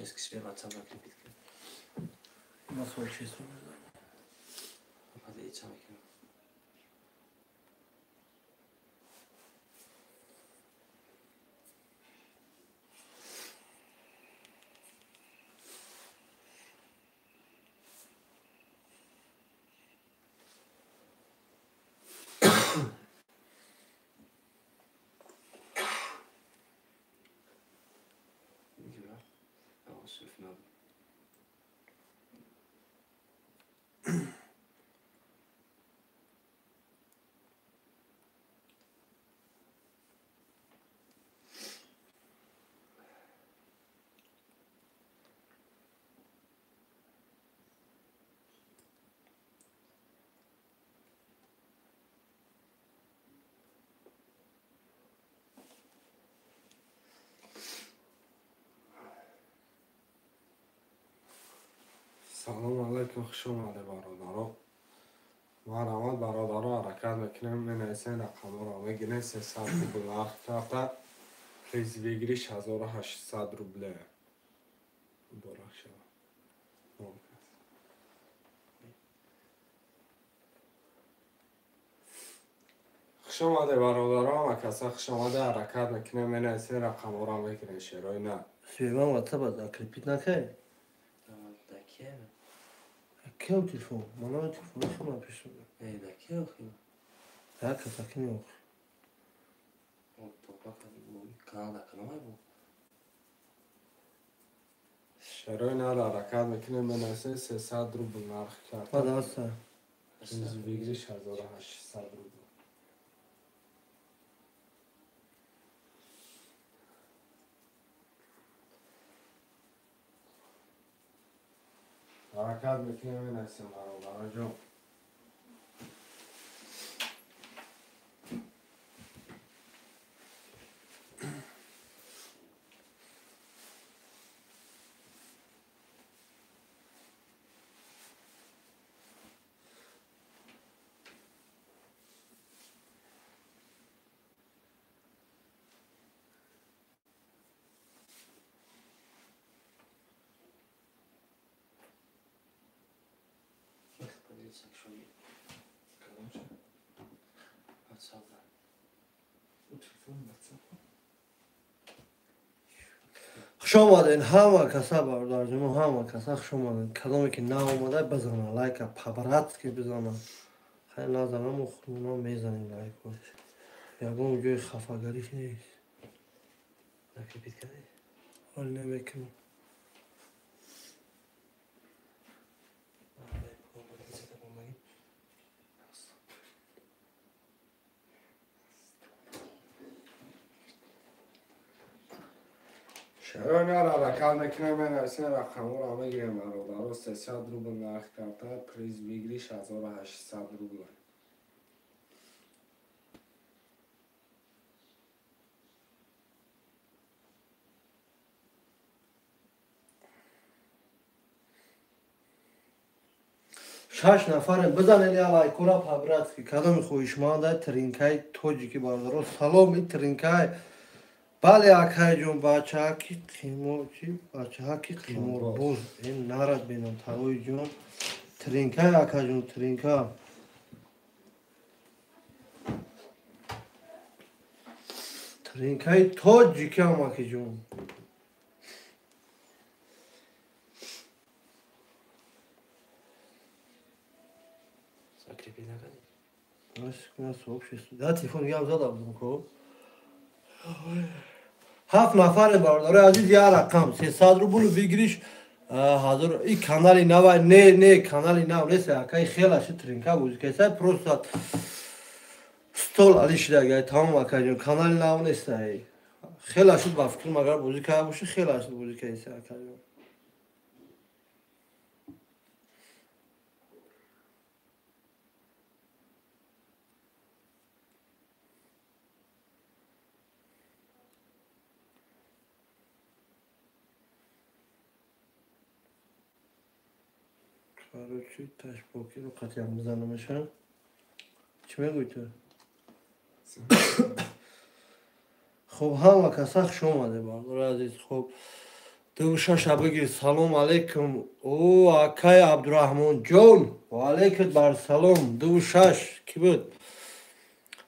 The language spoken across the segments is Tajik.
Ескisi WhatsApp закрепить кард. Ма сообщество мезанам. Поделиться мекунам. Салом алейкум, хуш омаде бародаро. Марҳамат бародаро, ҳаракат мекунем, менависем рақамҳоро мегирем. 300 рубл нарх карта, приз выигрыш 1800 рубле. Муборак шавад. Хуш омаде бародаро, ҳама каса хуш омаде, ҳаракат мекунем, менависем рақамҳоро мегирем. Шерои на. Сулейман WhatsApp закрепить накард? Кео телефон? Мана телефон шумо напишам. Э, да кео хи? Да каса кини ох. О, топа канал да канал бу. Шерои нара ҳаракат мекунем, менависем 300 рубл нарх карта. Пожалуйста. Приз выигрыш 1800 рубл. Ҳаракат мекунем, менависем бародароҷон. Хуш омаден ҳама каса бародарҷоно, ҳама каса хуш омаден. Кадоме ки наомада бизана лайка, по-братски бизана. Хай назана, мо худмона мезанем лайко. Ягон ҷои хафагариш нест. Закрепить кардӣ? Ҳол намекунам. Шерои нара ҳаракат мекунем, менависем рақамҳоро мегирем бародаро. 300 рубл нарх карта, приз выигрыш 1800 рубл. Шаш нафарем, бизанед я лайкора по-братски. Кадоми хоҳишманда тринкаи тоҷики бародаро. Салом, и тринкаи. Бале, акайҷон, бачаҳаки қимор, чи бачаҳаки қиморбоз ин нарад бинам тавои ҷон. Тринкай акаҷон, тринка. Тринкаи тоҷики амакиҷон. Закрепить накардӣ? Сообщество. Да, телефон гап зада будам ко. Ҳафт нафаре бародарои азиз, як рақам 300 рубл выигрыш ҳазор. И канали нава не, не канали нав нест, акай хелаши тринка бозикайса, просто стол али шидагай тамом акайҷон, канали нав нест ай. Хела шуд ба фикрам, агар бозӣ карда бошӣ, хела шуд бозӣ кардиса акайҷон. Короче, ташбокиро қатъиян бизанамаша. Чӣ мегӯӣ ту? Хуб, ҳама каса хуш омаде, бардори азиз. Хуб, 26-а бигир. Салом алейкум. О, акай Абдураҳмонҷон, ва алейкум бар салом. 26 ки буд?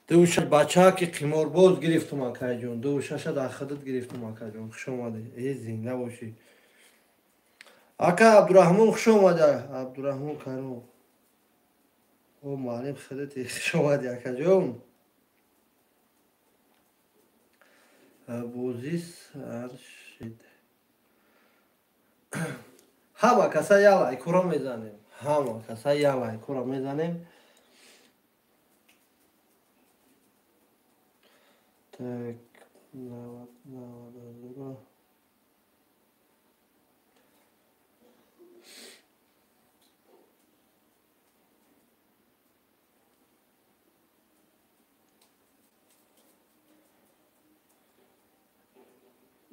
26 бачаки қиморбоз гирифтум, акайҷон. 26-а дар худат гирифтум, акайҷон. Хуш омадӣ. Э, зинда бошӣ. Ака Абдураҳмон, хуш омадӣ. Абдураҳмон Каримов. О, муаллим худати, хуш омадӣ, акаҷон. Бозӣ сар шид. Ҳама каса як лайкуро мезанем. Ҳама каса як лайкуро мезанем. Так, 90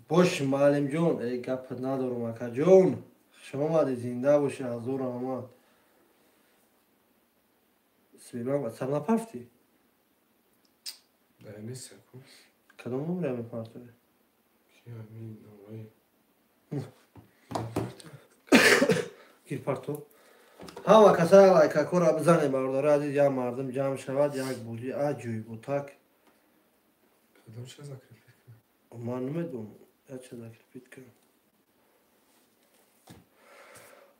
бош, муаллимҷон, э, гапат надорум, акаҷон. Хуш омадӣ, зинда бошӣ, ҳазор раҳмат. Сбербанк ватсап напарфтӣ? Да, нест ку. Кадом номера мепартовӣ? Ки ҳамин номаи. Гир, парто. Ҳама каса лайкакора бизанем, бародари азиз, як мардум ҷамъ шавад, як бозӣ аҷоиб так. Кадом ша закрепить кунам? Ман намедонам, як чиз закрепить кунам.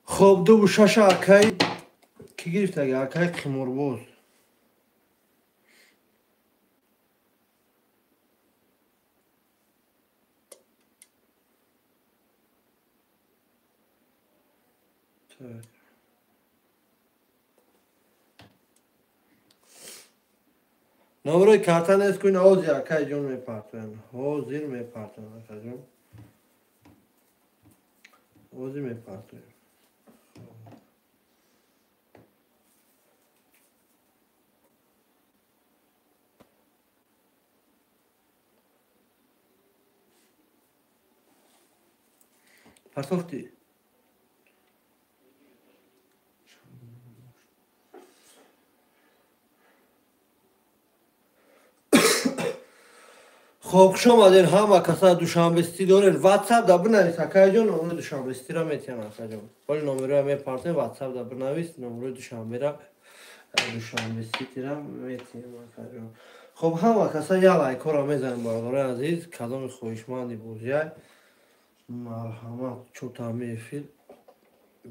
Хоб, 26-а акай кӣ гирифтаги? Акай қиморбоз. Так. Номерои карта нест кун, ҳозир, акайҷон, мепартоям. Ҳозир мепартоям, акаҷон. Ҳозир мепартоям. Партофтӣ? Хоб, хуш омаден ҳама каса. Душанбестӣ дорен? Ватсап да бинавис, акайҷон, номерои душанбестиро метиҳам, акаҷон. Оли номероя мепартем, ватсап да бинавис, номерои душанбера, душанбеститира метиҳам, акаҷон. Хоб, ҳама каса як лайкҳоро мезанем, бародарои азиз. Кадоми хоҳишманди бозиай, марҳамат. Чотами эфир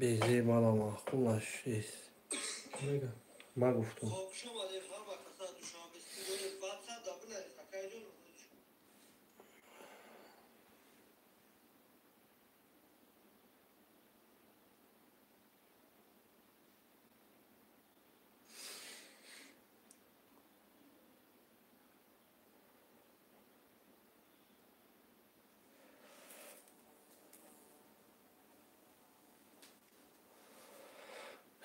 безе мала маъқул нашист. Мега. Ма гуфтум.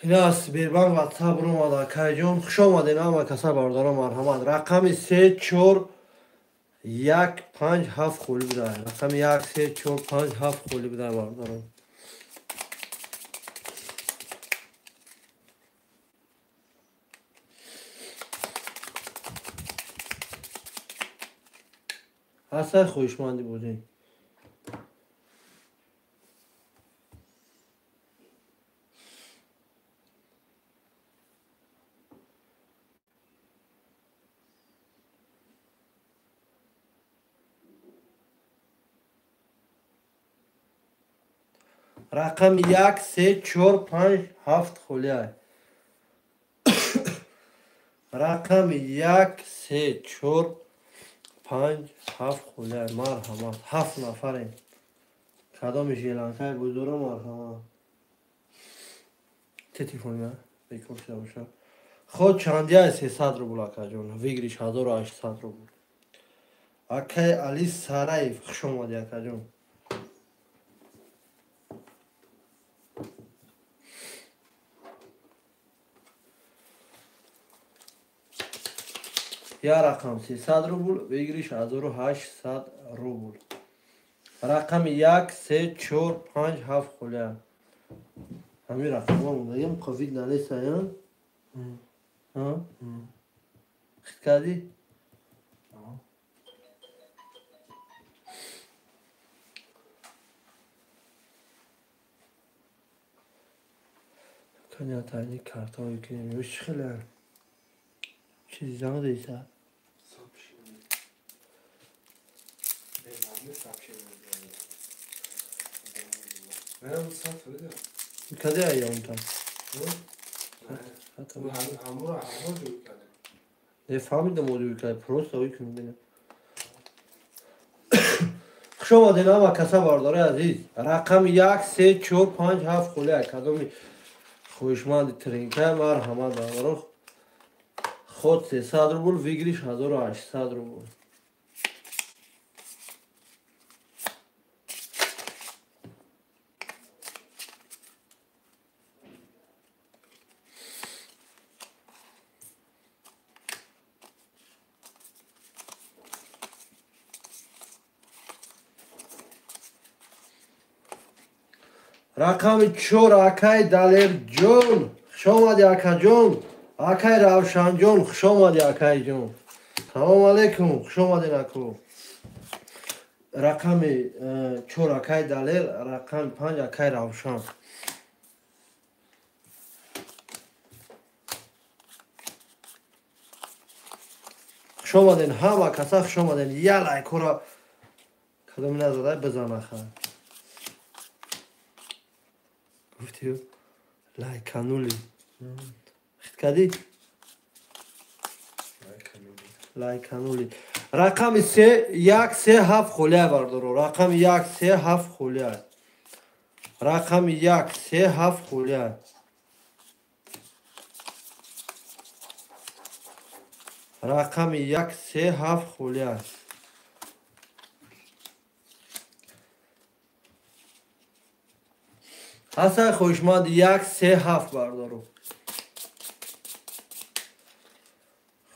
Ина Сбербанк ватсап омад, акайҷон. Хуш омаден ҳама каса, бародаро, марҳамат. Рақами се, чор, як, панҷ, ҳафт холӣ буда. Рақами як, се, чор, панҷ, ҳафт холӣ буда, бародаро. Ҳастай хоҳишманди бозӣ? Рақами як, се, чор, панҷ, ҳафт холиай. Рақами як, се, чор, панҷ, ҳафт холиай. Марҳамат, ҳафт нафарем. Кадоми желанкаи бузуро, марҳамат. Те телефони бекор шуда бошад. Ход чандияй? 300 рубл, акаҷон. Выигрыш 1800 рубл. Акай Али Сараев, хуш омадӣ, акаҷон. Як рақам 300 рубл, выигрыш 1800 рубл. Рақами як, се, чор, панҷ, ҳафт холия. Ҳамин рақамҳо мондагим, ковид налесая? Хит кардӣ? Канятайни картаҳое ки чӣ хеле чизи занг деса. Каде аёнта? Не фаҳмидам оҷӯй каде, просто ой кунем бинем. Хуш омадед ҳама каса бародари азиз. Рақами 1 3 4 5 7 холия кадоми хоҳишманди тринка марҳамат бародаро. Ход 300 рубл, выигрыш 1800 рубл. Рақами 4 акай Далерҷон. Хуш омадӣ акаҷон. Акай Равшанҷон, хуш омадӣ акайҷон. Салом алейкум, хуш омадед аку. Рақами 4 акай Далер, рақами 5 акай Равшан. Хуш омадед ҳама каса, хуш омадед. Я лайкҳоро кадоми назадай бизанаха. Гуфтӣ лайканули. Хит кардӣ? Лайканули. Рақами 3 1 3 7 холия бардоро. Рақами 1 3 7 холия. Рақами 1 3 7 холия. Рақами 1 3 7 холия. Ҳасан хоҳишманд 1 3 7 бардоро.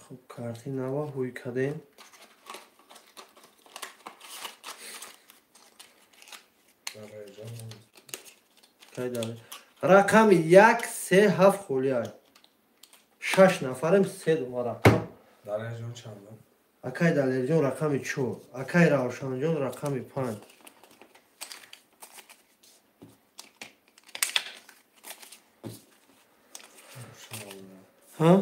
Хуб карти нава ҳуй кардем. Рақами 1 3 7 холия. 6 нафарем 3 дума рақам. Далерҷон чанд? Акай Далерҷон рақами 4, акай Равшанҷон рақами 5. Ҳа?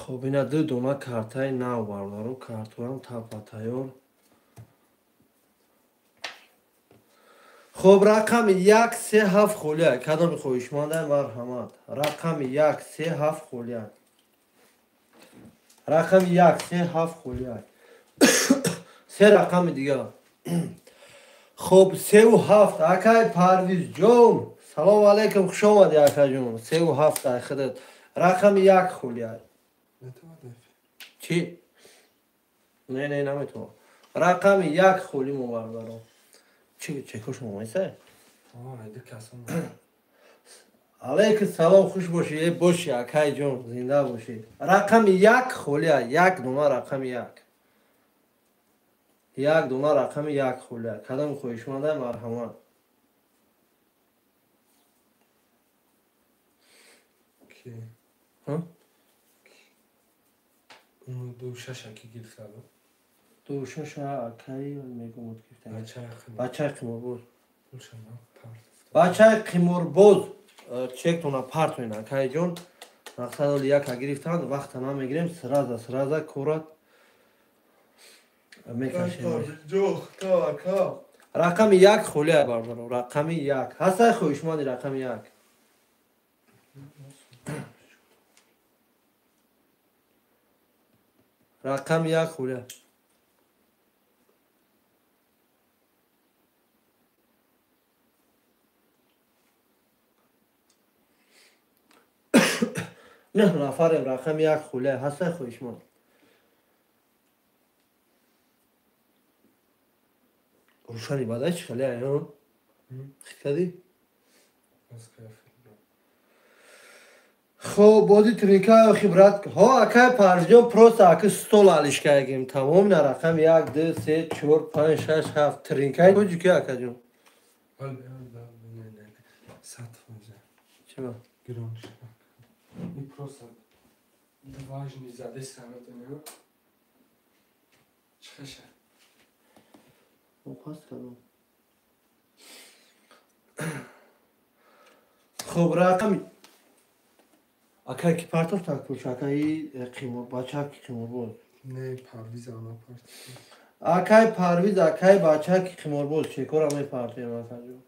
Хоб ина ду дона картаи нав бародаро, картоам тапа тайёр. Хоб рақами 1 3 7 холия. Кадоми хоҳишманда марҳамат. Рақами 1 3 7 холия. Рақами 1 3 7 холия. Се рақами дигар. Хоб 3 ва 7 акай Парвизҷон. Салом алейкум, хуш омадӣ акаҷон. 3 ва 7 ай худат. Рақами 1 холия. Чӣ? Не, не, наметавонам. Рақами 1 холи мо бародаро. Чӣ чекош момайса? Алейкум салом, хуш бошӣ, э бошӣ акайҷон, зинда бошӣ. Рақами 1 холия, 1 дона рақами 1. 1 дона рақами 1 холия. Кадом хоҳишманда марҳамат. Ки? Ҳа? Ду шаша ки гирифта буд? Ду шаша акай мегумуд гирифта. Бачаи қиморбоз. Бачаи қиморбоз чектона партоен акайҷон. Мақсад оли яка гирифтанд, вақта намегирем, сраза сраза корат мекашем. Рақами 1 холия бародаро, рақами 1. Ҳастай хоҳишманди рақами 1. Рақами 1 холия. Нӯҳ нафарем, рақами 1 холия. Ҳастай хоҳишманд. Рӯшани бадай чӣ хеле ё? Хит кардӣ? Хоб, бози тринка охи брат. Ҳо, акай Парвизҷон, просто аки стол алишкаягим. Тамом на рақам 1 2 3 4 5 6 7 тринкаи тоҷики акаҷон. 100%. Чиба? Гирон шуда. И просто важный задеса медонем. Чихаша? Паст кардам. Хоб, рақами акай ки партофт пулш, акаи қимор, бачаки қиморбоз. Не, Парвиз ана партофт. Акай Парвиз, акай бачаки қиморбоз, чекора мепартоем акаҷон.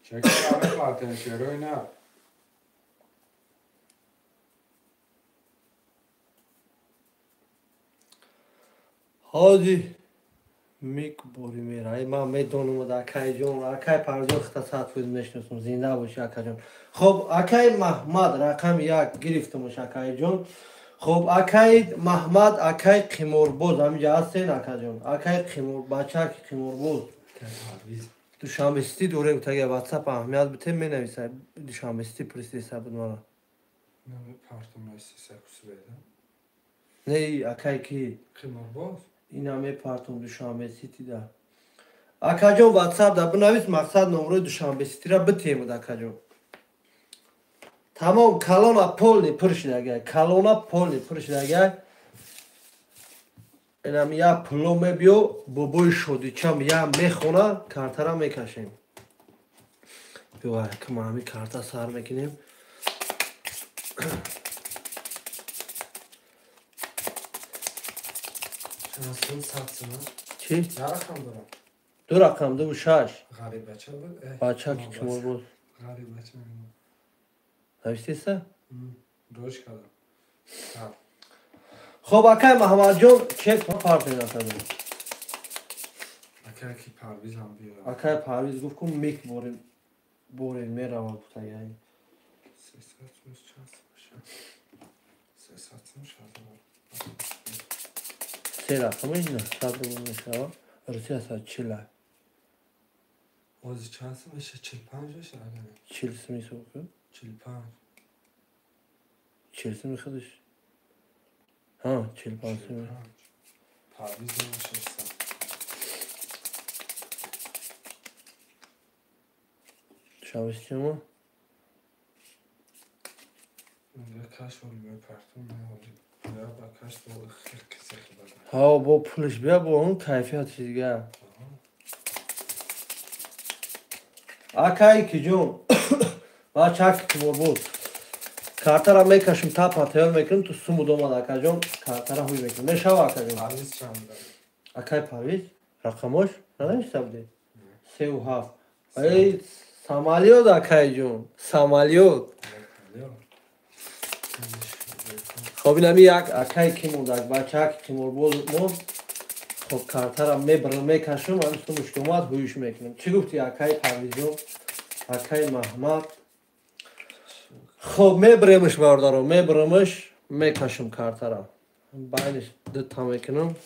Чекора мепартоем, шерои на. Ҳози мик бори мера. Ман медонам акайҷон, акай Парвизҷон хита 100% мешиносам. Зинда боши акаҷон. Хоб, акай Маҳмад рақами 1 гирифтамаш акайҷон. Хоб, акай Маҳмад, акай қиморбоз ҳаминҷа ҳастен акаҷон. Акай қимор, бачаки қиморбоз. Душанбе сити дорем, тага WhatsApp аҳамият битем менависай. Душанбе сити присиса буд мара. Не, акай ки? Қиморбоз. Ина мепартом Душанбе ситида. Акаҷон, WhatsApp да бинавис, мақсад номрои Душанбе ситира битемуд акаҷон. Тамом, калона полни пур шидагай. Калона полни пур шидагай. Инам я пуло мебиё, бобои шодичам я мехона, картара мекашем. Биё, ки ма ҳами карта сар мекунем. Чӣ? Чанд рақам дорам? 2 рақам, 2 6. Ғарибача буд? Бачаки қиморбоз. Ғарибача. Навиштеса? Рош кардам. Хоб, акай Маҳмадҷон, чек партоед акаҷон. Акай ки Парвизам биёрам. Акай Парвиз гуфт ку мик борем, борем меравад гуфтагай. 300 сум чанд бошад? 300 сум 60. Се рақамаш 900 рубл мешавад. Русия 140. Ози чанд сум мешавад? 45 мешавад агар не? 40 сум ҳисоб кун. 45. 40 суми худаш. Ҳа, 45 суми. Парвиз 600. Душанбе ситимо? Каш оли мепартом, оли. Ҳа, бо пулш бия, бо он кайфиятш дига. Акай киҷон, бачаки қиморбоз. Картара мекашим, тапа тайёр мекунем, ту сумуд омад акаҷон, картара ҳуй мекунем. Мешава акаҷон? Парвиз чанд буда? Акай Парвиз рақамош нанавишта будед? 3 7. Эй, самолёт акайҷон, самолёт. Хоб, инами як акай ки мондак, бачаки қиморбоз монд. Хоб, картара мебарам, мекашам, ҳамин сумуш ки омад ҳуюш мекунем. Чӣ гуфтӣ акай Парвизҷон, акай Маҳмад? Хоб, мебаремш бародаро, мебарамш, мекашам картара. Байниш дута мекунам.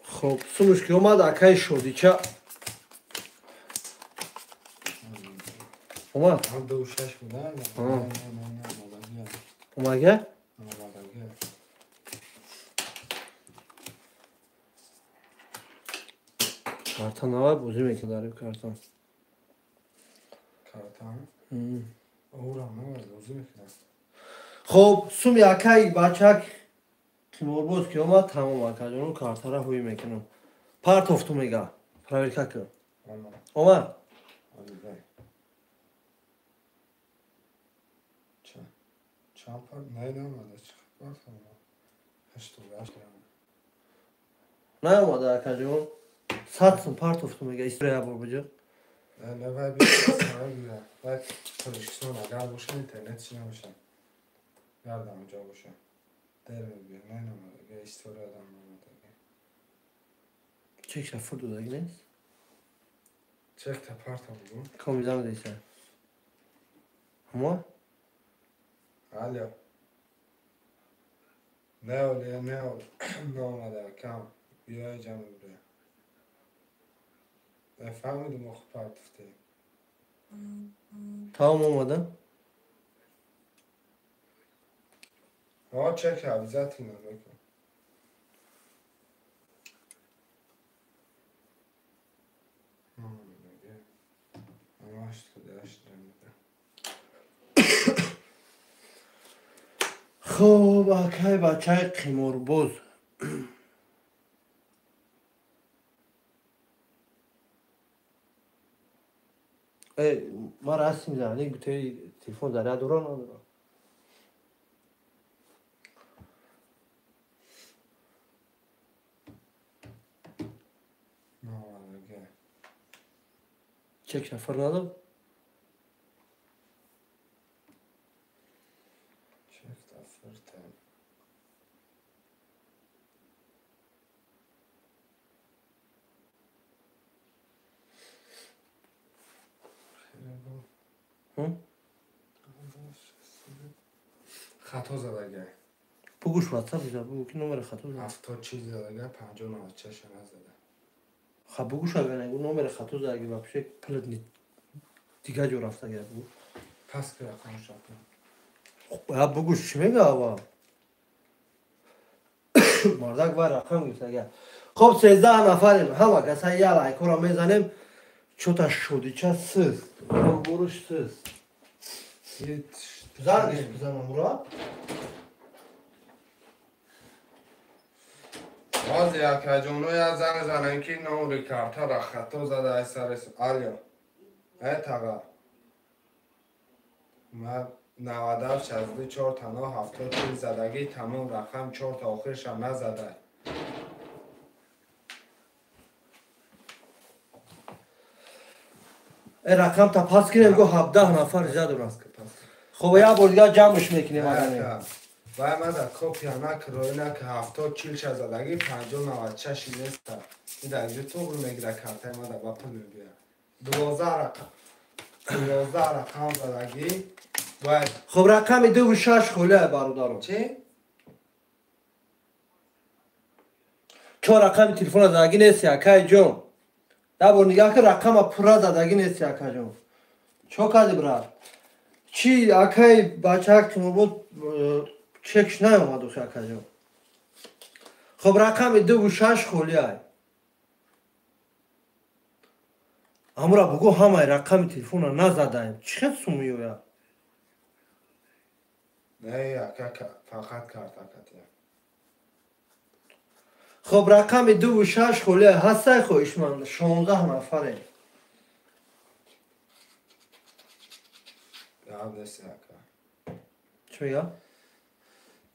Хоб, сумуш ки омад акай Шодича. Омад? 2 6 буда. Омага? Карта навай бозӣ мекунад карта. Карта? Урам навай бозӣ мекунад. Хоб, суми акай бачак қиморбоз ки омад, тамом акаҷон, картара ҳуй мекунам. Партофту мега. Проверка кун. Омад? Чанд пар? Не, наомада. Чӣ пар омад? 88 Наомада акаҷон. 100 сум партофту мега. История бор буҷо. Не, вай бия, вай Тоҷикистон агар боша, интернет чи набоша. Гардам ҷо боша. Дер мебия, не наомада. История дам наомада. Чекша фур додаги нест? Чекта партам буд. Комизам дейса. Ҳамо? Алло. Не, оли, не, оли. Наомада, кам. Биёй ҷамъ бия. Фаҳмидум, охи партофтем. Тамом омада? Ҳо, чек обязательно мекун. Хуб, акай бачаи қиморбоз. Мара ҳастим зани гутаи телефон заряд дора надора? Чек нафар надод? Хато задага. Бугӯш ватсап биза, бугӯ ки номери хато зада. 70 задага, 50 96 назада. Ха, бугӯш агар нагӯ номери хато задаги, вообще пулат дига ҷо рафтага, бугӯ. Пас ки рақам шапа. Я бугӯш чӣ мега ава? Мардак вай рақам гирифтага. Хоб, 13 нафарем, ҳама каса я лайкҳоро мезанем. Чота шодича сист, буруш сист. Зангиш бизанам ура? Боз якаҷоно як занг занем ки номери картара хато зада ай сарес. Алё. Э таға. Ма 97 64 тано 70 задагӣ, тамом рақам 4 та охирша назада. Э рақам та пас кинем, го 17 нафар зиёд дорам. Хоб, як бор дигар ҷамъш мекунем агане. Вай мада копия накро, ина ки 70 40 задагӣ, 50 96 неста. Ида инҷо туғри мегира картаи мада ба пул мебия. 12 рақам. 12 рақам задагӣ. Бояд. Хоб, рақами 2 6 холия бародарон. Чӣ? 4 рақами телефона задагӣ нест, акай ҷон. Як бор нигаҳ кун, рақама пурра задагӣ нест, акаҷон. Чо кардӣ, брат? Чӣ акай бачаак қиморбоз чекш наомад охи, акаҷон. Хоб, рақами 2 6 холиай. Амура бугӯ ҳамаи рақами телефона назадаем. Чӣ хел сум меояд? Не, ака, фақат карта катия. Хоб, рақами 2 6 холиай ҳастай, хоҳишманд, 16 нафарем. Гап нест, ака. Чӣ мегӯяд?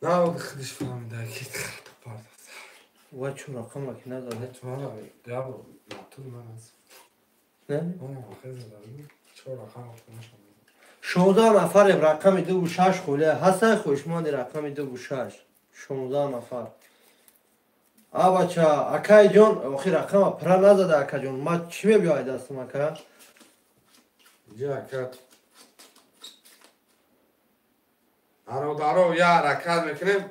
На, худиш фаҳмида ки хато пардохт. Вай чун рақамра ки назада? Гап матул ман аст. Не? Охир задагӣ. 4 рақам охирашам. 16 нафарем, рақами 2 6 холиай ҳастай, хоҳишманди рақами 2 6. 16 нафар. А бача, акай ҷон, охир рақама пурра назада, акаҷон. Ма чӣ мебиёяд дастам, ака? Инҷа ака. Бародаро, я ҳаракат мекунем.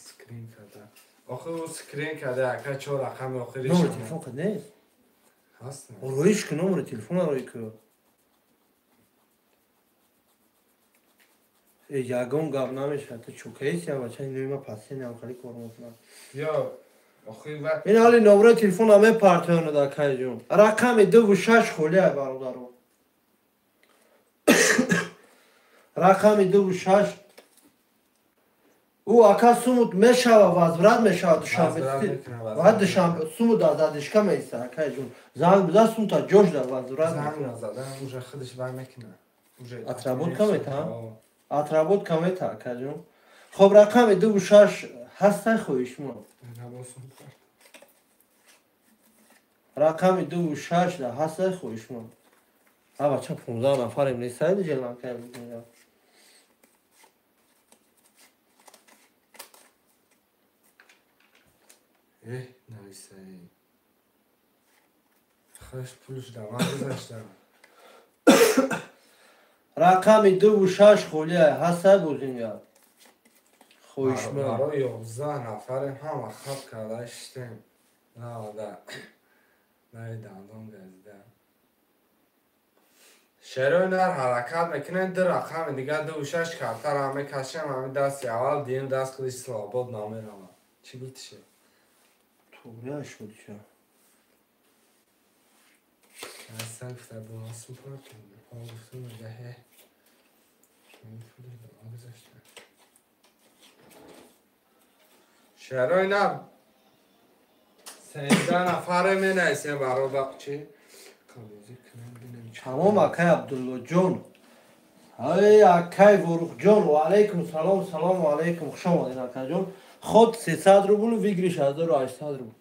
Скрин карда. Охир ӯ скрин карда, ака, 4 рақами охириш. Номери телефон қад нест? Ҳаст. Ороиш ку, номери телефона рои ку. Ягон гап намешавад. Ту чӯкаиси, бача, инои ма пасенам хеле кор мекунам. Ё, охир ва Ин ҳоли номерои телефона мепартоянд, акайҷон. Рақами 2 6 холиай, бародаро. Рақами 2 6. Ӯ ака сумут мешава, возврат мешава душанбе. Ва душанбе сумут аз задишка меиста, акайҷон. Занг биза, сумта ҷош дар возврат. Занг назада, уже худиш вай мекуна. Уже отработка мета? Отработка мета, акаҷон. Хоб, рақами 2 6 ҳастай, хоҳишмон. Рақами 2 6 да ҳастай, хоҳишмон. А бача, 15 нафарем нестайди желанкай бигӯям. Э, нависай. Хаш пулш да ман гузаштам. Рақами 2 6 холиай ҳастай, бозингар. Хоҳишманд. Барои 11 нафарем, ҳама хаб карда шиштем. Навада. Нави дандон газида. Шерои нар ҳаракат мекунем, ду рақами дигар 2 6 картара мекашем, ҳамин дасти аввал, дуюм даст худиш слабод намеравад. Чӣ гуфти шер? Туғрия шуд ча. Асан гуфта бо ман супортум. Гуфтум мега ҳе. Шерои нар 13 нафаре менависем бародар чӣ? Тамом акай Абдуллоҷон. Ай акай Ворухҷон, ва алайкум салом, салому алайкум. Хуш омадед акаҷон. Ход 300 рубл, выигрыш 1800 рубл.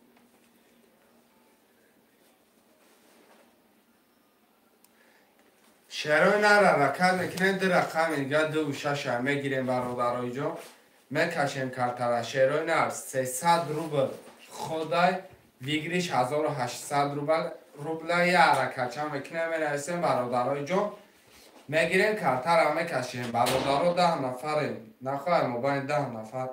Шерои нар ҳаракат мекунем, ду рақами дигар 2 6 мегирем бародарои ҷон. Мекашем картара. Шерои нар 300 рубл ходай, выигрыш 1800 рубл. Рубла я ҳаракатча мекунем, менависем бародарои ҷон. Мегирем картара мекашем. Бародаро 10 нафарем. Нахоҳем мобайни 10 нафар.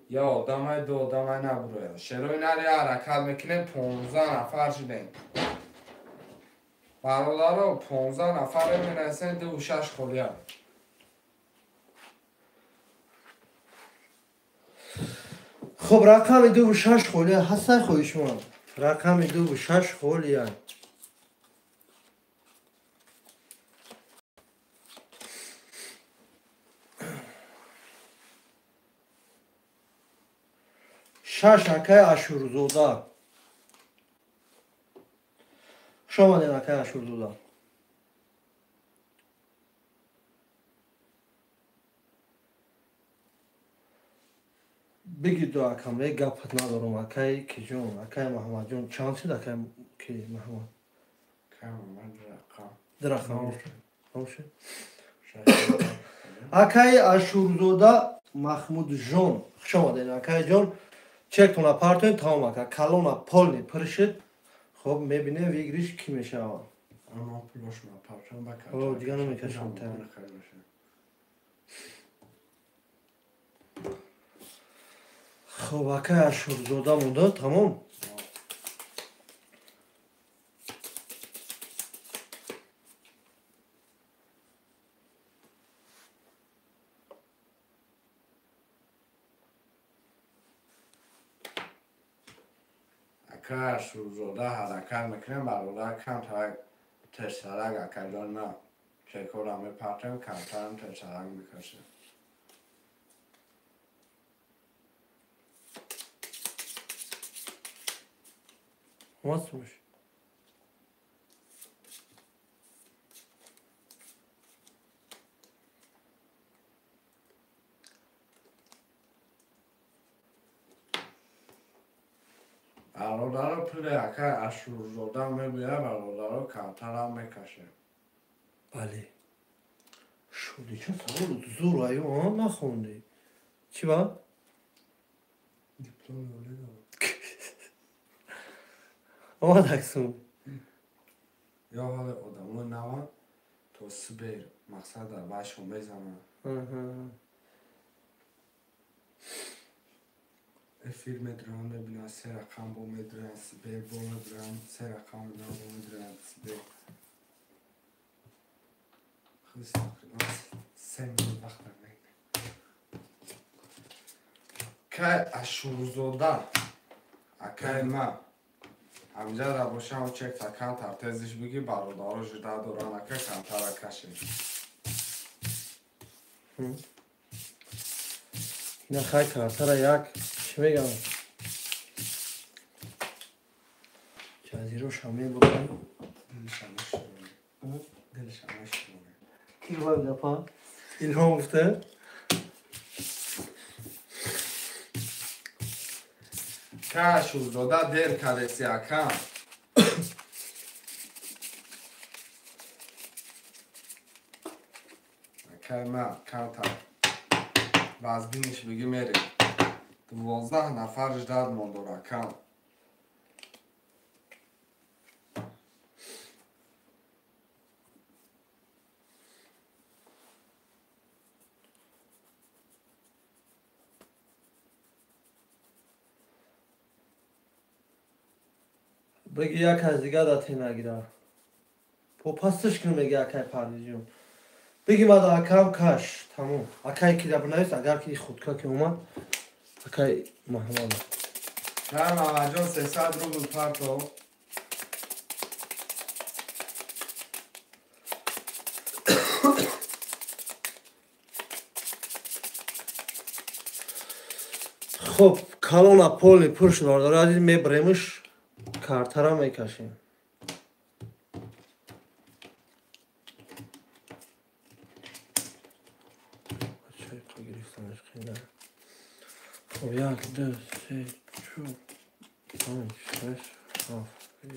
Я одамай, ду одамай набурояд. Шерои нар я ҳаракат мекунем, 15 нафар шудем. Бародаро 15 нафаре менависем, 2 6 холия. Хуб, рақами 2 6 холия ҳастан хоҳишманд. Рақами 2 6 холия. Шаш акай Ашурзода. Хуш омадед акай Ашурзода. Бигир ду акам, е гапат надорам акай киҷон, акай Маҳамадҷон. Чанд шуд акай ки Маҳамад? Ду рақам. Акай Ашурзода Маҳмудҷон, хуш омадед акайҷон. Чектона партоем, тамом ака. Калона полный пур шуд. Хуб, мебинем выигрыш кӣ мешавад. Дигар намекашам. Хуб, акай Ашурзода монда, тамом. Ака Ашурзода ҳаракат мекунем, бародар камтарак тезтарак акаҷон на. Чекора мепартем, камтарам тезтарак мекашем. Омадсумуш. Бародаро пули акай Ашурзода мегӯяд, бародаро камтарам мекашем. Бале. Шуди ча савол зур аю, а нахонди. Чӣ ба? Диплом олӣ дорам. Омад аксум. Ё ҳоле одамои наван то Сбер мақсад дар башон мезананд. Эфир медуранд, мебинанд се рақам бо медуранд, Сбер бо медуранд, се рақам медуранд, бо медуранд, Сбер. Худиш тақрибан 3 минут вақт мегирад. Кай Ашурзода, акай ман ҳамҷа дар бошам чекта камтар тезиш биги, бародаро жида доранд, ака камтара кашем. Ина хай картара як чӣ мегам? Ҷазироша мебурам. Дилша мешунавем. Ки гуфт гапа? Илҳом гуфта? Кай Ашурзода дер кардеси акам. Акай ман камтар вазбиниш биги мерем. 12 нафар ждать мондор акам. Биги як кас дига да те нагира. Попастш кунем мега акай Парвизҷон. Бигим ада акам каш, тамом. Акай ки дабнавис, агар ки худка ки омад, акай Маҳмад. Ҳа, Маҳмадҷон 300 рубл парто. Хоб, калона полни пур шуд, бародари азиз, мебаремш, картара мекашем. Хоб, 1, 2, 3, 4, 5, 6, 7, 1,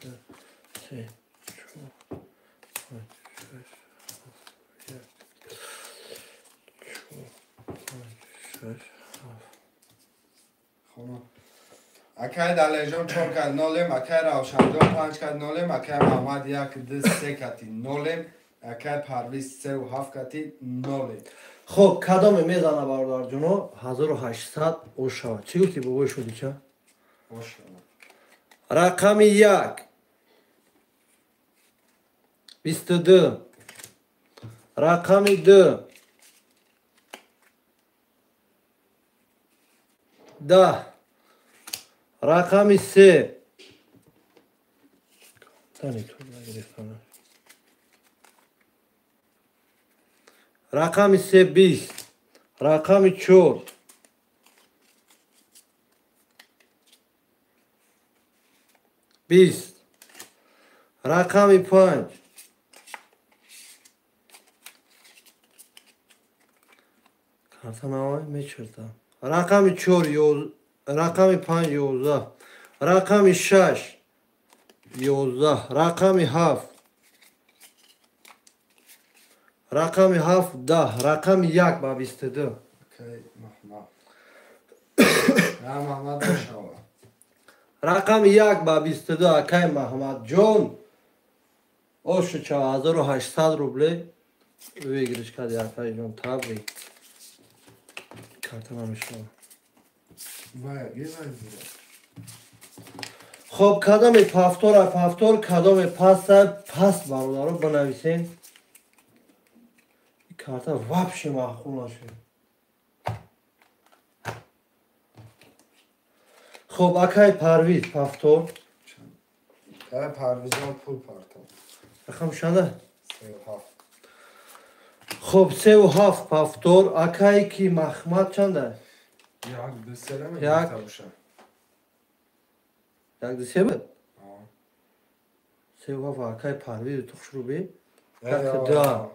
2, 3, 4, 5, 6, 7, 1, 4, 5, 6, 7. Акай Далерҷон 4 кат нолем, акай Равшанҷон 5 кат нолем, акай Маҳмад 1, 2, 3 кати нолем, акай Парвиз 3 7 кати нолем. Хоб, кадоме мезана бародарҷоно 1800 ошава. Чӣ гуфтӣ бобои шудича? Ошава. Рақами 1 22, рақами 2 10, рақами 3 рақами 3 20, рақами 4 20, рақами 5 карта навай мечерта, рақами 4 рақами 5 11, рақами 6 11, рақами 7 рақами 7 10, рақами 1 ба 22. Акай Маҳмад. Маҳмад бошава. Рақами 1 ба 22 акай Маҳмадҷон. Ошуча 1800 рубле выигрыш карди акайҷон, табрик. Карта намешава. Хоб, кадоме пафтора пафтор, кадоме паста паст, бародаро бинависем. Карта вообще маъқул нашуд. Хоб, акай Парвиз пафтор. Акай Парвизон пул парто. Рақам чанда? 37. Хоб, 37 пафтор. Акай ки Маҳмад чанда? 1 2 3 1 2 3 буд? 37 акай Парвиз ту хушрӯ 1 2.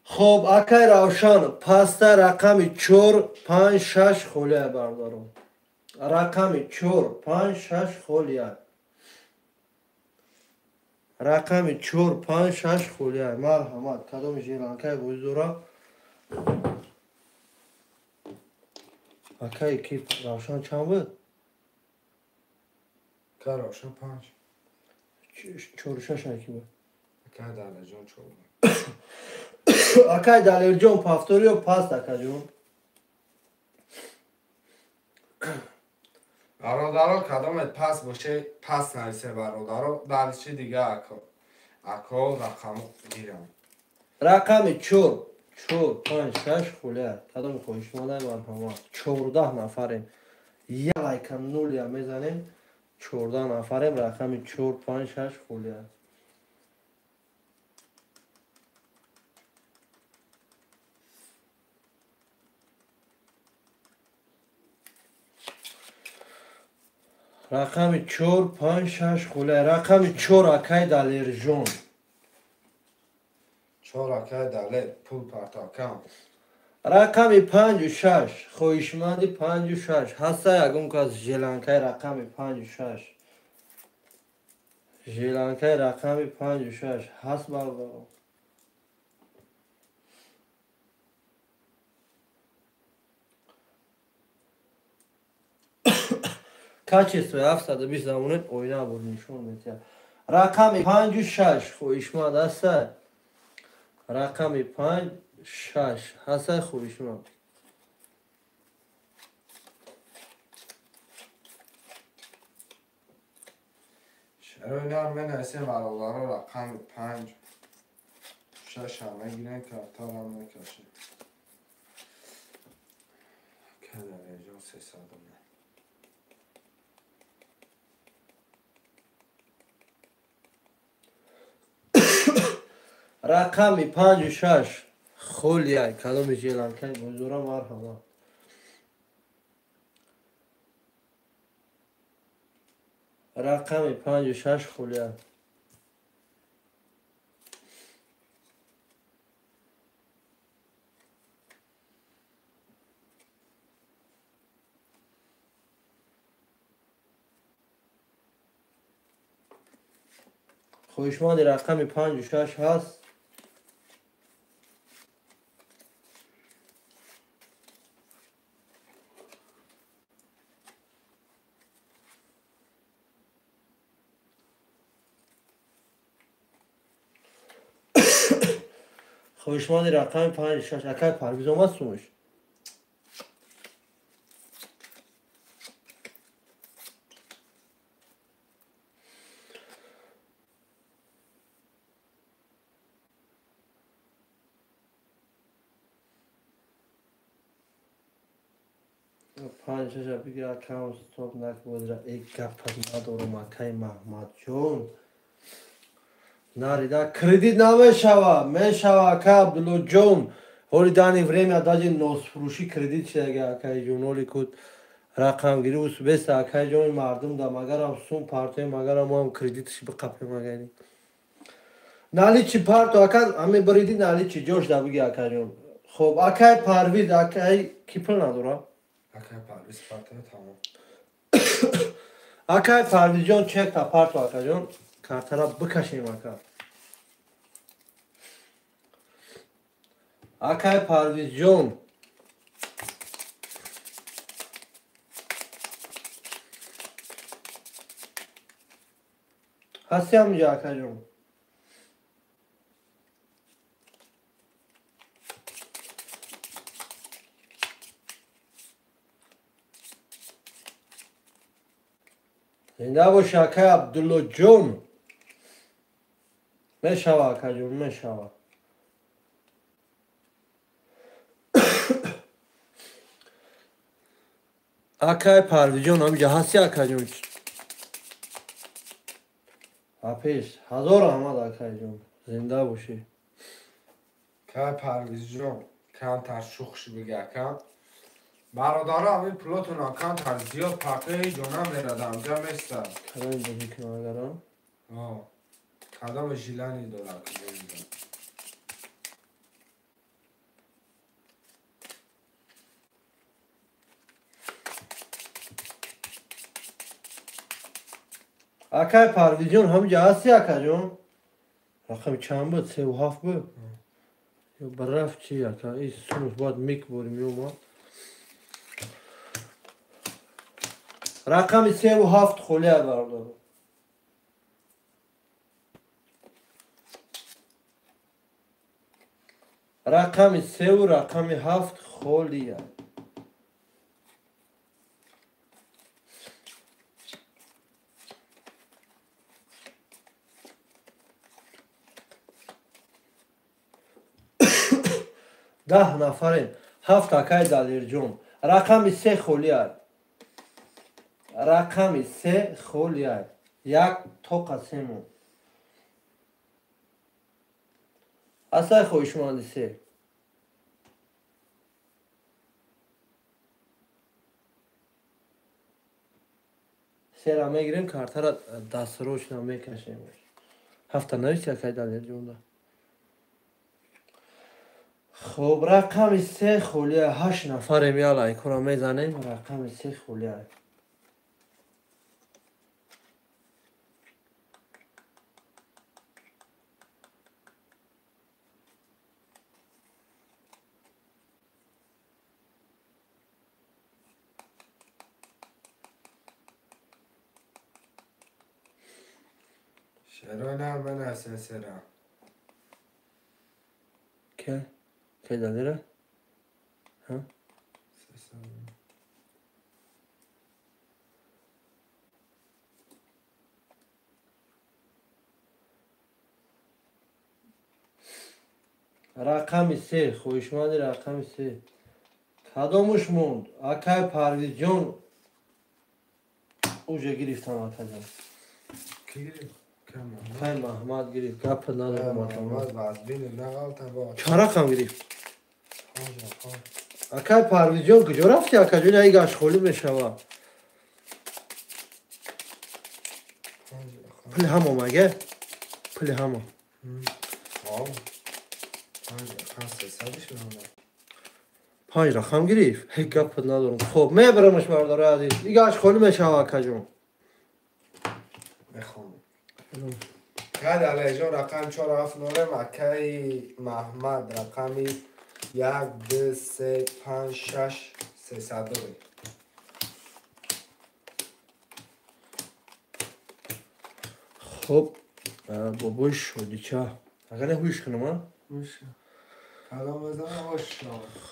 Хоб, акай Равшан паста рақами 4 5 6 холия бародарон. Рақами 4 5 6 холия. Рақами 4 5 6 холия. Марҳамат, кадоми желанкай бозӣ дора? Акай ки Равшан чанд буд? Акай Равшан 5. 4 6 аки буд. Акай Далерҷон 4. Акай Далерҷон пафтор ё паст акаҷон? Бародаро, кадомет паст боше, паст нависе бародаро, дарчи дига ако. Ако рақаму гирам. Рақами 4 4 5 6 хулия. Кадоми хоҳишмандай марҳамат. 14 нафарем. Як лайка нуля мезанем. 14 нафарем, рақами 4 5 6 хулия. Рақами 4 5 6 хулия. Рақами 4 акай Далерҷон. 4 акай Далер пул партакам. Рақами 5 6 хоҳишманди 5 6 ҳаста ягон кас желанкаи рақами 5 6. Желанкаи рақами 5 6 ҳаст бародарон. Качество 720 замонет оина буд нишон медиҳад. Рақами 5 6 хоҳишманд ҳаста. Рақами 5 6 ҳаста хоҳишманд. Шарои нар менависем бародаро рақами 5 6 мегирем картарам мекашем. Кадареҷон 300. Рақами 5 6 холияй кадоми желанкаи бозора марҳама. Рақами 5 6 холия. Хоҳишманди рақами 5 6 ҳаст. Хоҳишманди рақами 5 6 акай Парвиз омад сумуш. Панҷ шаша бигир акам стоп накбозра эк гапат надорум акай Маҳмадҷон. Нарида кредит намешава, мешава акай Абдуллоҷон. Ҳоли дани время даже носфурӯшӣ кредит шидаги акай ҷон. Ҳоли куд рақамгирӣ усбеста акай ҷони мардум да магарам сум партоем, магарам моам кредитш биқапем агани. Наличи парто ака ами бириди наличи ҷош да биги акай ҷон. Хоб акай Парвиз акай ки пул надора? Акай Парвиз парто тамом. Акай Парвизҷон чек та парто акаҷон. Картара бикашем ака. Акай Парвизҷон. Ҳасти ҳаминҷо акаҷон? Зинда боши акай Абдуллоҷон. Мешава акаҷон, мешава. Акай Парвизҷон ҳаминҷо ҳасти акаҷон? Апеш, ҳазор раҳмат акайҷон. Зинда бошӣ. Акай Парвизҷон, камтар шухш бига ака. Бародаро ҳамин пулотон камтар зиёд партои ҷонам мерад, ҳамҷа места. Кадом бозӣ кунам агарам? Кадом жилани дорад? Акай Парвизҷон ҳаминҷо ҳасти акаҷон? Рақами чанд буд? 3 7 буд? Ё бараф чи ака? И сунус бояд микборим меомад. Рақами 3 7 холия бародаро. Рақами 3 рақами 7 холия. Даҳ нафарем. 7 акай Далерҷон. Рақами 3 холия. Рақами 3 холия. Як тоқа сему. Асай хоҳишманди 3. Сера мегирем, картара дастрочно мекашем. 7 нависи акай Далерҷонда. Хоб рақами 3 холия. 8 нафарем, я лайкора мезанем. Рақами 3 холия. Шерои нар менависем сера. Ке? Ке Далера? Ҳа? Рақами се, хоҳишманди рақами се. Кадомуш монд? Акай Парвизҷон уже гирифтам, акаҷон. Акай Маҳмад гирифт. Гап надорам. Чанд рақам гирифт? Акай Парвизҷон куҷо рафти, акаҷон? Ай гашт холӣ мешавад. Пули ҳама омага? Пули ҳама. Панҷ рақам гирифт. Ҳеҷ гап надорам. Хоб, мебарамаш, бародари азиз. И гашт холӣ мешавад, акаҷон. Мехонам. Кай Далерҷон рақам 470, акай Маҳмад рақами 1 2 3 5 6 302. Хоб, бобои шодича. Агар не ҳуш кунам, а?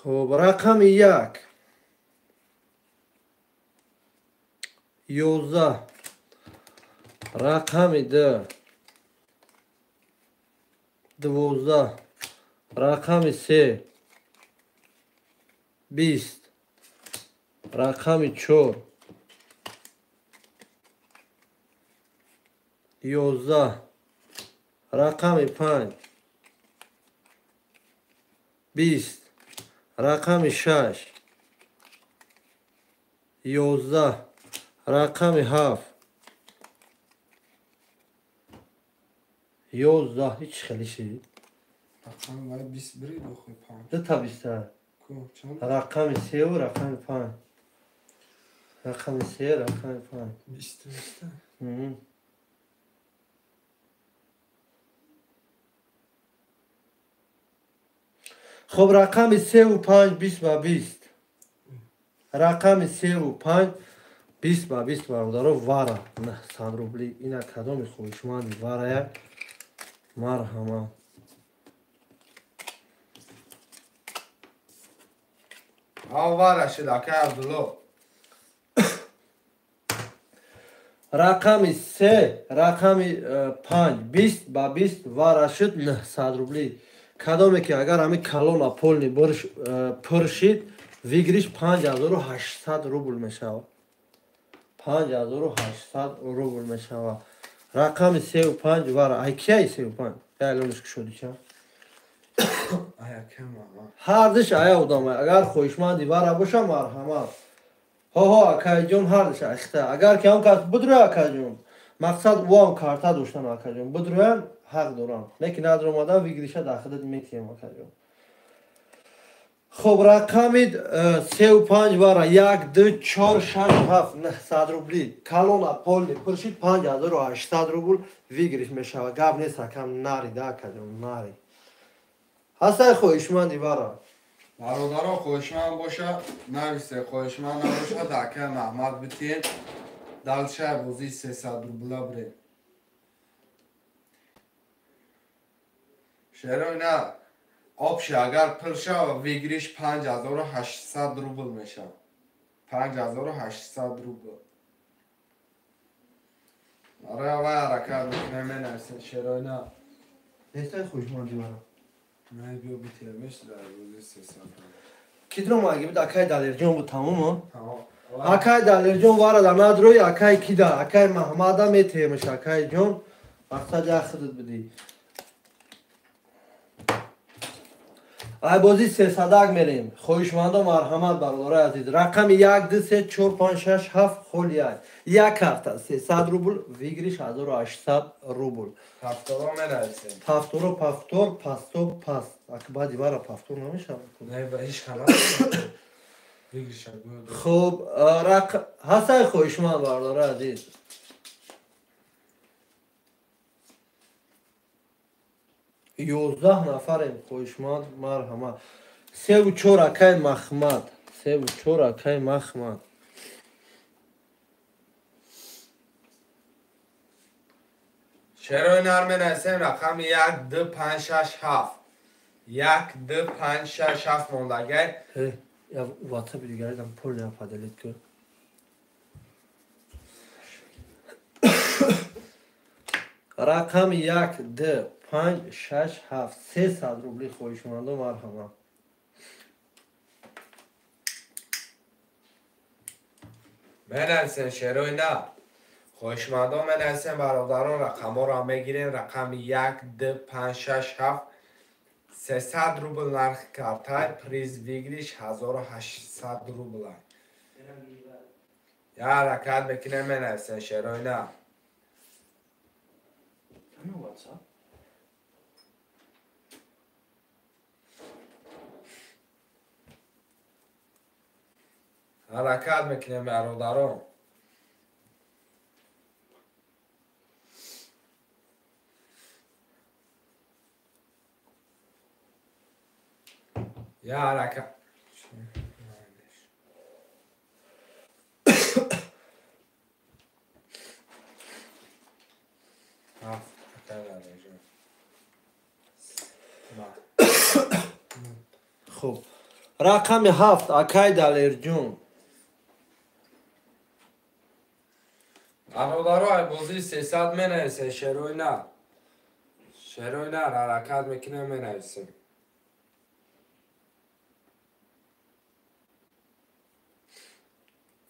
Хоб, рақами 1 11, рақами 2 12, рақами 3 20, рақами 4 11, рақами 5 20, рақами 6 11, рақами 7 11. Ҳеҷ хеле шид. Рақами вай 20 бирид охи 5. Дута 20. Рақами 3 ва рақами 5. Рақами 3, рақами 5. 20 20. Хоб, рақами 3 ва 5 20 ба 20. Рақами 3 ва 5 20 ба 20, бародаро, вара 900 рубли. Ина кадоми хоҳишманди варая, марҳамат. Вара шид, акай Абдулло. Рақами 3, рақами 5 20 ба 20 вара шид 900 рубли. Кадоме ки агар ҳами калона полни пур шид, выигрыш 5800 рубл мешавад. 5800 рубл мешавад. Рақами 3 ва 5 вара. Ай кияй 3 ва 5? Ялониш кушоди ча? Ҳардиш ая одамай. Агар хоҳишманди вара боша, марҳамат. Ҳо, акайҷон, ҳардиш ахта. Агар ки ҳам кас будроя, акайҷон. Мақсад ӯ ҳам карта доштан, акайҷон. Будроян ҳақ дорам. Лекин надромадан выигрыша дар худат метиҳем, акаҷон. Хоб, рақами 3 ва 5 вара 1 2 4 6 7 900 рубли. Калона полни пуршид 5800 рубл выигрыш мешавад. Гап нест, акам, нари да, акаҷон, нари. Ҳастай хоҳишманди вара? Бародаро, хоҳишманд боша, нависе, хоҳишманд набоша, да акай Маҳмад битием. Дальше бозии 300 рубла бирем. Шеро ина обши агар пур шава, выигрыш 5800 рубл мешавад. 5800 рубл. Барои вай ҳаракат мекунем, менависем шеро ина. Нестай хоҳишманди вара? Не, биё битиемеш дар бозии 300 рубл. Ки дромаги буд, акай Далерҷон буд, тамом? Акай Далерҷон вара дар надрои, акай кида, акай Маҳмада метиҳемеш, акайҷон. Мақсад як худат будӣ. Ай бозӣ сесадак мерем. Хоҳишмандо марҳамат, бародарои азиз. Рақами 1 2 3 4 5 6 7 холи 1. Як карта 300 рубл, выигрыш 1800 рубл. Повторо менависем. Повторо, повтор, пасто, паст. Ак баъди вара повтор намешавад. Не, ба ҳеҷ хала. Выигрыш. Хоб, ҳастай хоҳишманд, бародарои азиз. 11 нафарем, хоҳишманд, марҳамат. 3 ва 4 акай Маҳмад. 3 ва 4 акай Маҳмад. Шерои нар менависем рақами 1 2 5 6 7. 1 2 5 6 7 мондагай. Я WhatsApp дигаридам пул не поделить ку. Рақами 1 2 5 6 7 300 рубли хоҳишмандо марҳамат. Менависем шерои на. Хоҳишмандо менависем бародарон, рақамҳоро мегирем. Рақами 1 2 5 6 7 300 рубл нархи картай, приз выигрыш 1800 рубл. Я ҳаракат мекунем, менависем шерои на. Ҳаракат мекунем бародарон. Я ҳаракат. Хуб, рақами 7 акай Далерҷон. Бародаро, ай бозии 300 менависем шерои на. Шерои на ҳаракат мекунем, менависем.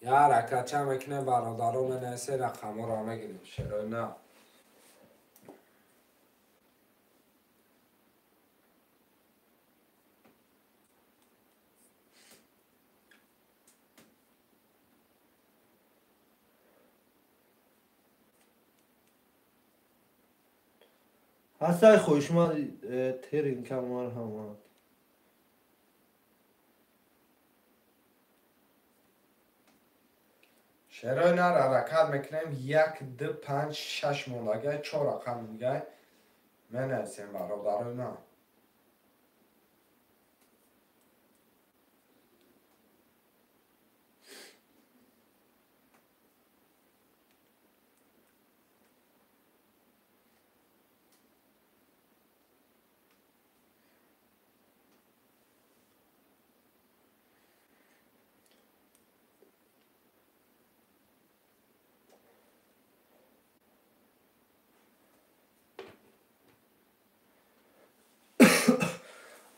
Я ҳаракатча мекунем бародаро, менависем, рақамҳоро мегирем шерои на. Ҳастай хоҳишманд теринка марҳамат. Шерои нар ҳаракат мекунем. 1 2 5 6 мондагай, 4 рақам дигай менависем бародарои ман.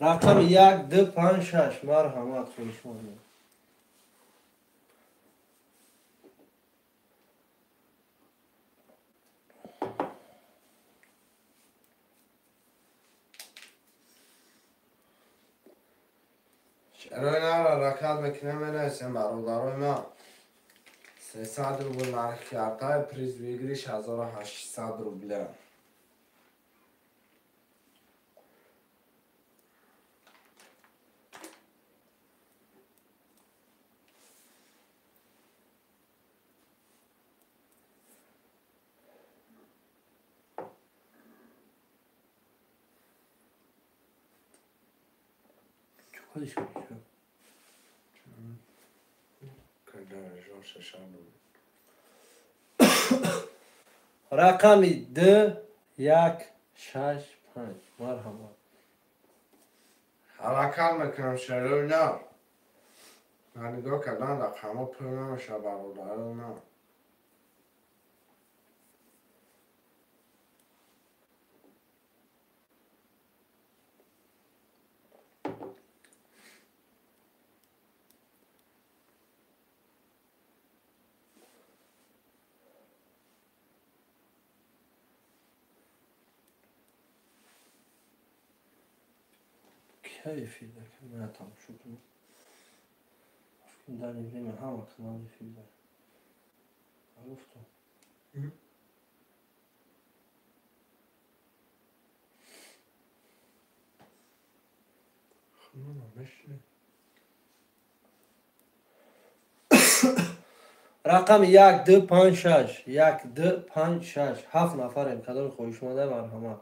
Рақами 1 2 5 6 марҳамат хоҳишмандам. Шерои нар ҳаракат мекунем, менависем бародарои ман. 300 рубл нархи картай, приз выигрыш 1800 рубля. Рақами 2 1 6 5 марҳамат. Ҳаракат мекунам шерои на. Ман нигоҳ кардан рақамҳо пур намешавад бародарои ман. Эфирда ман тамошо кунам. Дар время ҳама канал эфирда. Гуфтам. Рақами 1 2 5 6 1 2 5 6 7 нафарем. Кадоми хоҳишманда марҳамат.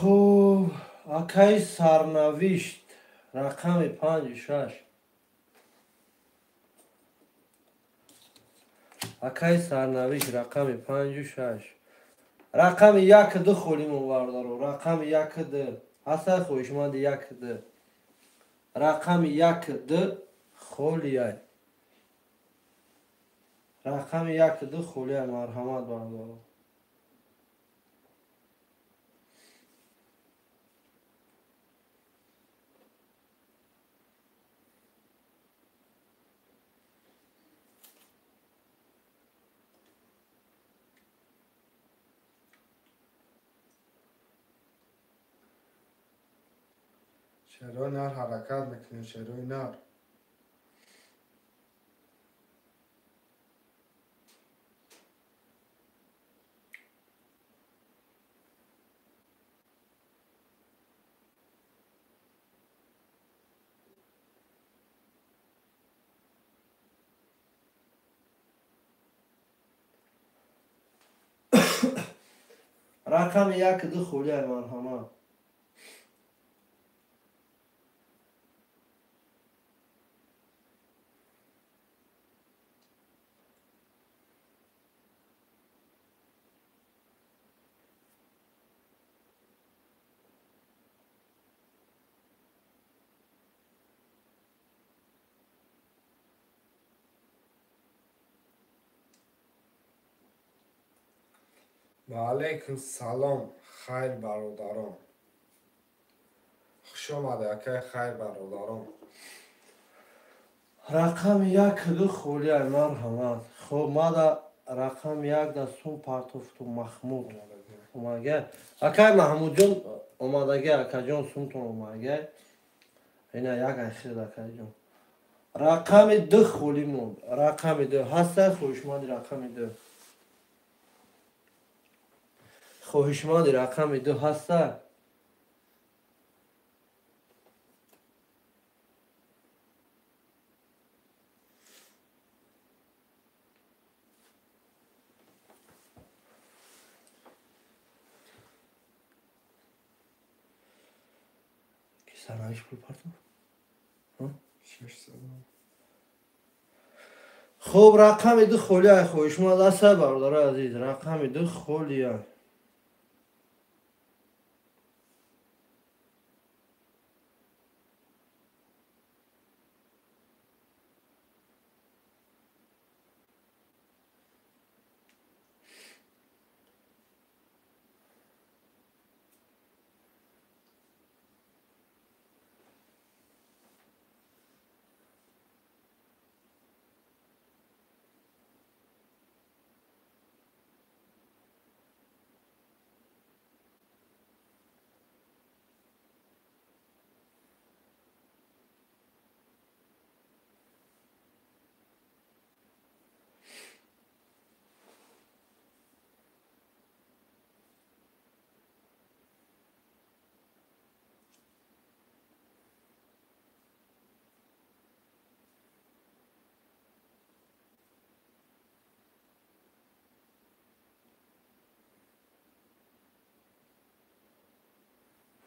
Хуб, акаи Сарнавишт, рақами 5 6. Акаи Сарнавишт, рақами 5 6. Рақами 1 2 холимон, бародаро. Рақами 1 2. Ҳастай хоҳишманди 1 2? Рақами 1 2 холияй. Рақами 1 2 холияй, марҳамат, бародаро. Шерои нар, ҳаракат мекунем, шерои нар. Рақами 1 2 холияй, марҳамат. Ва алайкум салом, хайр, бародарон. Хуш омаде, акай Хайр, бародарон. Рақами 1 2 холияй, марҳамат. Хуб, мада рақами 1 да сум партофту. Маҳмуд омадагай, акай Маҳмудҷон омадагай, акаҷон, сумтон омадагай. Ина як айхир, акаҷон. Рақами 2 холӣ монд. Рақами 2 ҳастай хоҳишманди рақами 2? Хоҳишманди рақами 2 ҳастай? Ки Сарнавишт пул партофт? Хуб, рақами 2 холия, хоҳишманд ҳастай, бародарои азиз? Рақами 2 холия.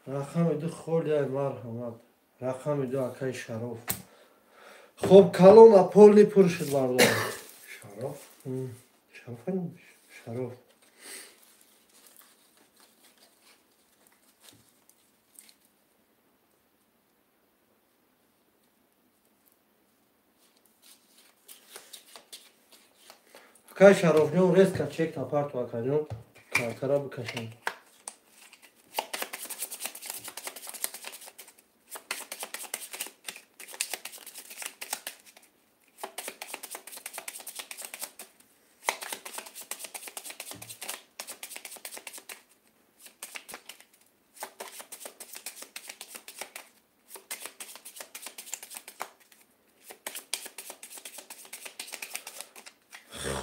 Рақами 2 холияй, марҳамат. Рақами 2, акаи Шароф. Хуб, калона полный пур шуд, бародар. Шароф. Шароф, Шароф. Акаи Шарофҷон, резко чек напарту, акаҷон, картара бикашем.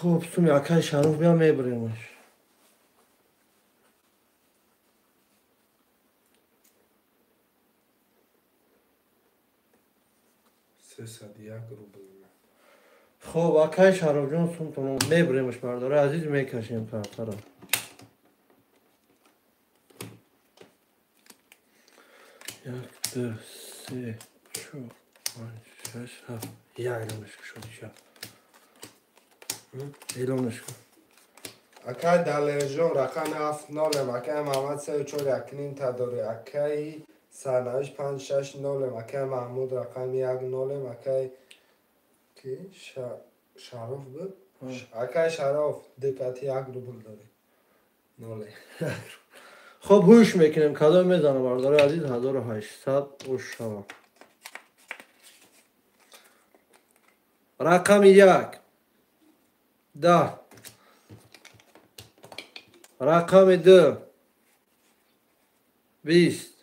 Хуб, суми акаи Шароф бия, мебаремаш. 301 рубл. Хуб, акаи Шарофҷон, сумтон мебаремаш, бародари азиз, мекашем картаро. 1, 2, 3, 4, 5, 6, 7. Як эълонаш кушод шаб. Эълонаш кун. Акай Далержон рақами 7-0, акай Маҳмад 3-4-1 та дорӣ, акай Сарнавишт 5-6-0, акай Маҳмуд рақами 1-0, акай ки Шароф буд? Акай Шароф 2-1 рубл дорӣ. 0. Хоб ҳуш мекунем, кадом мезанам бародари азиз 1800 ошава. Рақами 1 10, рақами 2 20,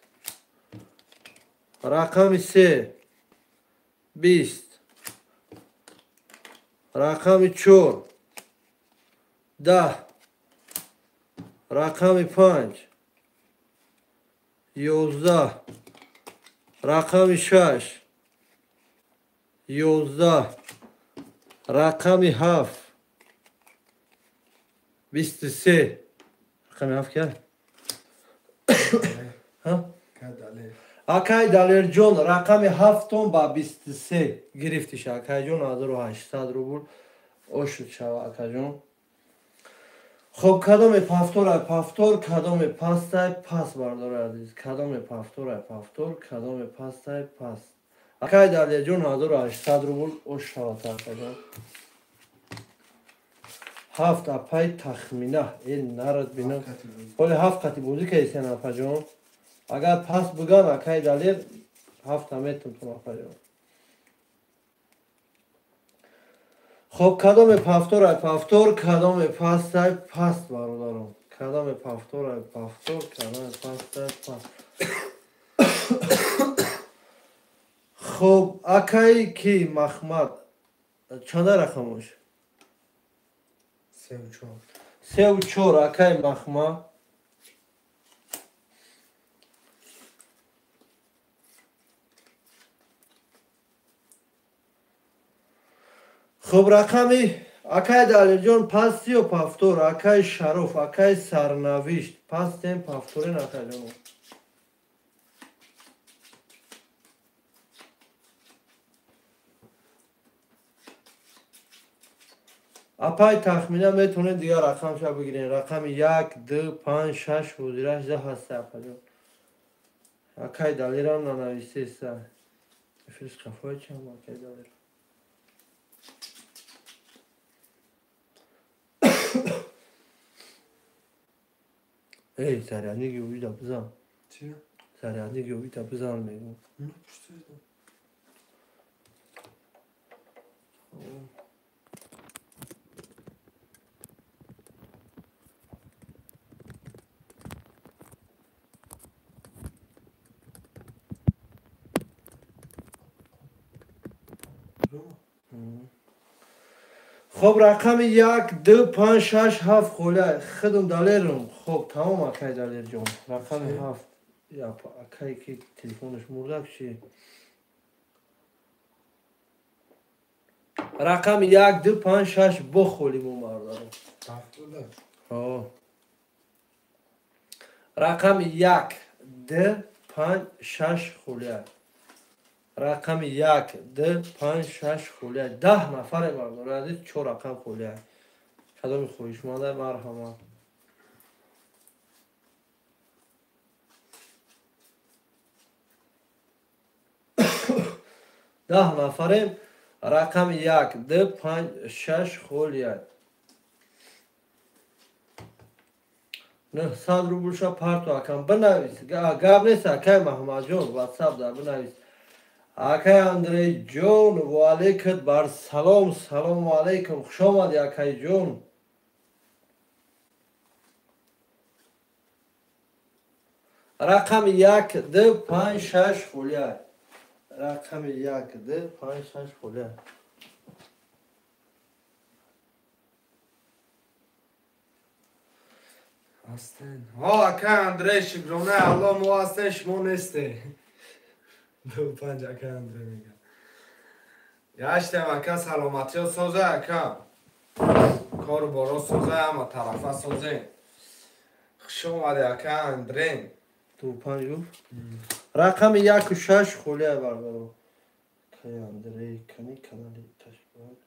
рақами 3 20, рақами 4 10, рақами 5 11, рақами 6 11, рақами 7 23. Рақами 7 ки? Акай Далерҷон рақами 7 ба 23 гирифтиш акайҷон 1800 рубл ошуд шава акайҷон. Хоб кадоме пафторай пафтор, кадоме пастай пас бардори азиз, кадоме пафторай пафтор, кадоме пастай пас. Акай Далерҷон 1800 рубл ош шавад акайҷон. 7 апай тахмина эл нарад бинам. Ҳоли 7 қати бозӣ кардисен апаҷон. Агар пас буган акай Далер 7 метумтон апаҷон. Хоб кадоме пафторай пафтор, кадоме пастай паст бародарон. Кадоме пафторай пафтор, кадоме пастай паст. Хоб акай ки Махмад чанда рақамош? 3-4. 3-4 акай Махмад. Хоб рақами акай Далерҷон пасти ё пафтор, акай Шароф, акай Сарнавишт пастем пафторен акайҷон. Апай тахмина метавонед дигар рақамша бигирен. Рақами 1, 2, 5, 6 ҳозираш да ҳаста апаҷон. Акай Далерам нанависеста. Эфирс қафои чам акай Далер. Эй, зарядник увида бизан. Чи? Зарядник увида бизан мегӯм. Хоб рақами 1, 2, 5, 6, 7 холя худум Далерум. Хоб тамом акай Далерҷон. Рақами 7 акай ки телефонаш мурдак чи. Рақами 1, 2, 5, 6 бо холиму бародарон. Ҳо. Рақами 1, 2, 5, 6 холя. Рақами 1, 2, 5, 6 холия. 10 нафаре бардори азиз 4 рақам холия. Кадоми хоҳишманда марҳамат. 10 нафарем рақами 1, 2, 5, 6 холия. 900 рублша парту акам бинавис. Гап нест акай Маҳмадҷон, WhatsApp да бинавис. Акай Андрейҷон, ва алейкум бар салом, салому алейкум. Хуш омадӣ акайҷон. Рақами 1, 2, 5, 6 холия. Рақами 1, 2, 5, 6 холия. Ҳастен. Ҳо акай Андрей, шукронаи Аллоҳ мо ҳастем, шумо нестед. 2, 5 акай Андрей мегӯяд. Яштем ака, саломатиё соза ака. Кору боро соза, ҳама тарафа созе. Хуш омадӣ ака Андрей. 2, 5 гуфт. Рақами 1 6 холия бародаро. Кай Андрей кани канали ташбак.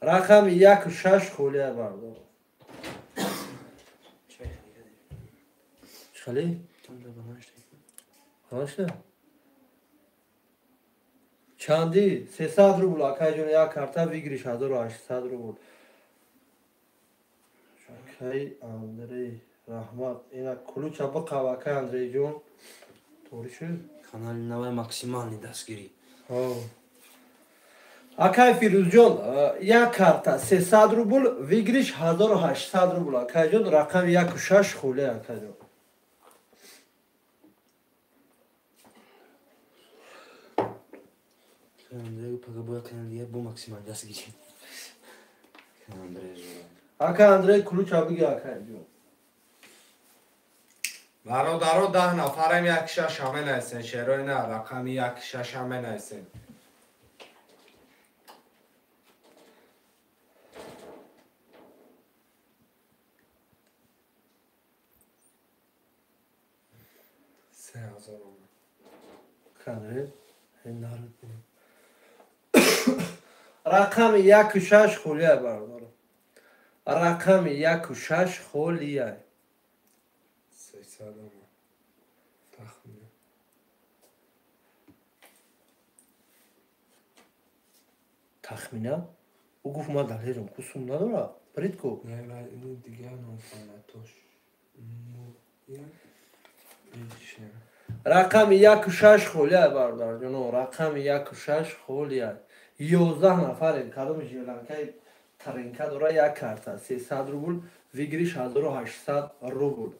Рақами 1 6 холия бародаро. Чхали? Баланшта? Чанди? 300 рубл акайҷон, як карта выигрыш 1800 рубл. Акай Андрей, раҳмат. Ина ключа биқав акай Андрейҷон. Тоғри шуд? Канали навай максимальный дастгирӣ. Акай Фирӯзҷон, як карта 300 рубл, выигрыш 1800 рубл. Акайҷон, рақами 1 6 холия акайҷон. Андрей пага бояд канали дигар бо максимальный дастгирӣ. Андрей. Акай Андрей ключа биги акайҷон. Бародаро 10 нафарем 1 6 ҳаме наисен. Шерои на рақами 1 6 ҳаме наисен. 3000 омад. Андрей, народ. Рақами 1 6 холия бародаро. Рақами 1 6 холия. 300 омад. Тахмина. Тахмина? Ӯ гуфт ман далерам, ку сум надора. Брид ку. Не, ва ини дигар номфалатош. Рақами 1 6 холия бародарҷоно. Рақами 1 6 холия. 11 нафарем. Кадом желанкаи таринка дора як карта 300 рубл, выигрыш 1800 рубл.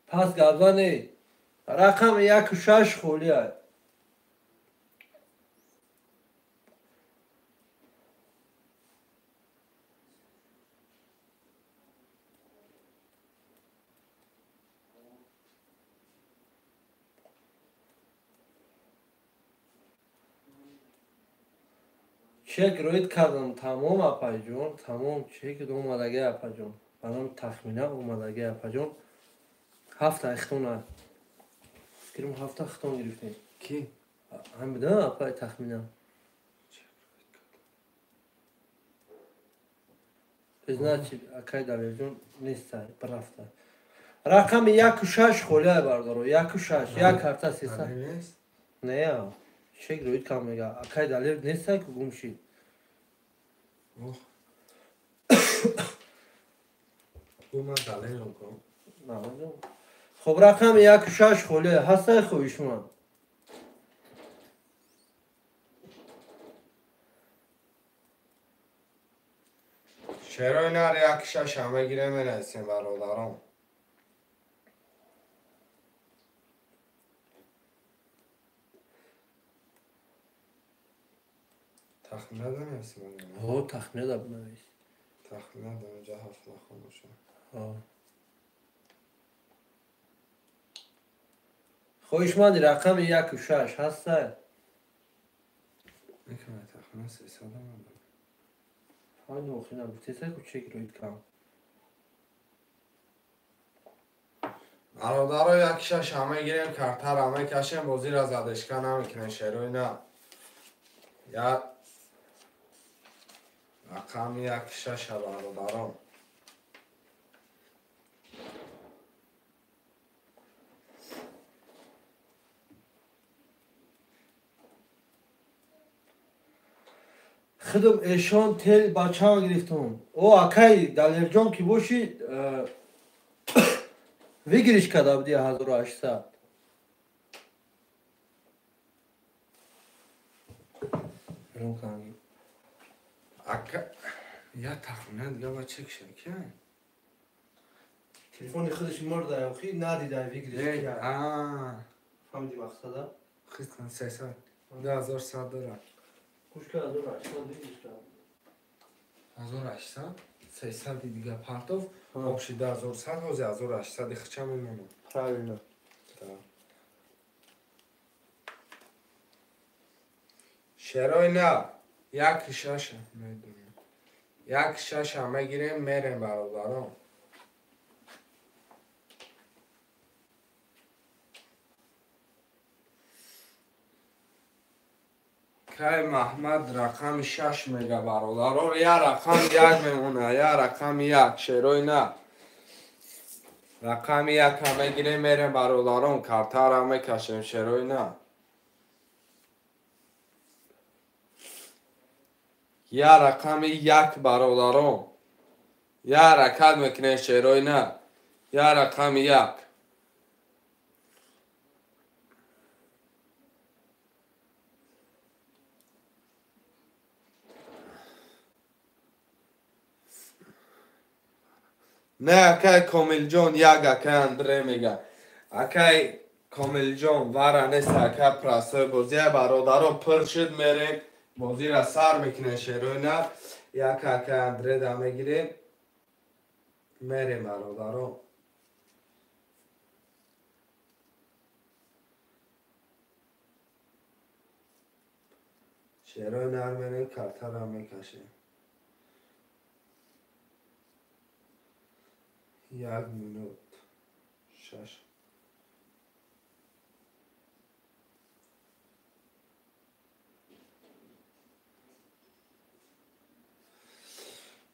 Пас гапзане. Рақами 1 6 холия. Чек роид кардам, тамом апайҷон, тамом чек омадаги апаҷон. Ба номи Тахмина омадаги апаҷон. Ҳафта хитона. Фикрам ҳафта хитон гирифтем. Ки? Ҳам буда апай Тахмина. Значит, акай Далерҷон нестай, бирафта. Рақами 1 6 холия бародаро, 1 6, як карта 300. Не, чек роид кам мега. Акай Далер нестай ку гум шид. Ох. Гума Далером ку. Хоб рақами 1 6 холия ҳастай хоҳишманд. Шерои нар 1 6 ҳама гирем менависем бародарон. Тахмина данависем? Ҳо, тахмина да бинавис. Тахмина да онҷа ҳафт нахон боша. Ҳо. Хоҳишманди рақами 1 6 ҳастай? Мекунад тахмина 300 омад. Файно охина гуфтесай ку чек роид кам. Бародаро 1 6 ҳама гирем, картара мекашем, бозира задешка намекунем шерои на. Я рақами 1 6 бародарон. Худам эшон тел бачаам гирифтум. О акай Далерҷон ки бошӣ выигрыш карда буди 1800. Ака я тахмина дига ба чек шед ки? Телефони худаш мурда, охи надида выигрыш. А. Фаҳмиди мақсада? Хист кан 300. 2100 дора. Кушка 1800 выигрыш карда. 1800 300 дига партов общий 2100 ҳози 1800 хича мемонад. Правильно. Шерои на 1.6 медонам. 1.6 мегирем мерем бародарон. Кай Маҳмад рақами 6 мега бародарон, я рақам 1 мемона, я рақами 1 шерои на. Рақами 1 мегирем мерем бародарон, картара мекашем шерои на. Я рақами 1 бародарон. Я ҳаракат мекунем шерои на. Я рақами 1. Не акай Комилҷон як акай Андре мега. Акай Комилҷон вара нест акай прасои бозия бародарон пир шуд мерем. Бозира сар мекунем шерои на. Як акай Андре да мегирем. Мерем бародарон. Шерои нар мерем картара мекашем. 1 минут 6.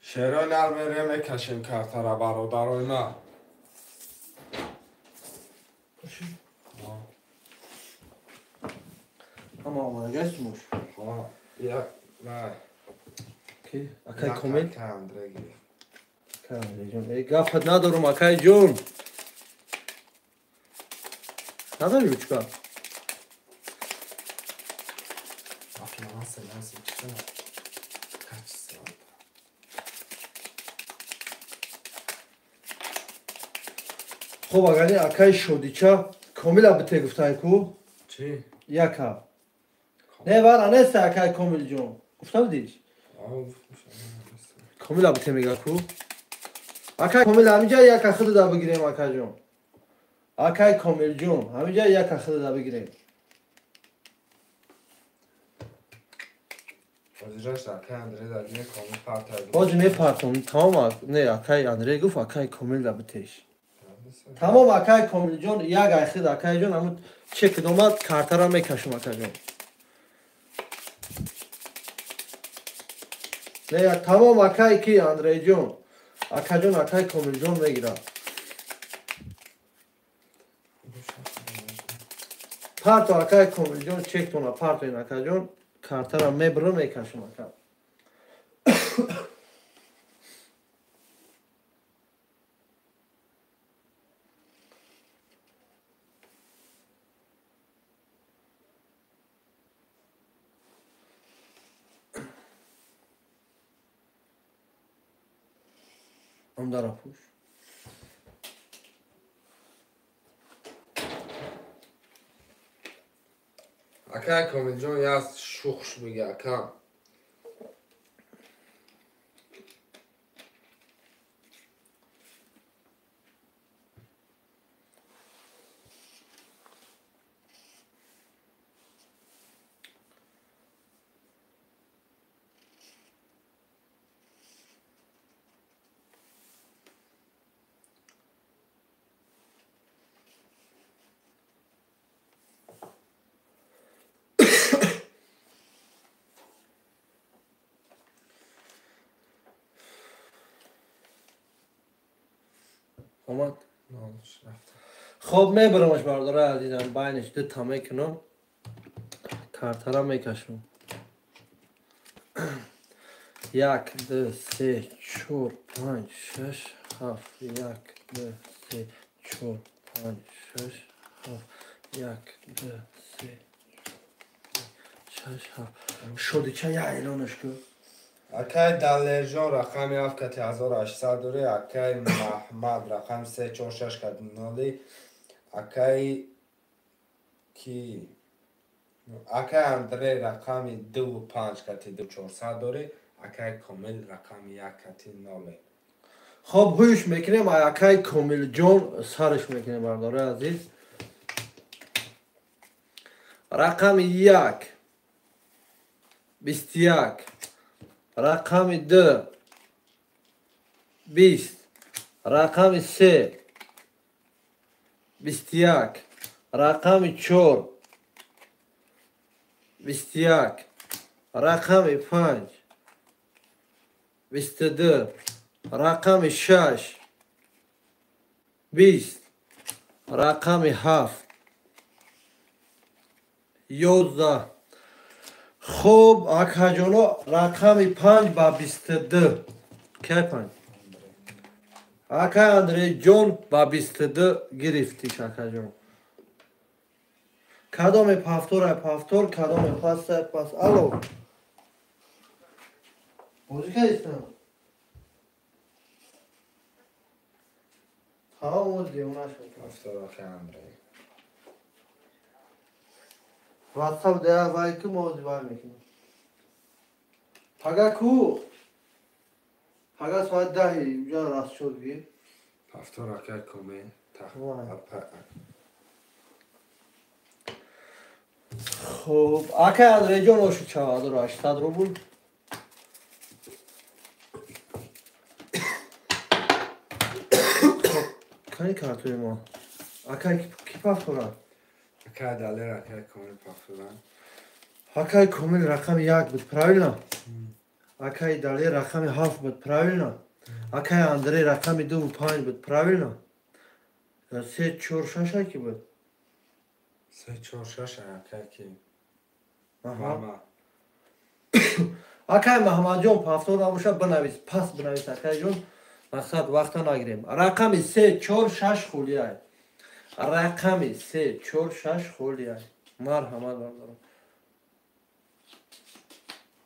Шерои нар мерем мекашем картара бародарои ман. Ама омадагашт мош. Як на. Ки? Акай Комил? Акай Андре гирифт. Гапат надорум акай ҷон. Надори ручка? Хоб агани акай шодича Комила бите гуфтай ку? Чи? Яка. Не вара нест акай Комил ҷон. Гуфта будиш? Комила бите мега ку? Акай Комил ҳаминҷа яка худда бигирем акаҷон. Акай Комилҷон ҳаминҷа яка худда бигирем. Ҳозир мепартом тамом не акай Андрей гуфт акай Комил да битеш. Тамом акай Комилҷон як ай худ акайҷон ҳамун чек омад картара мекашум акаҷон. Не тамом акай ки Андрейҷон. Акаҷон акай Комилҷон мегирад. Парто акай Комилҷон чектона партоин акаҷон картара мебурам мекашам ака. Дара пуш. Акай Комилҷон як шухш бига ака. Омад? Хоб мебарамаш бародарои азизам, байниш дута мекунам, картара мекашам. 1 2 3 4 5 6 7 1 2 3 4 5 6 7 1 2 3 6 7. Шодича я элонаш ку. Акай Далержон рақами 7 кати 1800 дори, акай Маҳмад рақами 3 4 6 кати 0, акай ки акай Андрей рақами 2 5 кати 2400 дори, Акай Комил рақами 1 кати 0. Хоб ҳуш мекунем, акай Комилҷон сарш мекунем, бародарои азиз. Рақами 1 21, рақами 2 20, рақами 3 21, рақами 4 21, рақами 5 22, рақами 6 20, рақами 7 11. Хуб, акаҷоно, рақами 5 ба 22. Кай 5? Акай Андрейҷон ба 22 гирифтиш, акаҷон. Кадоме пафтор ай пафтор, кадоме пас ай пас. Алло. Бозӣ кардистам? Тамом, оз девона шуд. Пафтор акай Андрей. WhatsApp дея вай ки мо ози вай мекунем. Пага ку? Пага соат 10 уҷа расчёт гир. Пафтор акай Комил. Хуб, акай Андрейҷон оши 4800 рубл. Кани картои мо? Акай ки пафтора? Акай Далер, акай Комил пафтора. Акай Комил рақами 1 буд, правильно? Акай Далер рақами 7 буд, правильно? Акай Андрей рақами 2 5 буд, правильно? 3 4 6 аки буд? 3 4 6 акай ки. Аҳа. Акай Маҳмадҷон пафтор набошад, бинавис, пас бинавис акайҷон. Мақсад вақта нагирем. Рақами 3 4 6 холиай. Рақами 3 4 6 холиай. Марҳамат бародарон.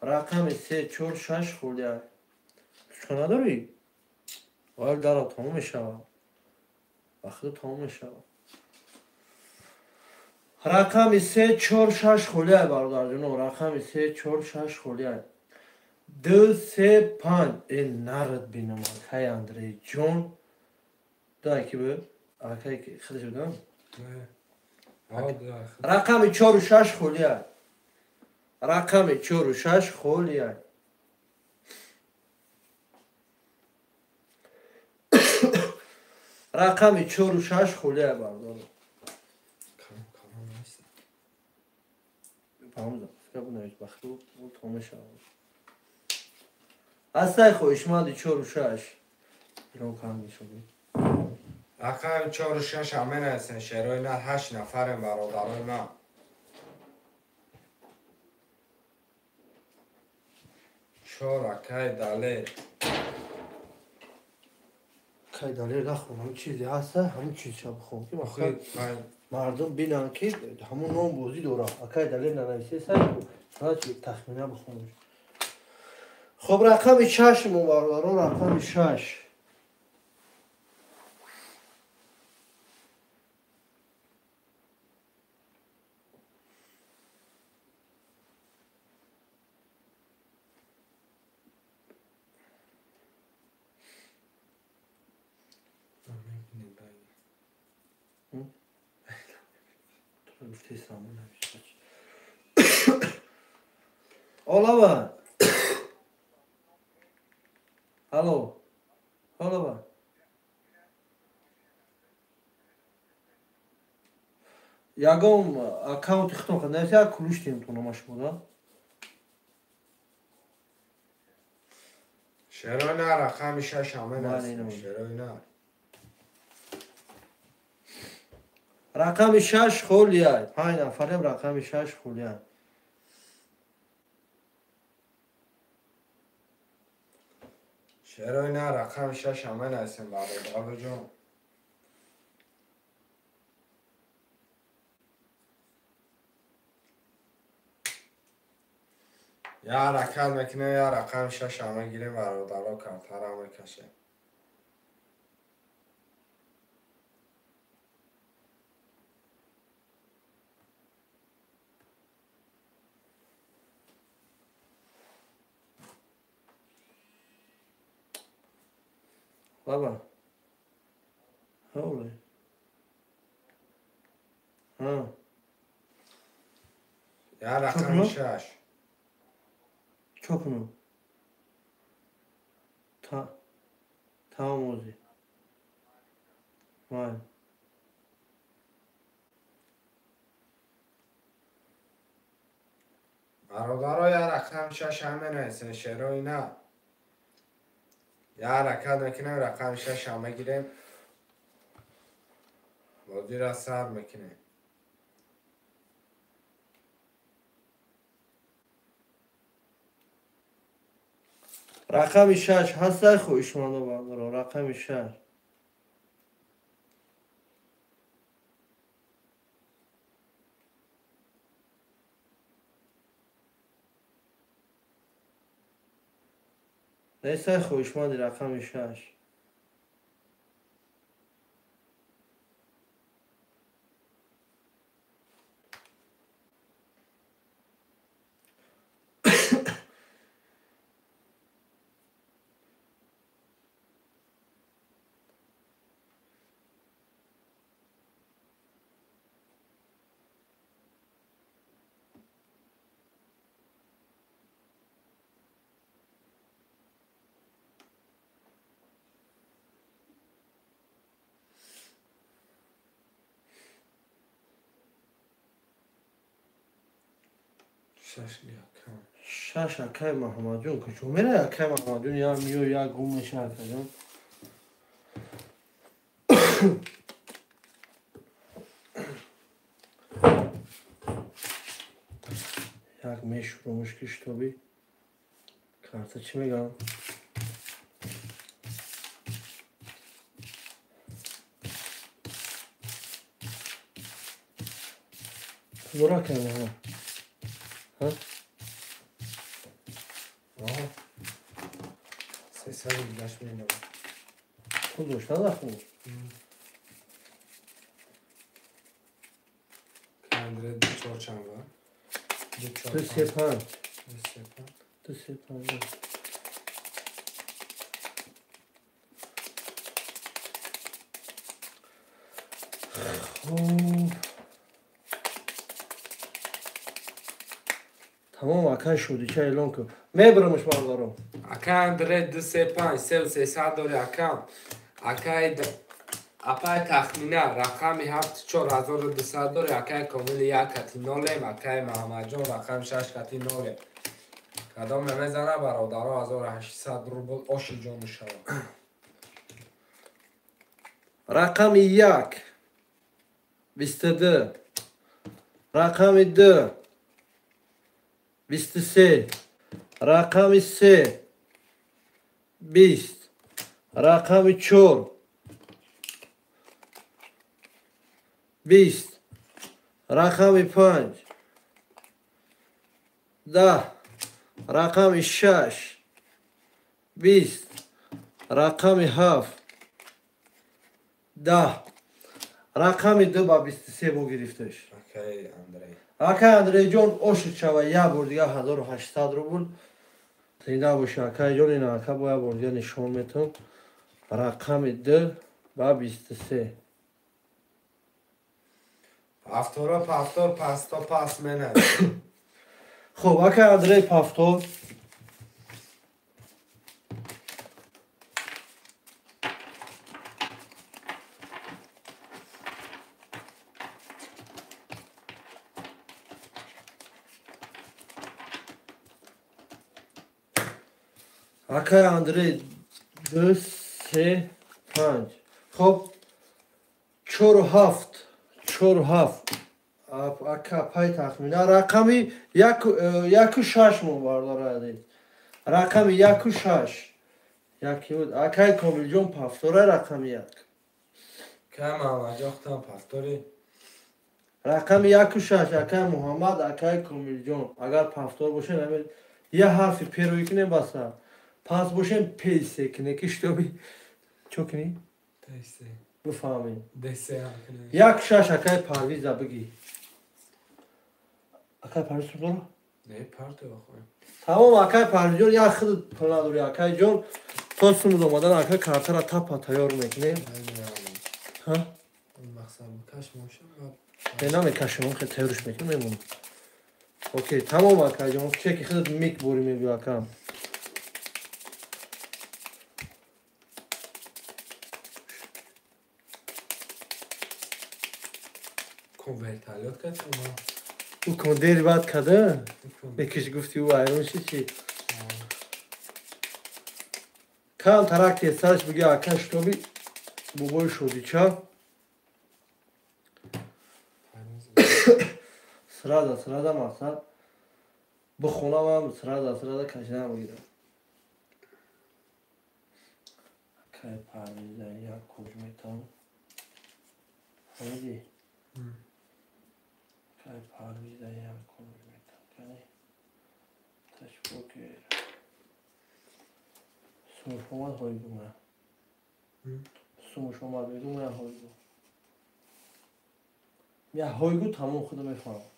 Рақами 3 4 6 холиай. Чӣ надорӣ? Вал дара тамом мешавад. Вақт тамом мешавад. Рақами 3 4 6 холиай бародарҷоно. Рақами 3 4 6 холиай. 2 3 5. Э нарад бинам акай Андрейҷон. Дай ки бу? Акай худаш будам? Рақами 4 6 холиай. Рақами 4 6 холиай. Рақами 4 6 холиай бародарон. Пауза. Фикр бахту тамом шавад. Астай хоҳишманди 4 6. Ирон кам мешавад. Рақами 4 6 ҳамин ҳастен. Шерои на 8 нафарем бародарои ман. 4 акай Далер. Акай Далер нахӯр, ҳамин чизе ҳаста, ҳамин чизша бихӯр ки мақсад мардум бинанд ки ҳамон ном бозӣ дорад. Акай Далер нанависеса, значит тахмина бихониш. Хоб, рақами 6 мо бародарон, рақами 6. Олава. Алло. Олава. Ягон аккаунти худтон хад як кулуш тем номаш буда. Шерои на рақами 6 ҳамин аст. Шерои на. Рақами 6 холиай. 5 нафарем рақами 6 холиай. Шерои на рақами 6 ҳамин ҳастем бародарҷон. Я ҳаракат мекунем, я рақами 6 ҳама гирем бародаро, картара мекашем. Баба. Ҳа, ҳа. Я рақами 6. Чо кунам? Тамом ози. Май. Бародаро, я рақами 6 ҳам менависен, шерои на. Я ҳаракат мекунем, рақами 6 ҳам мегирем. Бозиро сар мекунем. Рақами 6 ҳастай хоҳишмандо бародаро, рақами 6. Нестай хоҳишманди рақами 6. Шаш акай Маҳамадҷон куҷо мерай? Акай Маҳамадҷон я миё, я гум меша акаҷон. Як мешурумуш ки шитоби карта чӣ мегам? Пулора акай Маҳамад. Ҳа? Пул дошта нахӯ? Андре 4 чанд ва? 2 3 5. 2 3 5. Хуб. Тамом акай шудича эълон кун. Мебарамш бародаро. Акай Андре 2 3 5 3 300 дори акам. Акай апай тахмина рақами 7 4200 дори акай Комил 1 кати 0, акай Маҳамадҷон рақами 6 кати 0. Кадом мезана бародаро 1800 рубл оши ҷон шава. Рақами 1 22, рақами 2 23, рақами 3 20, рақами 4 20, рақами 5 10, рақами 6 20, рақами 7 10, рақами 2 ба 23 бо гирифташ. Акай Андрей. Акай Андрейҷон ошид шава як бор дига 1800 рубл. Зинда боша акайҷон, ина ака бо як бор дига нишон метам. Рақами 2 ба 23. Пафтора пафтор пасто пас мена. Хуб, акай Андрей пафтор. Акай Андрей 2 3 5. Хуб, 4 7 4 7. Ака пай тахмина рақами 1 6 мо бардора азиз. Рақами 1 6. Яки буд. Акай Комилҷон пафтора рақами 1. Кай Муҳаммадҷон пафтори? Рақами 1 6 акай Муҳаммад, акай Комилҷон. Агар пафтор бошед, ҳамин я ҳарфи перои кунем баса. Пас бошем пейсе кунем ки шитоби чо кунӣ? Пейсе. Бифаҳмем. Десе ҳам кунем. 1 6 акай Парвиза бигӣ. Акай Парвиз пул дора? Не, парто бахоем. Тамом акай Парвизҷон, як худ пул надорӣ акайҷон. То сумуд омадан ака картара тапа тайёр мекунем. Ҳа? Не намекашем, хе тайёрш мекунем, мемонем. Окей, тамом акаҷон, чеки худат мик бори мебиё ака. Кон вертолёт кард? Ӯ кон дери баъд када? Бекиш гуфти ӯ айрон ши чи? Кам тарак тезтарш бигӯ ака, шитоби бобои шодича. Сразу, сразу мақсад бихонамам, сразу, сразу кашидан бигирам. Акай Парвиза як куҷ метавон. Фаҳмидӣ? Акай Парвиза як куҷ метавон. Кани ташбокер. Сумуш омад ҳой гума. Сумуш омад бигу я ҳой гу. Я ҳой гу тамом худо мефаҳмам.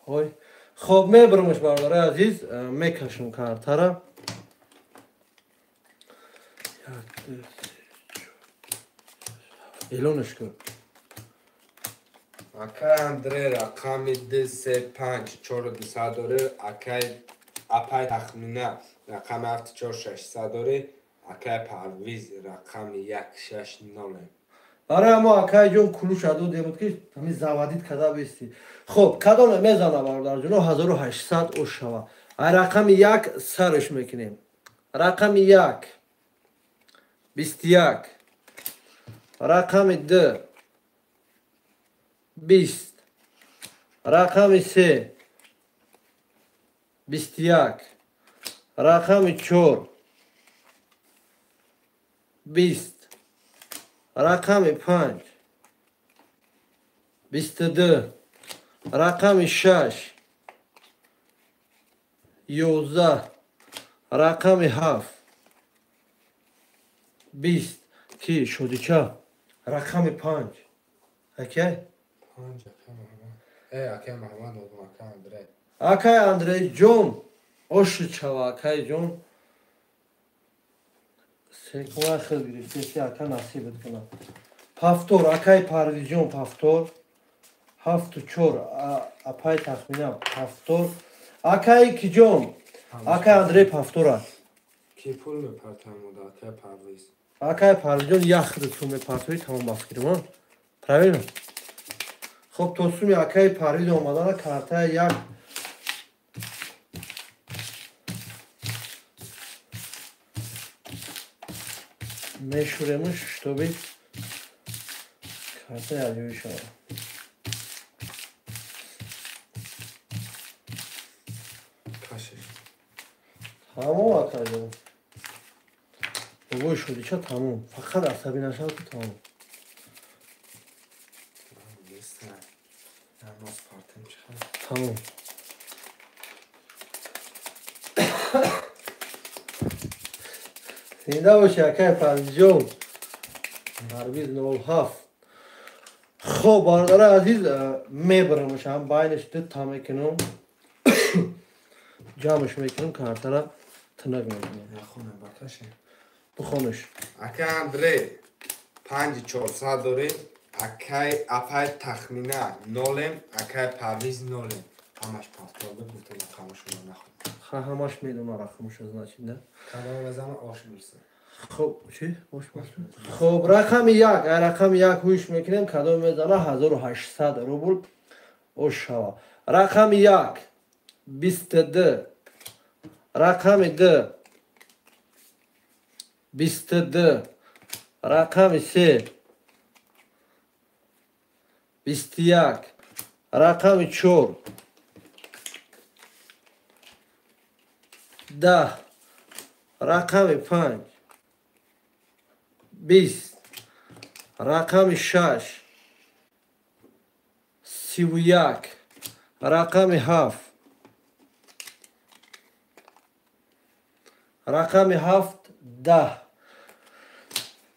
Ҳой. Хоб мебарамаш бародарои азиз, мекашам картара. Як, ду, се, чор, ҳафт. Эълонаш кун. Акай Андре рақами 2, 3, 5, 4, 200 дорӣ, акай апай Тахмина рақами 7, 4, 600 дорӣ, акай Парвиз рақами 1, 6, 0. Барои мо акай ҷон кулуша додем буд ки ҳамин заводит када бести. Хоб, кадоме мезана бародарҷоно 1800 ош шава. Ай рақами 1 сарш мекунем. Рақами 1 21, рақами 2 20, рақами 3 21, рақами 4 20, рақами 5 22, рақами 6 11, рақами 7 20. Ки шодича? Рақами 5. Акай? 5 акай Муҳаммад. Акай Муҳаммад одам, акай Андрей. Акай Андрей ҷон, оши чава акай ҷон. Секуна хел гирифте, ака насибат кунад. Пафтор, акай Парвизҷон, пафтор. 7 4, апай Тахмина, пафтор. Акай киҷон? Акай Андрей пафтора. Ки пул мепартамуда, акай Парвиз? Акай Парвизҷон яхр ту мепартои тамом ба фикрам, правильно? Хоб, то суми акай Парвиз омадана картая як мешуремуш, шитоби карта аҷоиб шавад. Тамом акаҷон. Бобои шодича тамом. Фақат асабӣ нашав ки тамом. Тамом. Зинда бошӣ акай Парвизҷон. Парвиз 07. Хоб бародари азиз, мебарамаш ҳам байнаш дута мекунам. Ҷамъш мекунам, картара тинак мекунам. Нахонам бакаше. Бихонаш. Акай Андрей 5 400 дорӣ, акай апай Тахмина 0, акай Парвиз 0. Ҳамаш пафтор гуфтам рақамашонро нахон. Ха, ҳамаш медона рақамашо, значит, да? Кадом мезана ош мирса. Хоб, чи? Ош мирса. Хоб, рақами 1, ай рақами 1 ҳуш мекунем, кадом мезана 1800 рубл ош шава. Рақами 1 22, рақами 2 22, рақами 3 21, рақами 4 10, рақами 5 20, рақами 6 31, рақами 7, рақами 7 10,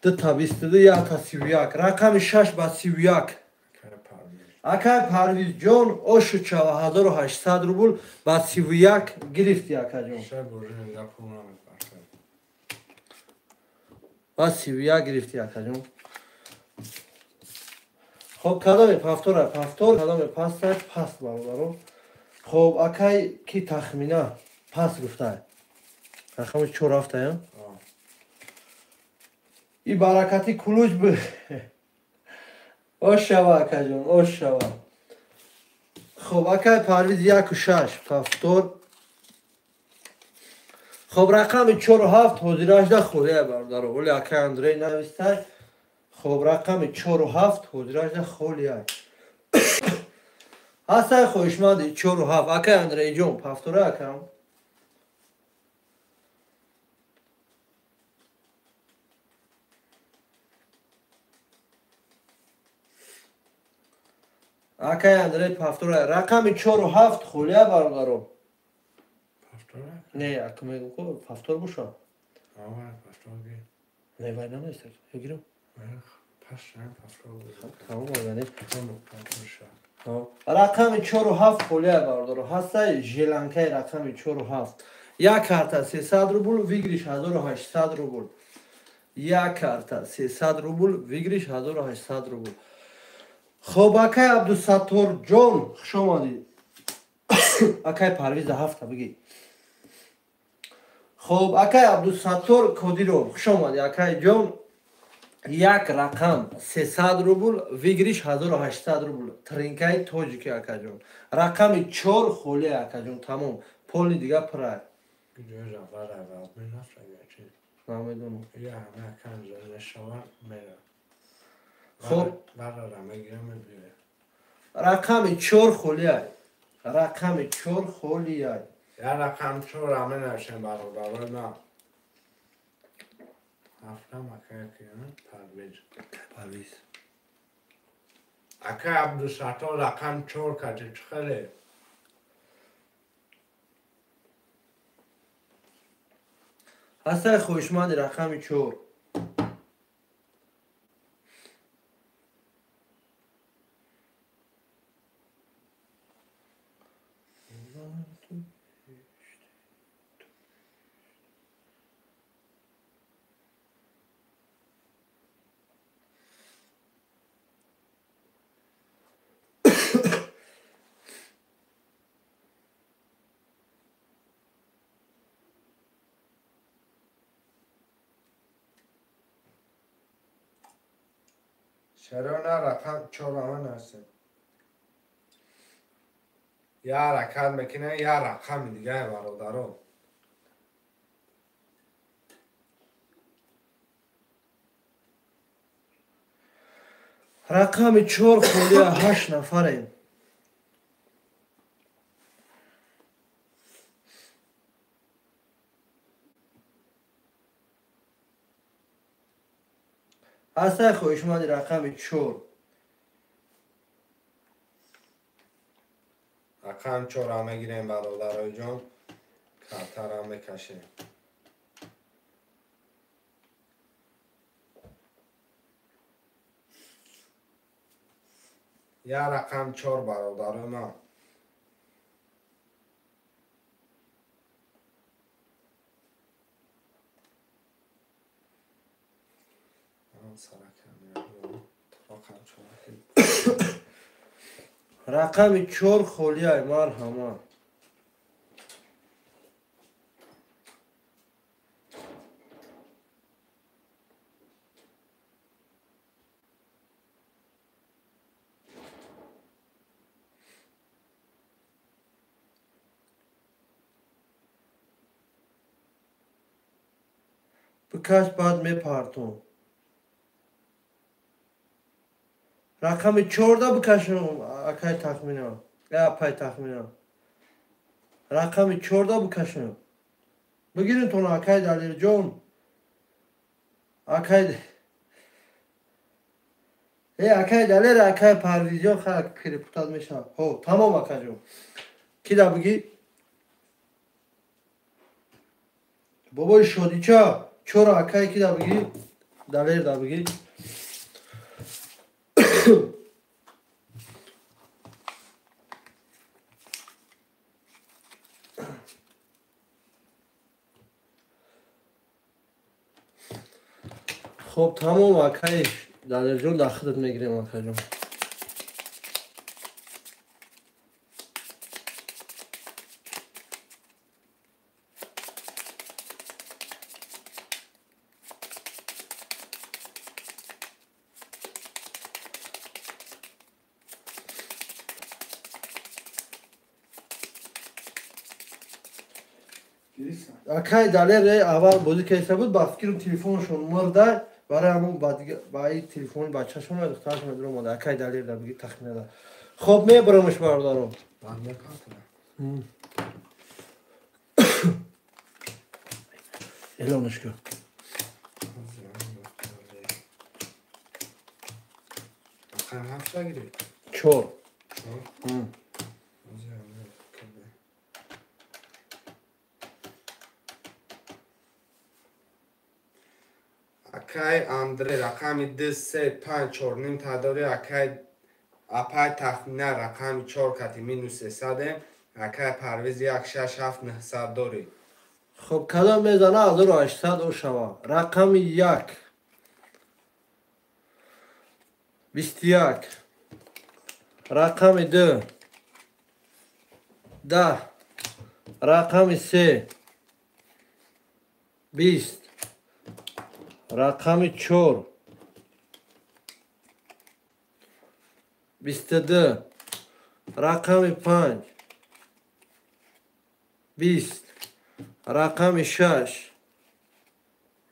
дута 22, якта 31, рақами 6 ба 31. Акай Парвизҷон ошучава 1800 рубл ба 31 гирифти акаҷон. Ба 31 гирифти акаҷон. Хоб кадоме пафтора пафтор, кадоме паста паст бародаро. Хоб акай ки тахмина паст гуфтай. Рақами 4 рафтаям. И баракати кулуч бу. Ошава акаҷон, ошава. Хоб акай Парвиз 1.6 пафтор. Хоб рақами 4.7 ҳозирашда холия бародаро. Оли акай Андрей навистай. Хоб рақами 4.7 ҳозирашда холия. Ҳастай хоҳишманди 4.7 акай Андрейҷон пафтора акам. Акай Андрей пафтора рақами 4.7 холия бародаро. Пафтора? Не, ака мегӯ ко пафтор боша. Ава пафтор ги. Не, вай наместа. Гирам. Рақами 4.7 холия бародаро. Ҳастай желанкаи рақами 4.7. Як карта 300 рубл, выигрыш 1800 рубл. Як карта 300 рубл, выигрыш 1800 рубл. Хоб акай Абдусатторҷон, хуш омадӣ. Акай Парвиза ҳафта бигӣ. Хоб акай Абдусаттор Кодиров, хуш омадӣ акай ҷон. Як рақам 300 рубл, выигрыш 1800 рубл. Тринкаи тоҷики акаҷон. Рақами 4 холия акаҷон, тамом. Поли дига пурай. Намедонам. Хоб рақами 4 холия. Рақами 4 холия. Я рақам 4 аменашем бародарои ман. Ҳафтам акай киям Парвиз. Парвиз. Акай Абдусаттор рақам 4 кати чӣ хеле? Ҳастай хоҳишманди рақами 4. چرا نه رقم 4 من هستیم یا حرکت میکنه یا رقم دیگه برادرو. Рақами 4 холия 8 нафарем. Ҳастай хоҳишманди рақами 4. Рақам 4 мегирем бародарои ҷон, картара мекашем. Я рақам 4 бародарои ман. Рақами 4 холияй марҳамат. Бикаш баъд мепартом. Рақами 4 бикашам акай тахминам. Апай тахминам. Рақами 4 бикашам. Бигирин тон акай Далерҷон. Акай акай Далер, акай Парвизҷон хак перепутат мешавад. Ҳо, тамом акаҷон. Кида бигӣ? Бобои Шодича, 4 акай кида бигӣ? Далер да бигӣ. Хоб тамом акай Далерҷон, дар худат мегирем акаҷон. Акай Далер аввал бозӣ кайса буд, ба фикрум телефоншон мурда, барои ҳамон ба и телефони бачашон ва духтарашон дур омада. Акай Далер да биги тахминада. Хоб мебарамш бародарон. Элонаш кун. Чор. Акай Андре рақами 2 3 5 4 ним тадори акай апай тахмина рақами 4 кати минус 300 акай Парвиз 1 6 7 900 дори. Хоб кадом мезана 1800 ошава. Рақами 1 21 рақами 2 10 рақами 3 20 рақами 4 22 рақами 5 20 рақами 6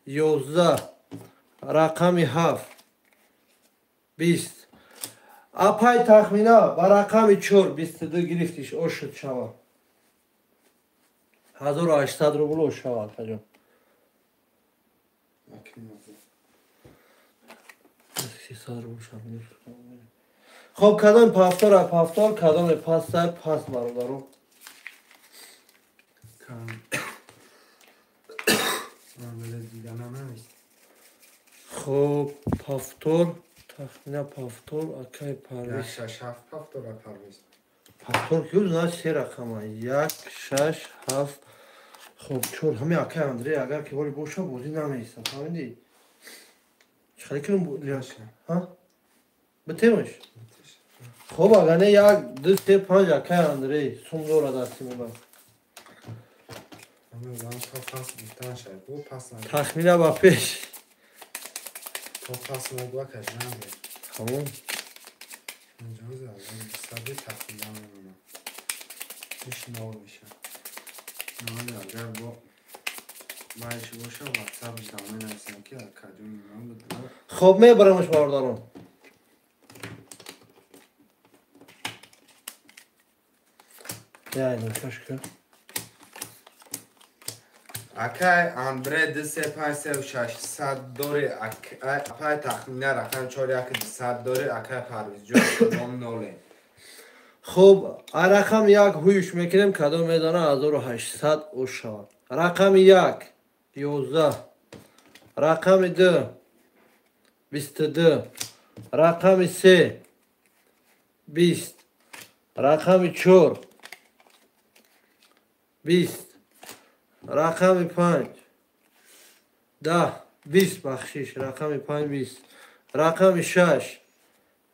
11 рақами 7 20. Апай тахмина ба рақами 4 22 гирифтиш ошуд шава. 1800 рубл ошава акаҷон. Хоб кадом пафтор пафтор, кадом пастай пас бародаро. Хоб пафтор тахмина пафтор акай Парвиз. 6 7 пафтор Парвиз. Пафтор ки значит се рақама 1 6 7. Хоб чор ҳами акай Андрей агар ки воли боша бозӣ намеиста, фаҳмидӣ? Чӣ кунем ҳа? Битемаш? Хоб агар не 1 2 3 5 акай Андрей сум дора дасти мона. Тахмина ба пеш. То пас нагва кажам. Тамом. Инҷо саби тахмина мемонам. Иш нол меша. Агар бо байш боша ватсапш дам менависам ки акаҷон ман буд. Хоб мебарамаш бародарон. Я иношка. Акай Андре 2 3 5 3 600 дори акай тахмина рақам 4 1 200 дори акай Парвиз ҷон ноле. Хоб рақам 1 ҳуюш мекунем, кадом медона 1800 ошавад. Рақами 1 11 рақами 2 22 рақами 3 20 рақами 4 20 рақами 5 10 20 бахшиш рақами 5 20 рақами 6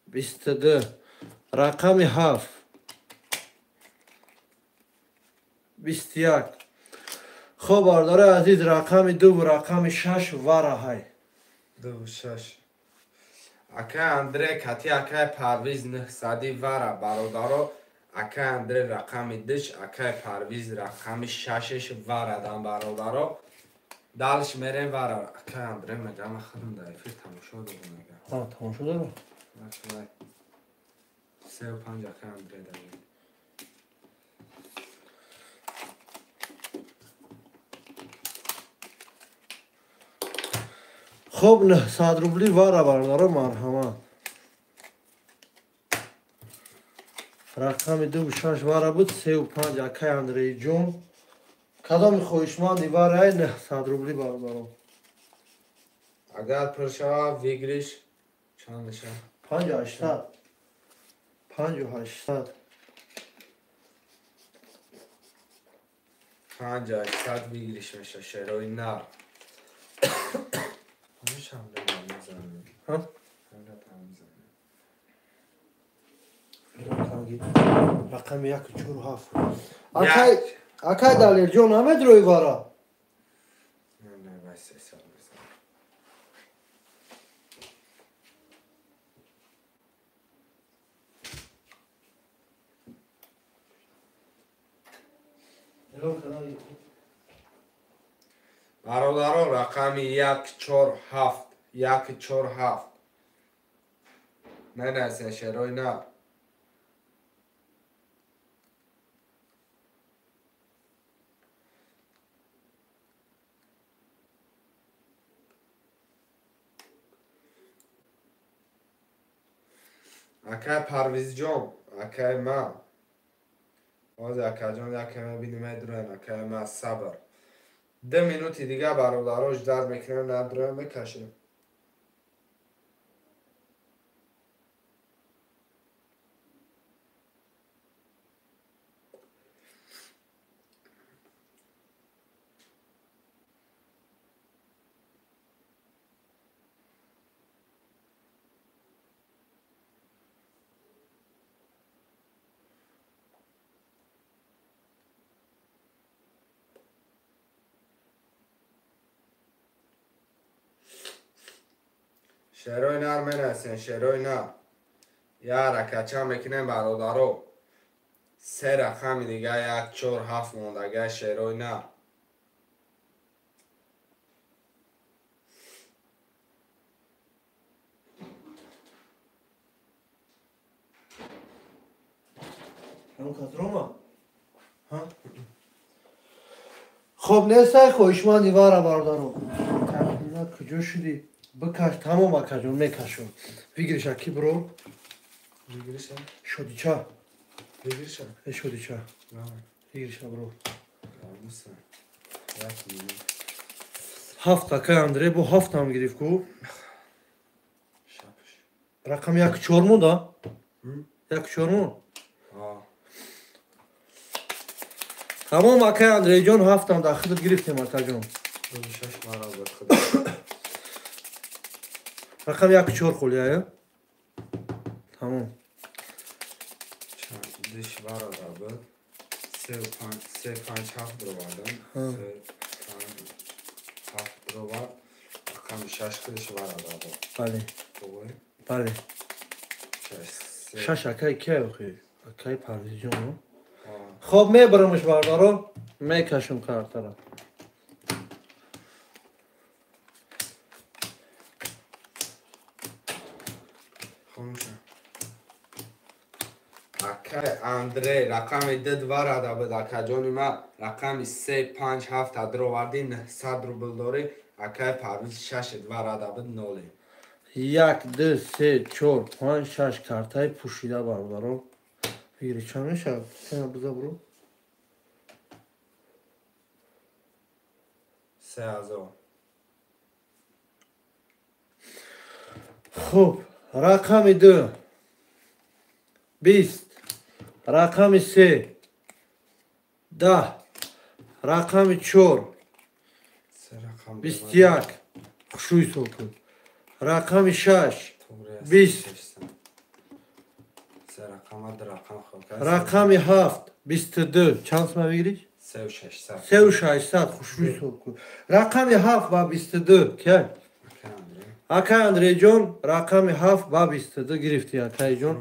22 рақами 7 21. Хоб бародари азиз рақами 2 ва рақами 6 вараҳай. 2 6. Акай Андре кати акай Парвиз 900 вара бародаро. Акай Андре рақами 2, акай Парвиз рақами 6 варадан бародаро. Далш мерем вара. Акай Андре мегам худам дар эфир тамошо дорам мега. Ҳа, тамошо дорам. 3 5 акай Андре дорем. Хоб 900 рубли вара бародаро марҳамат. Рақами 2 6 вара буд 3 5 акай Андрейҷон. Кадоми хоҳишманди варай 900 рубли бародаро. Агар пур шава выигрыш чанд мешавад? 5800. 5800. 5800 выигрыш мешавад шерои нар. Ҳа? Рақами 1 4 7. Акай Далерҷон намедрои вара? Бародаро, рақами 1 4 7 1 4 7. Менависен шерои нар. Акай Парвизҷон, акай ман. Ҳозир акаҷон якаме бинем медроем, акай ман сабр. 2 минути дига бародаро ждать мекунем, надроем, мекашем. Шерои нар менависен, шерои нар. Я ракача мекунем бародаро. 3 рақами дига 1 4 7 мондага шерои нар. Хоб нестай хоҳишманди вара бародаро. Куҷо шудӣ? Бикаш, тамом акаҷон, мекашам. Выигрыша ки бро? Выигрыша? Шодича. Выигрыша? Шодича. Выигрыша бро. Ҳафт акай Андрей бо ҳафтам гирифт ку. Рақами 1 4 монда? 1 4 монд? Тамом акай Андрейҷон ҳафтам дар худат гирифтем акаҷон. 6 баробар худ. Рақам 1 4 холия, тамом. Диш бародар буд. 3 5 3 5 7 баровардам. 3 5 7 баровар. Рақами 6 худиш бародар буд. Бале. Бале. 6 акай ки охи? Акай Парвизҷон. Хоб мебарамш бародаро, мекашам картара. Акай Андрей рақами 2 2 рада буд акаҷони ман. Рақами 3 5 7 даровардӣ 900 рубл дорӣ. Акай Парвиз 6 2 рада буд 0. 1 2 3 4 5 6 картаи пӯшида бародаро. Фигри чанд мешавад? Сена биза бро. 3000. Хуб, рақами 2 20, рақами 3 10, рақами 4 21, хушрӯй ҳисоб кун. Рақами 6 20, рақами 7 22. Чанд сма выигрыш? 3600. Хушрӯй ҳисоб кун. Рақами 7 ба 22 кай? Акай Андрейҷон рақами 7 ба 22 гирифтӣ акайҷон.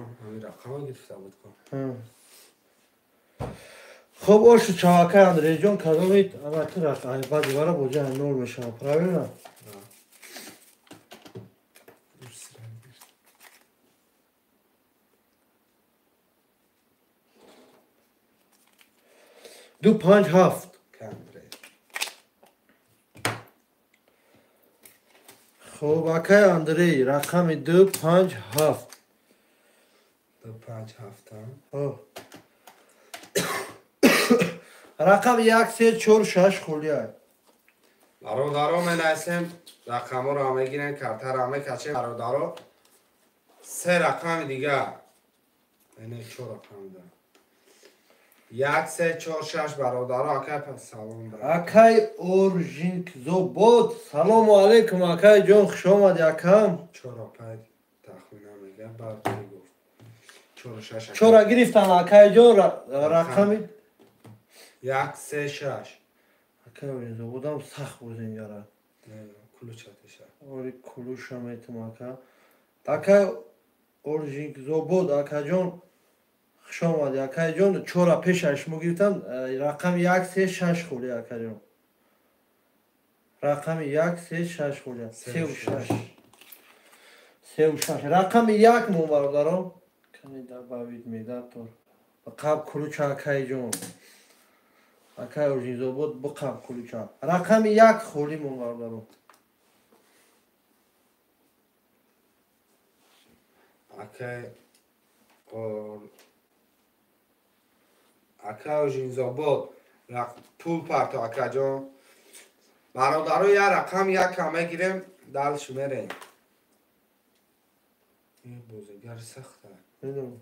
Хоб ошу чав акай Андрейҷон кадомит амати рақами баъди вара боҷа нол мешавад, правильно? 2 5 7. Хоб акай Андрей рақами 2 5 7. 2 5 7. Рақами 1 3 4 6 холия. Бародаро менависем, рақамҳоро мегирем, картаро мекашем. Бародаро 3 рақами дига. Яъне 4 рақам да. 1 3 4 6 бародаро акай салом брат. Акай Оржинкзобод салому алейкум акай ҷон, хуш омадӣ акам. 4 5 тахмина мегам баъд гуфт. 4 6 4 гирифтан акай ҷон, рақами 1 3 6. Акай Оржинкзободам сахт бозингара. Кулучатиша. Ори кулуша метум ака. Акай Оржинкзобод акаҷон хуш омадӣ акайҷон. 4 пешаш шумо гирифтан, рақами 1 3 6 хӯрди акаҷон. Рақами 1 3 6 хӯрди. 3 6. 3 6. Рақами 1 мо бародарон. Кани добавить медатор. Қаб кулуча акайҷон. Акай Оржинкзобод биқаб кулуча. Рақами 1 хӯрди мо бародарон. Акай Оржинкзобод пул парто акаҷон. Бародаро я рақам якам мегирем, дальше мерем. Ин бозигари сахта. Медонам.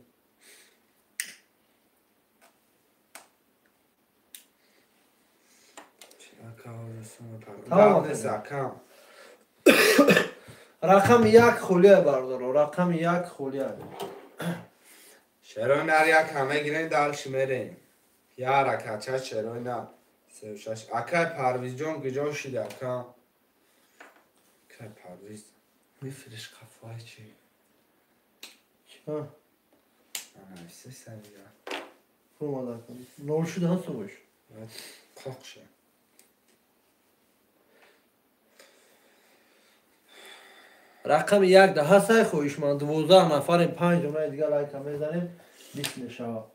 Рақами 1 холия бародаро, рақами 1 холия. Шерои нар якам мегирем, дальше мерем. Я ракача шерои нар. 3 6. Акай Парвизҷон куҷо шиди ака? Акай Парвиз мефириш қафои чи? Ча? Ана, сария. Омада. Нол шуд ҳаст бош. Қоқ шуд. Рақами 1 да ҳастай хоҳишманд. 12 нафарем, 5 донаи дига лайка мезанем, 20 мешавад.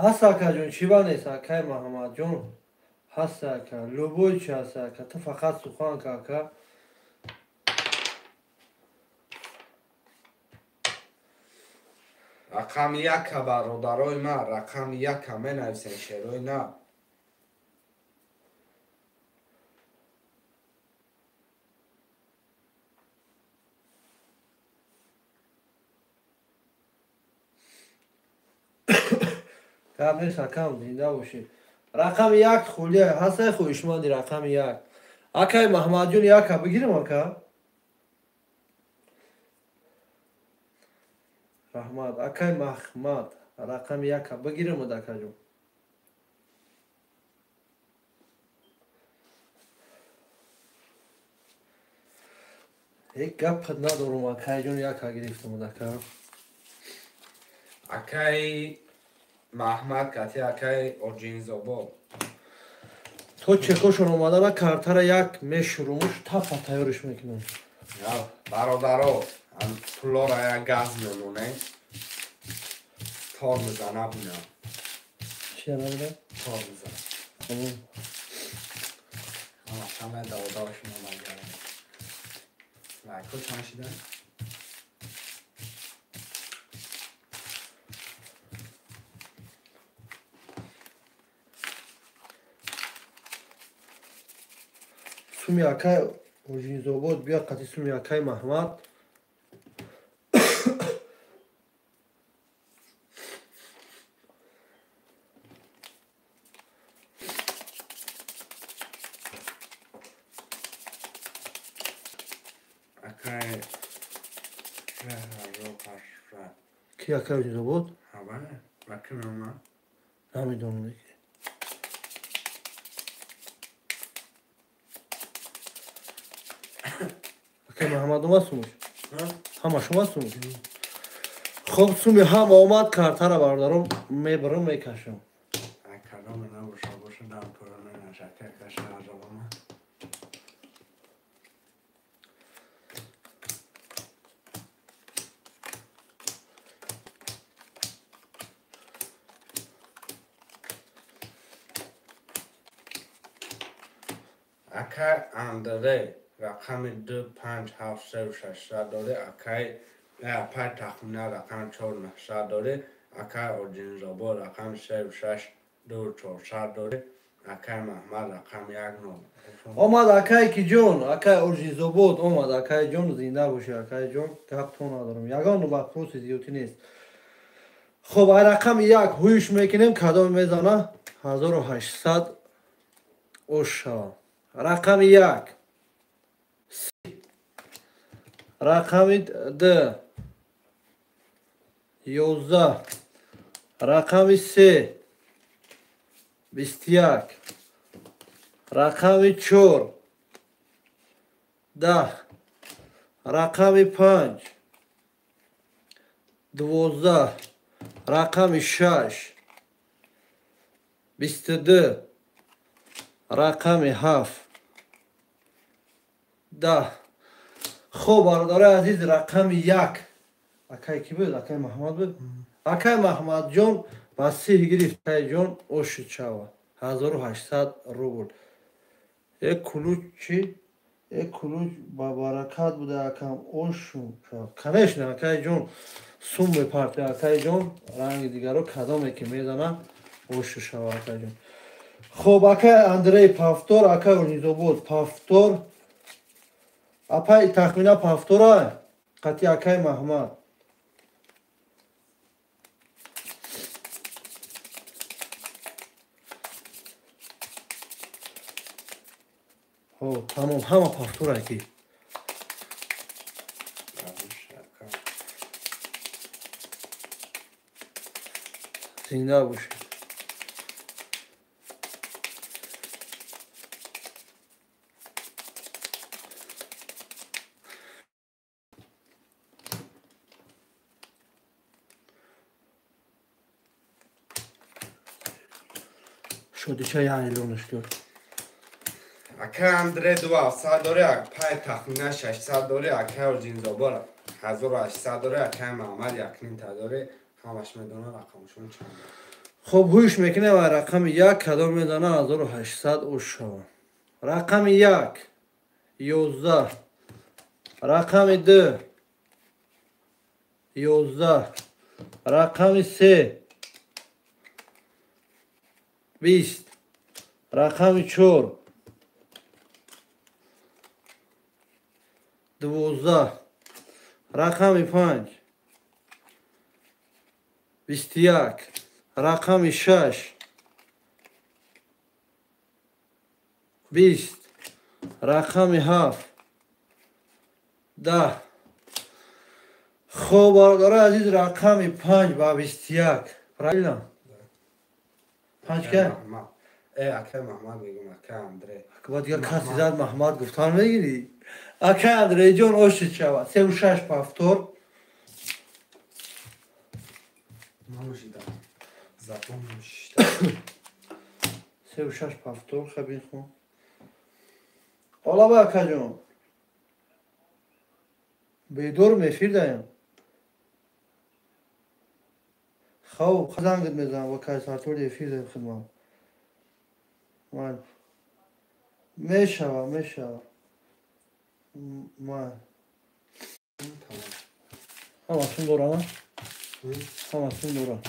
Ҳаст акаҷон, чӣ ба нест акай Маҳаммадҷон? Ҳаст ака, любой чи ҳаст ака, ту фақат сухан ка ака. Рақами 1 бародарои ман, рақами 1 менависен шерои на. Гап нест акам, зинда бошед. Рақами 1 холия ҳастай хоҳишманди рақами 1. Акай Маҳмадҷон 1 бигирем ака? Раҳмат. Акай Маҳмад рақами 1 бигирем акаҷон. Ҳеҷ гап надорум акайҷон, 1 гирифтам ака. Акай Маҳмад кати акай Оржинкзобод. То чекошон омадана картара як мешурумуш тапа тайёриш мекунам. Бародаро, пулора як газ мемонем. Тор мезана бинам. Чи набуда? Тор мезана. Ама шама даводаваш момагарам. Лайко чанд шидан? Суми акай Оржинкзобод бия қати суми акай Маҳмад. Акай Ки акай Оржинкзобод? Ҳа, ба ки меомад? Намедонам. Акай Маҳмад омад сумуш? Ҳамаш омад сумуш? Хоб суми ҳама омад, картара бародарон мебарам мекашам. Акай Андре рақами 2 5 7 3 6 дорӣ, акай пай тахмина рақами 4 9 дорӣ, Акай Орҷинзобод рақами 36 2 400 дорӣ. Акай Маҳмад рақами 1 0. Омад акай ки ҷон, акай Орҷинзобод омад, акай ҷон зинда бошӣ, акай ҷон, гап то надорам. Ягон вопроси зиёдӣ нест. Хоб, ай рақами 1 ҳуйш мекунем, кадом мезана 1800 ош шава. Рақами 1 рақами 2 11 рақами 3 21 рақами 4 10 рақами 5 12 рақами 6 22 рақами 7 10. Хоб, бародарои азиз, рақами 1 акай ки буд? Акай Маҳмад буд? Акай Маҳмадҷон ба сиҳ гирифт. Акайҷон оши чава 1800 рубл. Э кулуч чи? Э кулуч ба баракат буда акам ошу. Конечно, акайҷон сум мепарте, акайҷон ранги дигаро кадоме ки мезана ошу шава акайҷон. Хоб, акай Андрей Павтор, акай Орнизобод Павтор. Апай тахмина Павтора қати акай Маҳмад. Хо, тамом, ҳама Павтора ки. Зинда бошед. Шодиша як эълонаш кард. Акай Андре 2700 дорӣ, акай тахмина 600 дорӣ, акай Орҷинзобод 1800 дорӣ, акай Маҳмад 1.5 дорӣ. Ҳамаш медона рақамшон чанд. Хоб, ҳуш мекунем ва рақами 1 кадом медона 1800 ош шава. Рақами 1 11 рақами 2 11 рақами 3 20 рақами 4 12 рақами 5 21 рақами 6 20 рақами 7 10. Хоб, бародарои азиз, рақами 5 ба 21. Правильно? 5 ка? Акай Маҳмад мегӯм, акай Андрей. Ба дигар каси зад Маҳмад гуфтан мегирӣ? Акай Андрейҷон ошид шава. 36 Павтор. 36 Павтор хабин хун. Олаба акаҷон. Бедор мефир даям. Хоб, зангит мезанам ва кай сартори эфир даем хидмат. Ман мешава, мешава. Ман ҳамасун дорам, ҳамасун дорам.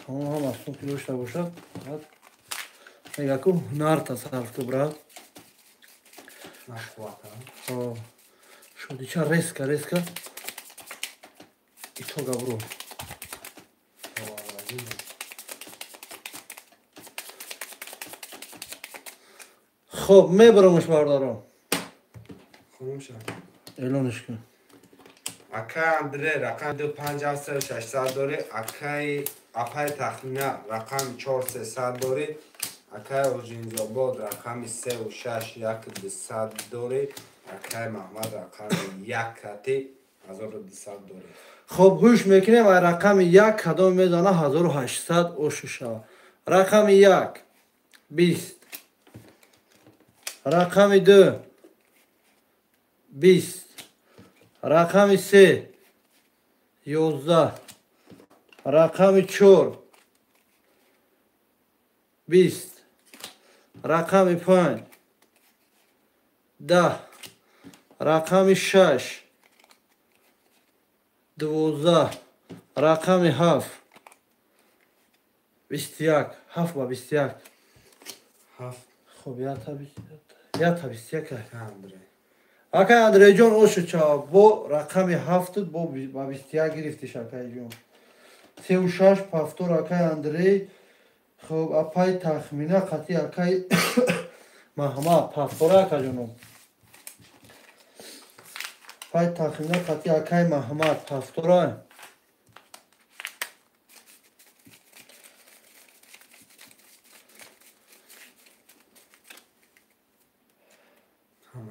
Ҳамасун ки дошта бошад, мега ку ҳунарта сарф ку, брат. Шодича резка, резка итога бро. Хоб, мебарамш бародарон. Эълонш кун. Акай Андрей рақами 2 5 3 600 дорӣ, акай апай тахмина рақами 4 300 дорӣ, акай Орҷинзобод рақами 3 6 1 200 дорӣ, акай Маҳмад рақами 1 кати 1200 дорӣ. Хоб, ҳуш мекунем ай рақами 1 кадом мезана 1800 ошу шава. Рақами 1 20 рақами 2 20 рақами 3 11 рақами 4 20 рақами 5 10 рақами 6 12, рақами 7, 21, 7 ба 21. 7. Хуб, 1 та 21. Акай Андрейҷон, ошуча бо рақами 7 бо ба 21 гирифтиш, акайҷон. 36 повтор, акай Андрей. Хуб, апай Тахмина қати акай Маҳмад повтора, акаҷоном. Апай Тахмина қати акай Маҳмад повтора.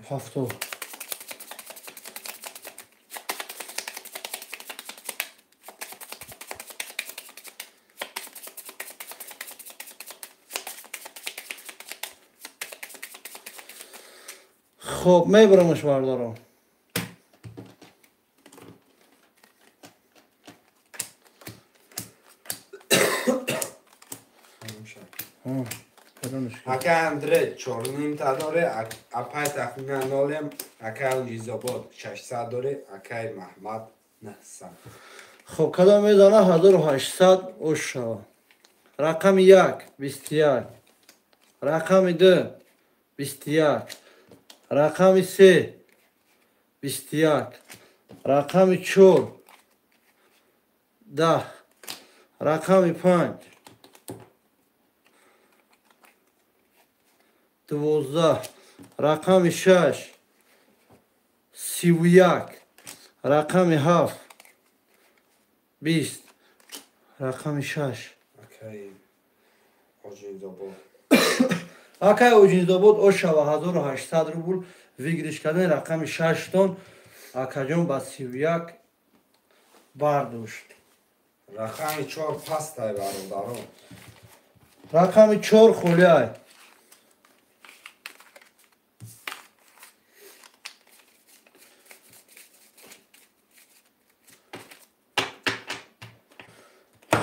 Повтор. Хуб, мебарамаш, бародарон. Ака Андрей 4,5 та доре, апай Тахмина нолем, акай Оҷизобод 600 доре, акай Маҳмад 900. Хуб, кадом мезана 1800 ош шава. Рақами 1 21, рақами 2 21, рақами 3 21, рақами 4 10, рақами 5 12, рақами 6 31, рақами 7 20, рақами 6. Акай Оҷинзобод. Акай Оҷинзобод ошава 1800 рубл выигрыш кардани рақами 6 тон акаҷон ба 31 бардошт. Рақами 4 пастай, бародарон. Рақами 4 холиай.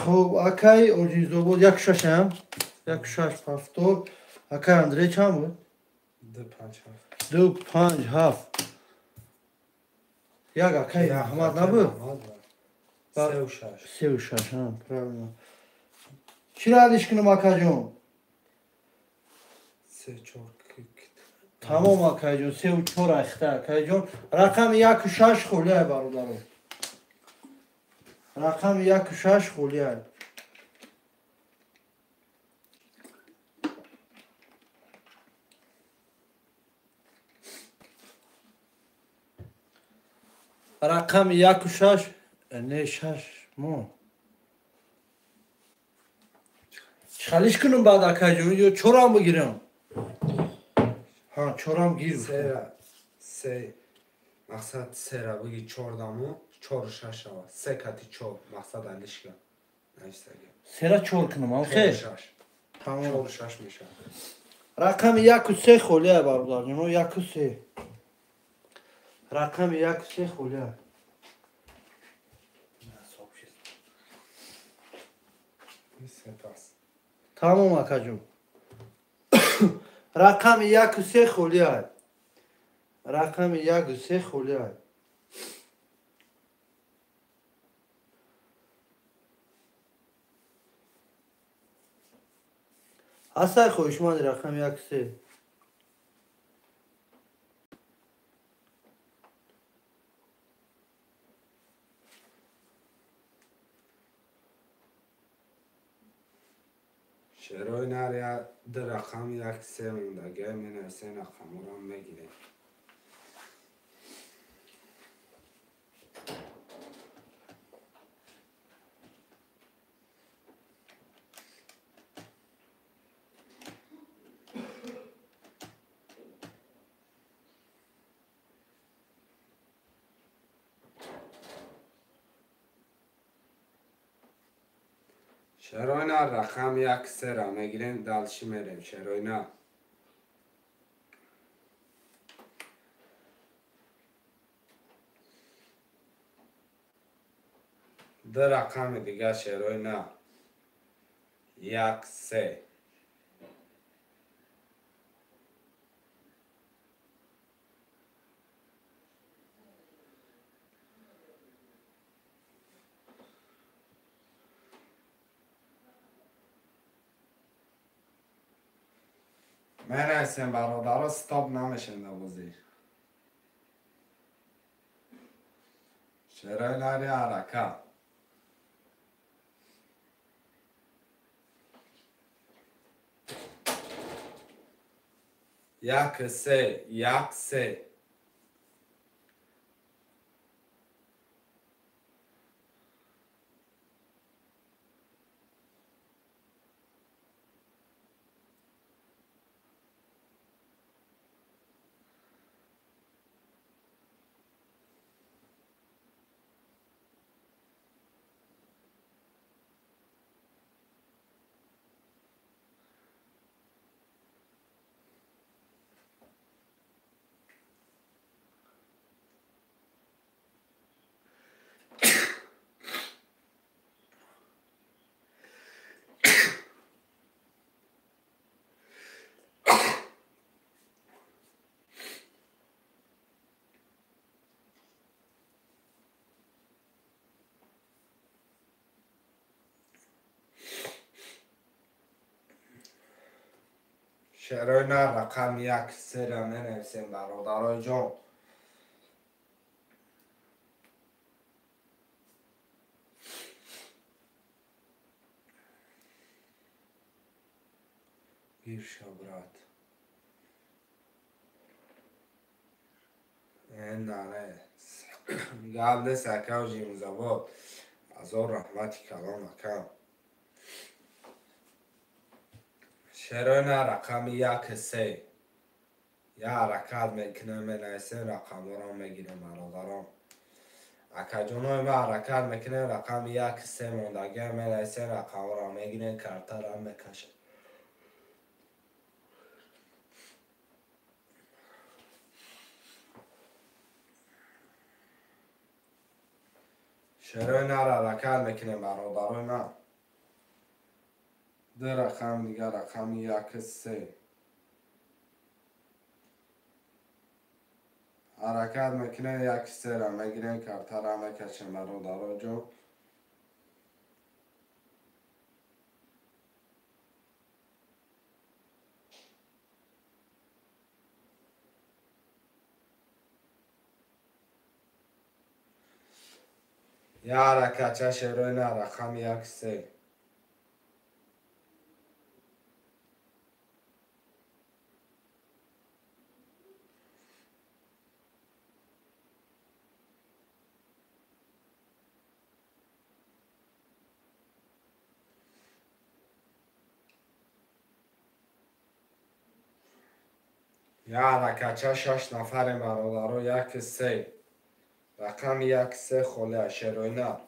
Хуб, акай Оҷинзобод як шашам, як шаш повтор. Акай Андрей чанд буд? 2 5 7. 2 5 7. Як акай Аҳмад набуд? 3 6. 3 6, ҳа, правильно. Чӣ радиш кунам, акаҷон? 3 4. Тамом, акайҷон, 3 4 ахта, акайҷон. Рақами 1 6 холиай, бародарон. Рақами 1 6 холиай. Рақами 1 6, не 6 мо. Чалиш кунам баъд, акайҷон, ё чорам бигирам? Ҳа, чорам гир. Сера, се мақсад сера биги чордаму чор шаш шава. Се кати чор мақсад алишка. Нависаги. Сера чор кунам, ам хел? Шаш. Тамом. Чор шаш мешавад. Рақами 1 3 холиай, бародарҷоно, 1 3. Рақами 1 3 холиай. Се пас. Тамом, акаҷон. Рақами 1 3 холиай. Рақами 1 3 холиай. Ҳастай хоҳишманди рақами 1 3? Шерои нар ду рақам як се мондагиа, менависем, рақамҳоро мегирем. Шерои нар рақам як сера мегирем, дальше мерем. Шерои нар. Ду рақами дигар, шерои нар. Як се. Менависем бародаро, стоп намешем дар бозӣ. Шерои нари ҳаракат. Як се, як се. Шерои на рақам як сера менависем бародарои ҷон. Гирша, брат. Не. Гап нест ака Жимзабод. Азор раҳмати калон ака. Шерои на рақами як се. Я ҳаракат мекунем, менависем, рақамҳоро мегирем бародарон. Акаҷонои ма ҳаракат мекунем, рақами як се мондагиам менависем, рақамҳоро мегирем, картаро мекашем. Шерои нара ҳаракат мекунем бародарои ман. Ду рақам дигар, рақами як се. Ҳаракат мекунем, як сера мегирем, картара мекашем бародаро ҷон. Я ҳаракатча шерои на рақами як се. Я ҳаракатча шаш нафарем бародаро, як се. Рақами як се холия шерои нар.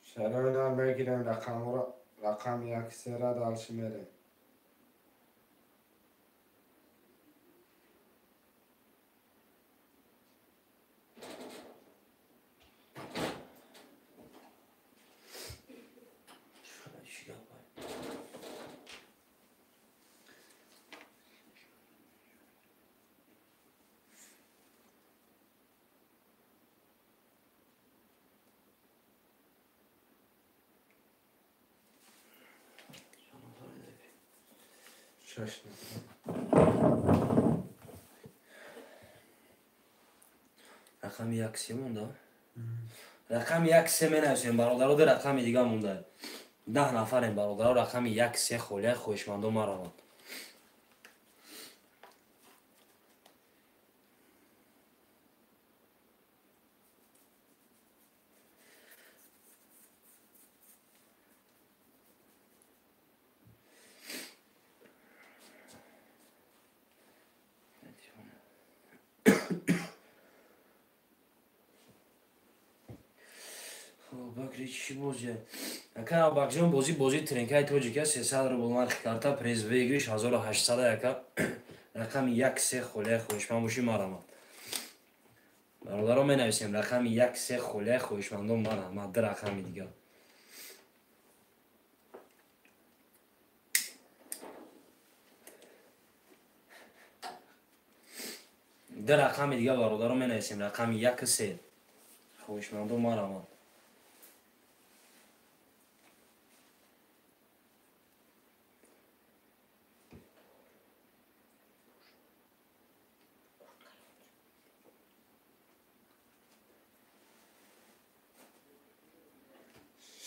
Шерои нар мегирем рақамҳоро, рақами як сера дальше мерем. Рақами як се монда? Рақами як се менависем бародаро, ду рақами дига монда. 10 нафарем бародаро, рақами як се холия хоҳишмандо мараванд. Бакри чӣ бозия? Ака Абакҷон бозӣ тренкаи тоҷика 300 рубл нархи карта, приз выигрыш 1800 ака. Рақами як се холия хоҳишманд бошӣ марамад. Бародаро менависем рақами як се холия хоҳишмандон марамад, ду рақами дигар. Ду рақами дига бародаро менависем, рақами 1 3. Хоҳишмандо марҳамат.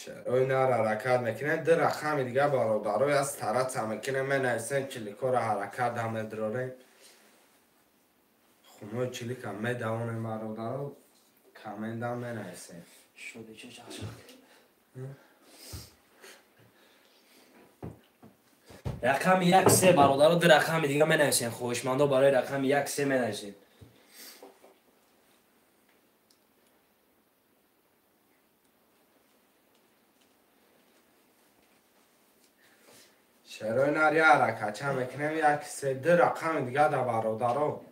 Шерои нар ҳаракат мекунем. Ду рақами дига бародарои аз тараца мекунем, менависем, чиликоро ҳаракат ҳам медрорем. Хунои чилика медавонем бародаро, комментам менависем. Рақами 1 3 бародаро, ду рақами дига менависем. Хоҳишмандо барои рақами 1 3 менависем. Шерои нар я ҳаракатча мекунем, 1 3 ду рақами дига да бародаро.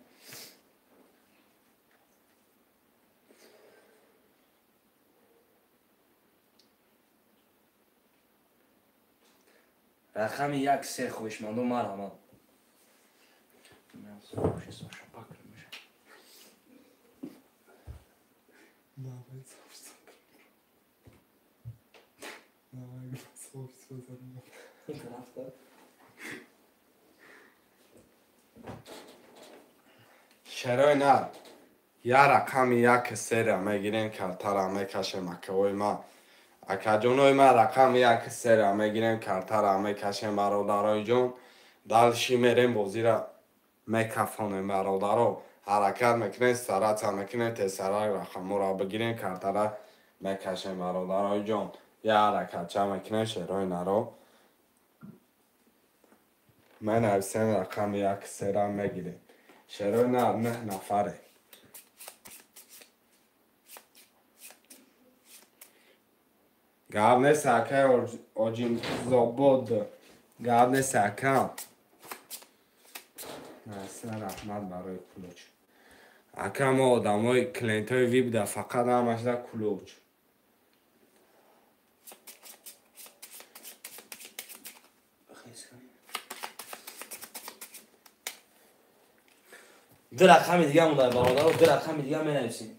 Рақами 1 3 хоҳишмандо марҳамат. Шерои нар я рақами 1 3-ра мегирем, картара мекашем акаҳои ма. Акаҷонои ма рақами 1 3-ра мегирем, картара мекашем бародарои ҷон. Далши мерем бозира мекафонем бародаро. Ҳаракат мекунем, стараться мекунем, тезтара рақамҳоро бигирем, картара мекашем бародарои ҷон. Я ҳаракатча мекунем шерои наро. Менависем рақами 1 3-ра мегирем. Шерои нар 9 нафаре. Гап нест акай Оҷинзобод, гап нест ака. Насина раҳмат барои кулуч. Ака мо одамои клиентҳои вип да фақат ҳамашда кулуч. Ду рақами дига монда бародаро, ду рақами дига менависем.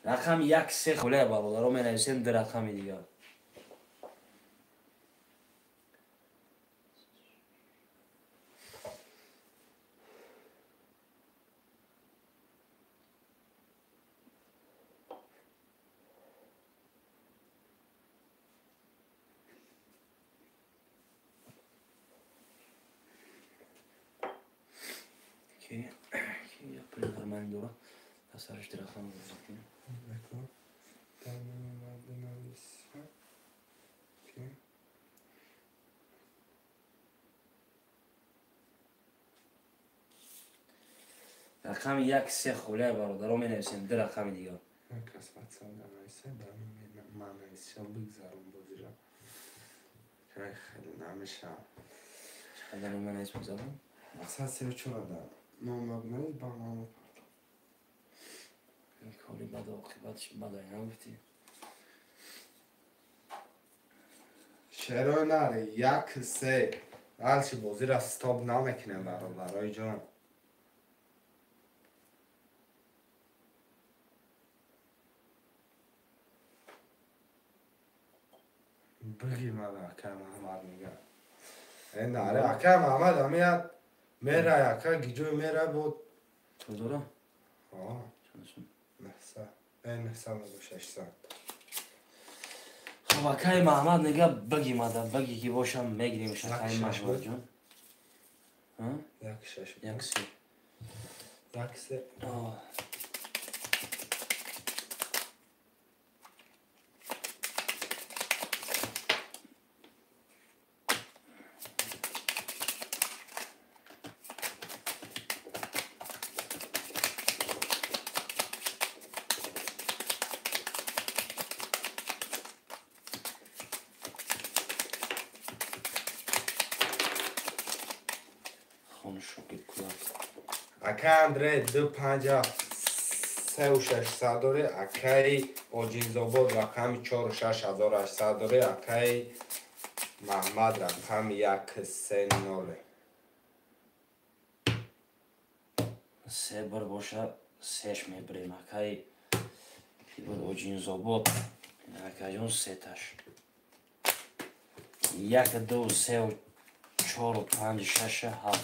Рақами 1 3 холе бародаро менависем, ду рақами дига. Ки я пули нормальный дора. Асараш ду рақам гузошт. Рақами 1 3 холе бародаро менависем, ду рақами дига. Чақадар менавис бигзарам? Мақсад 34 да. Ном набинавис ба ман. Кори баду оқибатш бадай нагуфтӣ. Шерои нар 1 3 Алши бозира стоп намекунем бародарои ҷон. Биги мана акай Маҳмад мега. Э наре акай Маҳмад ҳамия мерай ака гиҷои мерай буд. Пул дора? А. 900. 900 600. Хоб акай Маҳмад нега биги мада, биги ки бошам мегирем акай Маҳмад ҷон. А? 1 6. 1 3. 1 3. Акай Андрей 2 5 3 600 дори, акай Оҷинзобод рақами 4 6800 дори, акай Маҳмад рақами 130. Се бир боша, сеш мебирем. Акай буд Оҷинзобод. Акаҷон сеташ. 1, 2, 3, 4, 5, 6, 7.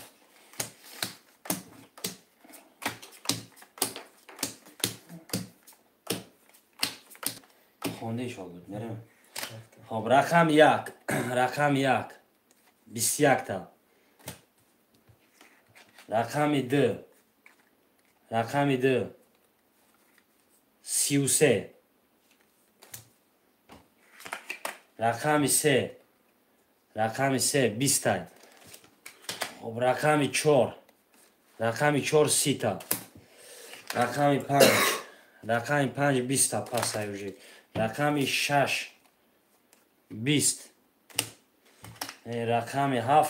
Хонда шогирд мерем. Хоб, рақам 1, рақами 1, 21 та. Рақами 2, рақами 2, 33. Рақами 3, рақами 3, 20 та. Хоб, рақами 4, рақами 4, 30 та. Рақами 5, рақами 5, 20 та пасай уже. Рақами 6, 20. Рақами 7,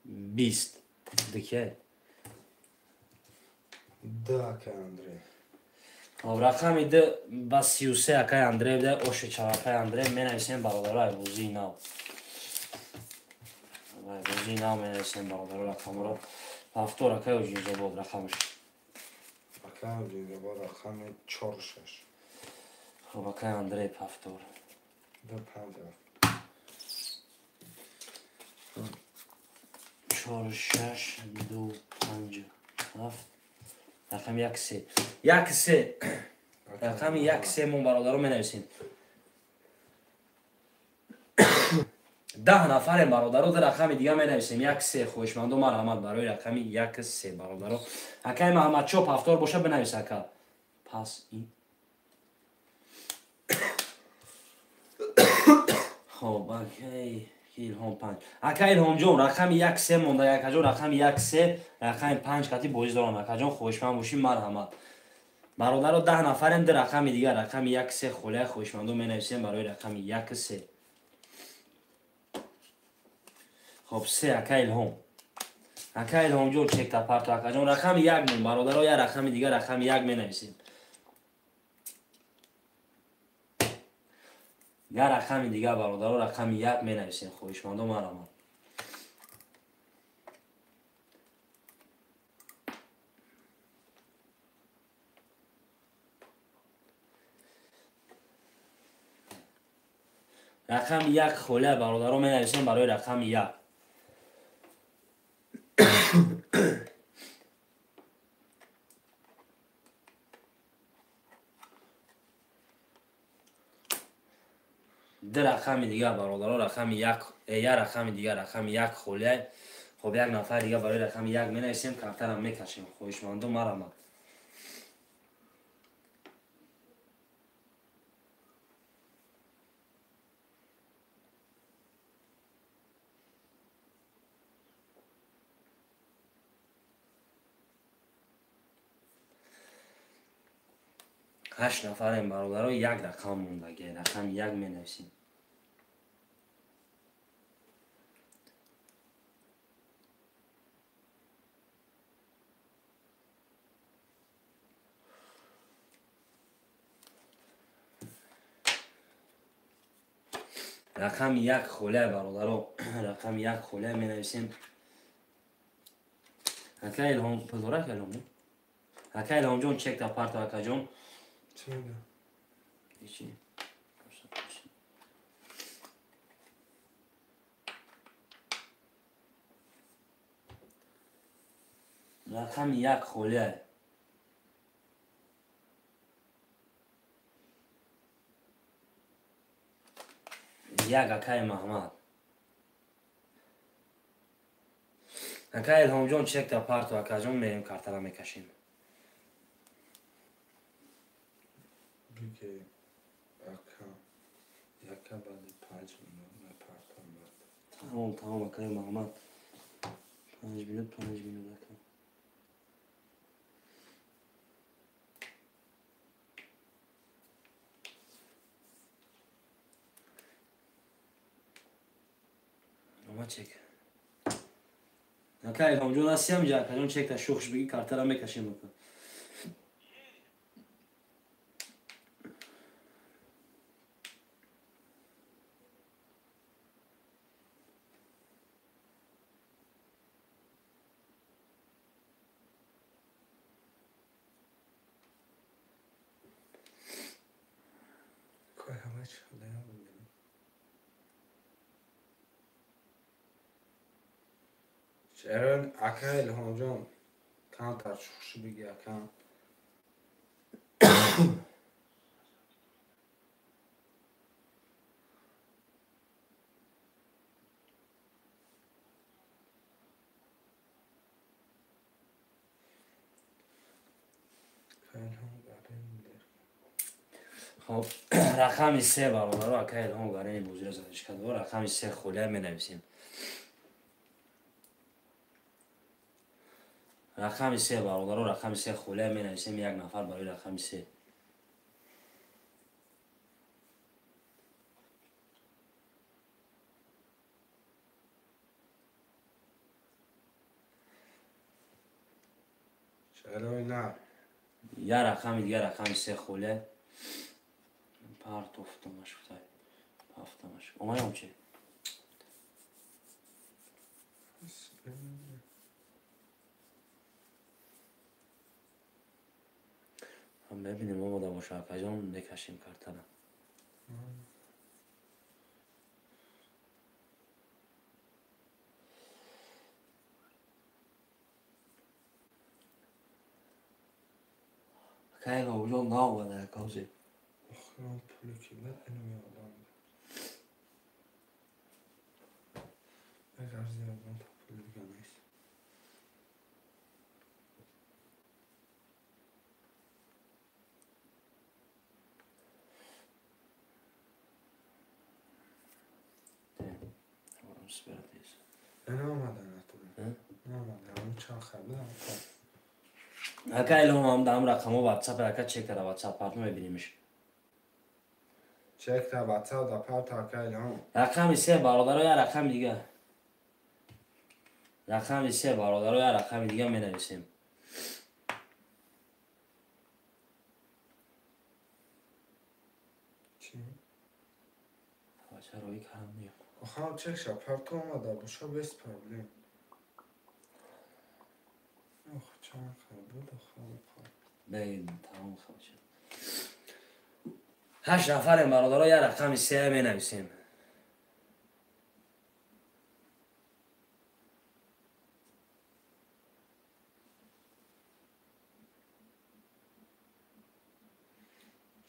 20. Дикей. Д акай Андрей. Хоб, рақами 2 ба 33 акай Андрей буда, оши чавакай Андрей менависем бародаро ай бозии нав. Ай бозии нав менависем бародаро рақамро. Повтор акай Оҷинзобод рақамаш. Акай Оҷинзобод рақами 4 6. Хоб, акай Андрей повтор. 2 5 7. 4 6 2 5 7. Рақами 1 3. 1 3. Рақами 1 3 мо бародаро менависем. 10 нафарем бародаро, дар рақами дига менависем 1 3. Хоҳишмандо марҳамат барои рақами 1 3 бародаро. Акай Маҳамадшо повтор боша бинавис ака. Пас ин. Хоб, акай Илҳом 5. Ака Илҳомҷон, рақами 1 3 монда, акаҷон, рақами 1 3, рақами 5 қати бозӣ дорам, акаҷон, хоҳишманд бошӣ марҳамат. Бародаро 10 нафарем, ду рақами дигар, рақами 1 3 холия хоҳишмандо менависем барои рақами 1 3. Хоб, 3 ака Илҳом. Ака Илҳомҷон чекта парто акаҷон, рақами 1 мон бародаро, я рақами дигар, рақами 1 менависем. Я рақами дигар бародаро, рақами 1 менависем, хоҳишмандо марҳамат. Рақами 1 холия бародаро менависем барои рақами 1. Ду рақами дигар бародаро, рақами 1, я рақами дигар, рақами 1 холия. Хоб, як нафар дигар барои рақами 1 менависем, картарам мекашем. Хоҳишмандо марҳамат. 8 нафарем бародаро, як рақам мондаги, рақами 1 менависем. Рақами 1 холия бародаро, рақами 1 холия менависем. Ака Илҳом пул дора, ака Илҳом? Ака Илҳомҷон чекта парто акаҷон. Чӣ мегӯям? Ҳечи. Рақами 1 холия. Як акай Маҳмад. Ака Илҳомҷон чекта парто акаҷон, мерем картара мекашем. Биге ака яка баъди 5 минут мепартам баъд. Тамом, тамом, акай Маҳмад. 5 минут, 5 минут ака. Ама чек. Ака Илҳомҷон ҳастиам ҷа, акаҷон чекта шухш биги картара мекашем ака. Шерон ака Илҳомҷон камтар шухши биги ака. Хоб, рақами се бародаро, ака Илҳом Гарини бозиро задиш кард. Рақами се холия менависем. Рақами се бародаро, рақами се холия менависем, як нафар барои рақами се. Чаро на? Я рақами дигар, рақами се холия. Партофтамаш футай. Пафтамаш. Омаям чи? Ҳам мебинем омода боша, акаҷон, мекашем картара. Ака Илҳомҷон наомада акаози. Охирон пуле ки буд, инам ёдам буд. Агар зиёдон та пули дига нест. Ака Илҳом ҳам даам рақамҳо ватсап, ака чек кара ватсап парту мебинимиш. Чек та ватсап да парта ака Илҳом. Рақами се бародаро, я рақами дига. Рақами се бародаро, я рақами дига менависем. Чи? Чарои карам дига. Охам чек ша парту омада боша без проблем. Ох, чанд буд охам. Бе, тамом хабча. 8 нафарем бародаро, я рақами се менависем.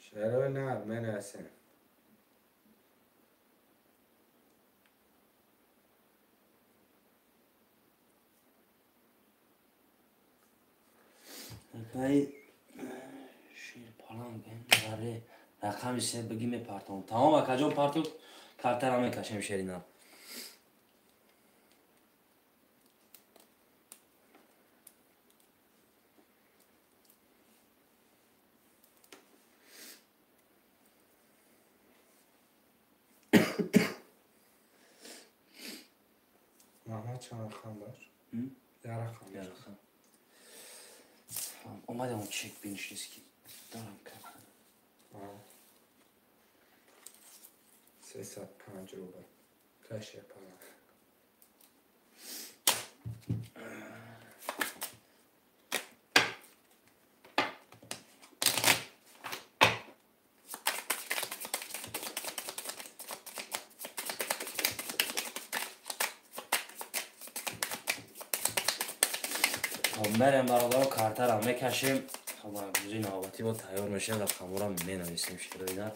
Шерои нар менависем. Акай шир паланг аре рақами се бигӣ мепартом. Тамом акаҷон, парту картара мекашем шерина. Маҳмад чанд рақам дошт? Я рақам. Я рақам. Омадам чек бинишнист ки дорам карта. 305 рубл. Каше пала. Мерем бародаро, картара мекашем. Хоб, гузии навбатӣ бо тайёр мешавем, рақамҳоро менависем широина.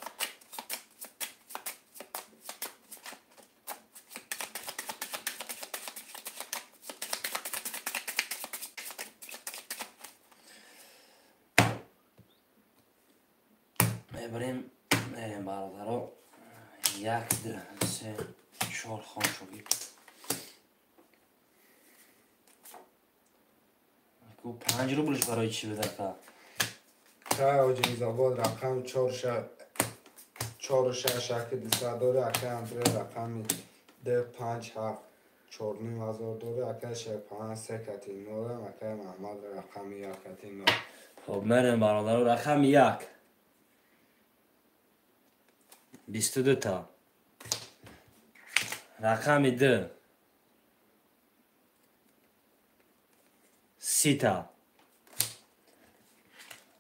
Мебарем, мерем бародаро. 1, 2, 3, 4 хон шуги. 5 рублш барои чӣ буд ака? Та Оҷинзобод рақам 4 6 1 200 дора, ака Андре рақами 2 5 7 4 ним ҳазор дора, ака Шерпаҳан 3 кати 0, ака Маҳмад рақами 1 кати 0. Хоб, мерем бародаро, рақами 1 22 та. Рақами 2 30 та.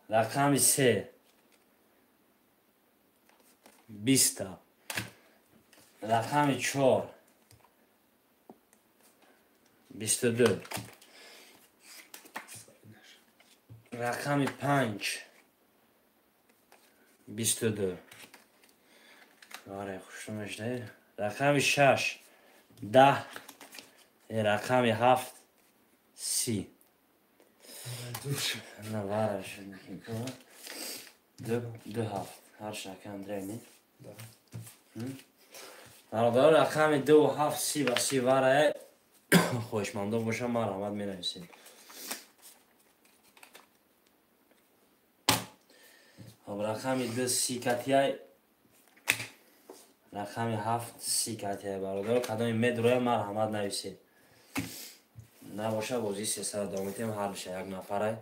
Рақами 3 20 та. Рақами 4 22. Рақами 5 22. Оре, хушрӯ мешавед. Рақами 6 10. Рақами 7 30. На вара шуд. 2 7. Ҳар шака Андрей не? Да. Бародаро, рақами 2 7 30 ба 30 вара хоҳишмандо бошам, марҳамат менависед. Хоб, рақами 2 30 катияй, рақами 7 30 катияй. Бародаро, кадоми медроя марҳамат нависед. Набоша бозии 300 давом метем, ҳарша як нафарай.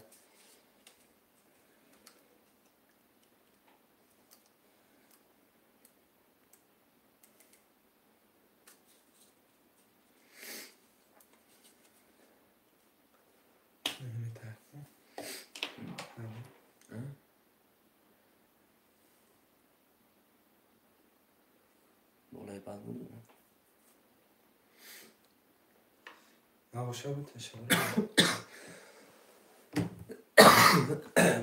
Болои бад буд. Набоша буд, ташаккур.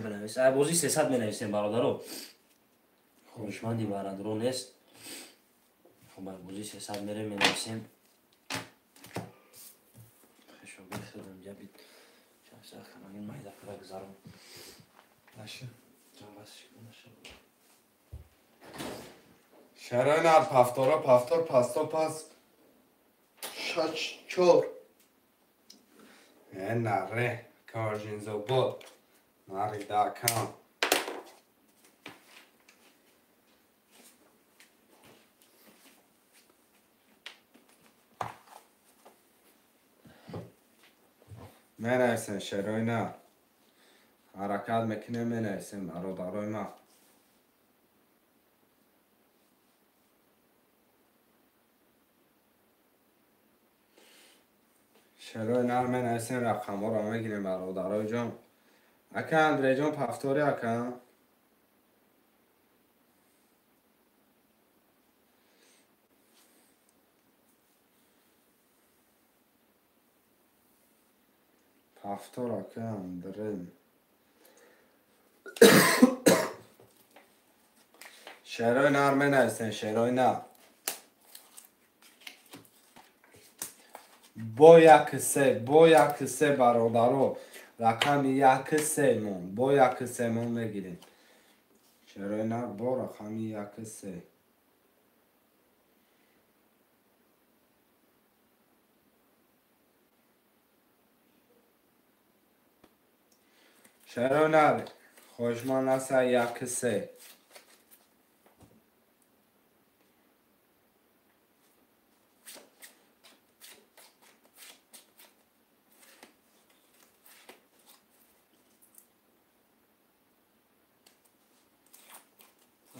Бинавис. Ай бозии 300 менависем, бародаро. Хоҳишманди барандро нест. Хоб, ай бозии 300 мерем менависем. Хешобир худам ҷабид. Чақса хамагин майда кара гузаром. Наша. Ҷон бас наша. Шарои нар пафтора пафтор пасто пас 6 4. Наре Коржинзобод. Нари дакам. Менависем шерои на. Ҳаракат мекунем, менависем бародарои ман. Шерои нар менависем, рақамҳоро мегирем бародарои ҷон. Ака Андрейҷон пафтори ака. Пафтор ака Андрей. Шерои нар менависем, шерои нар. Бо як се, бо як се бародаро, рақами як се мон, бо як се мон мегирем. Шерои нар бо рақами як се. Шерои нар хоҳишманд аста як се.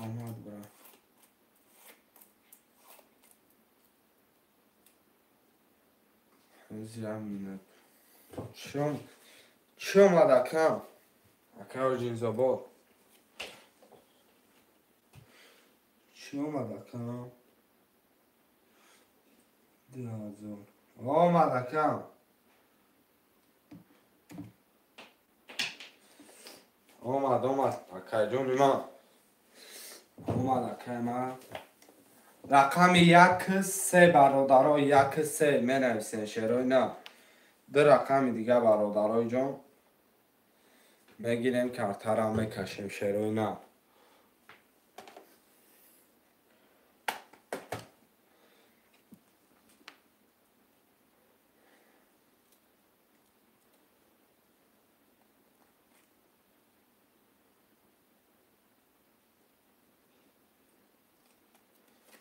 Омад бра. Ҳозир чон чӣ омад акам? Ака Ҷинзобод. Чӣ омад акам? 2000. Омад акам. Омад, омад акайҷони ман. Омад акай ман. Рақами 1 3 бародаро, 1 3 менависем шерои на. Ду рақами дига бародарои ҷон мегирем, картара мекашем шерои на.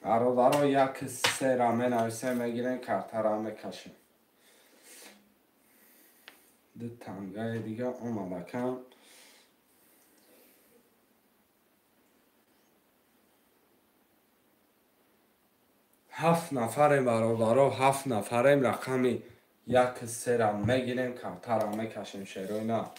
Бародаро, 1 3 менависем, мегирем, картара мекашем. Ду тангаи дига омад акам. Ҳафт нафарем бародаро, 7 нафарем, рақами 1 3 мегирем, картара мекашем шерои на.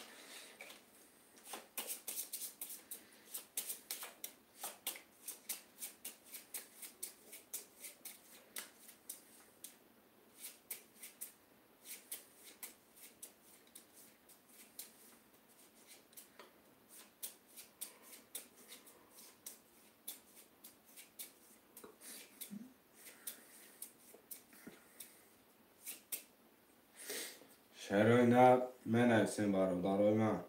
Шерои нар менависем бародарои ман.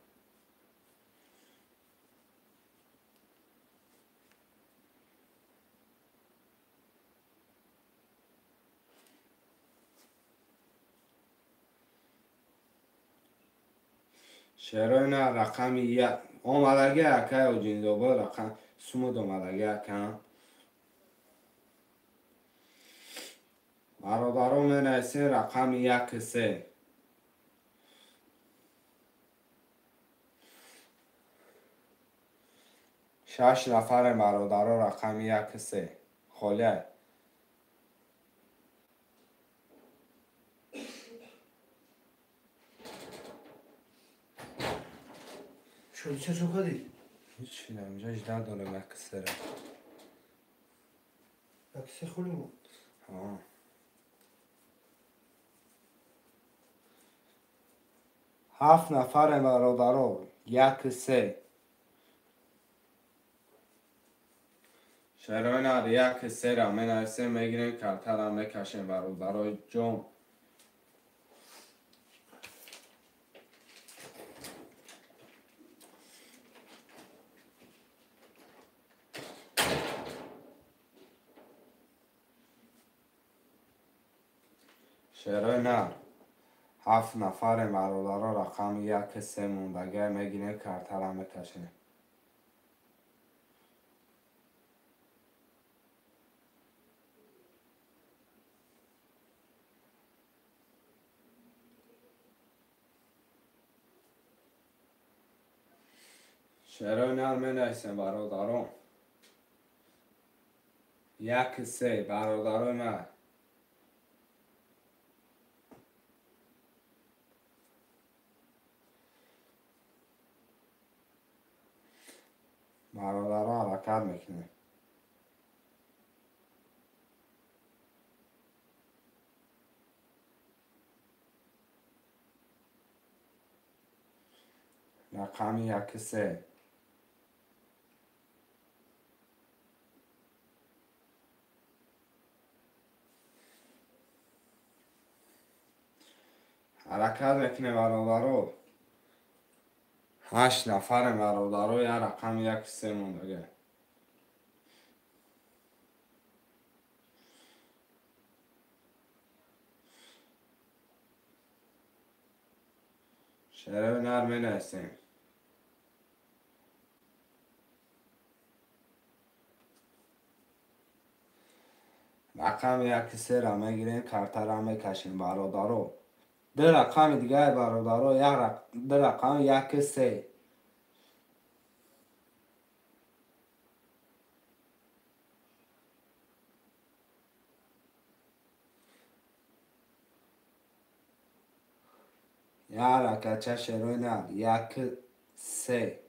Шерои нар рақами як омадаги акай Оҷинзобод рақам сумуд омадаги ака. Бародарон менависем рақами 1 3. Шаш нафарем бародаро рақами 1 3 холия. Шоди ча чо кардӣ? Ҳеҷ инҷа жда дорем 1 3-ра. 1 3 холӣ мо. Ҳа. Ҳафт нафарем бародаро 1 3. Шерои нар 1 3-ра менависем, мегирем, картара мекашем бародарои ҷон. Шерои нар ҳафт нафарем бародаро рақами 1 3 мондагиа мегирем, картара мекашем. Шерои нар менависем бародарон. 1 3 бародарои ман. Бародаро ҳаракат мекунем. Рақами 1 3. Ҳаракат мекунем бародаро. Ҳашт нафарем бародаро, як рақами 1 3 мондага. Шерои нар менависем. Рақами 1 3-ра мегирем, картара мекашем бародаро. Ду рақами дигаи бародаро, ду рақами 1 3. Як ракача шерои нар 1 3.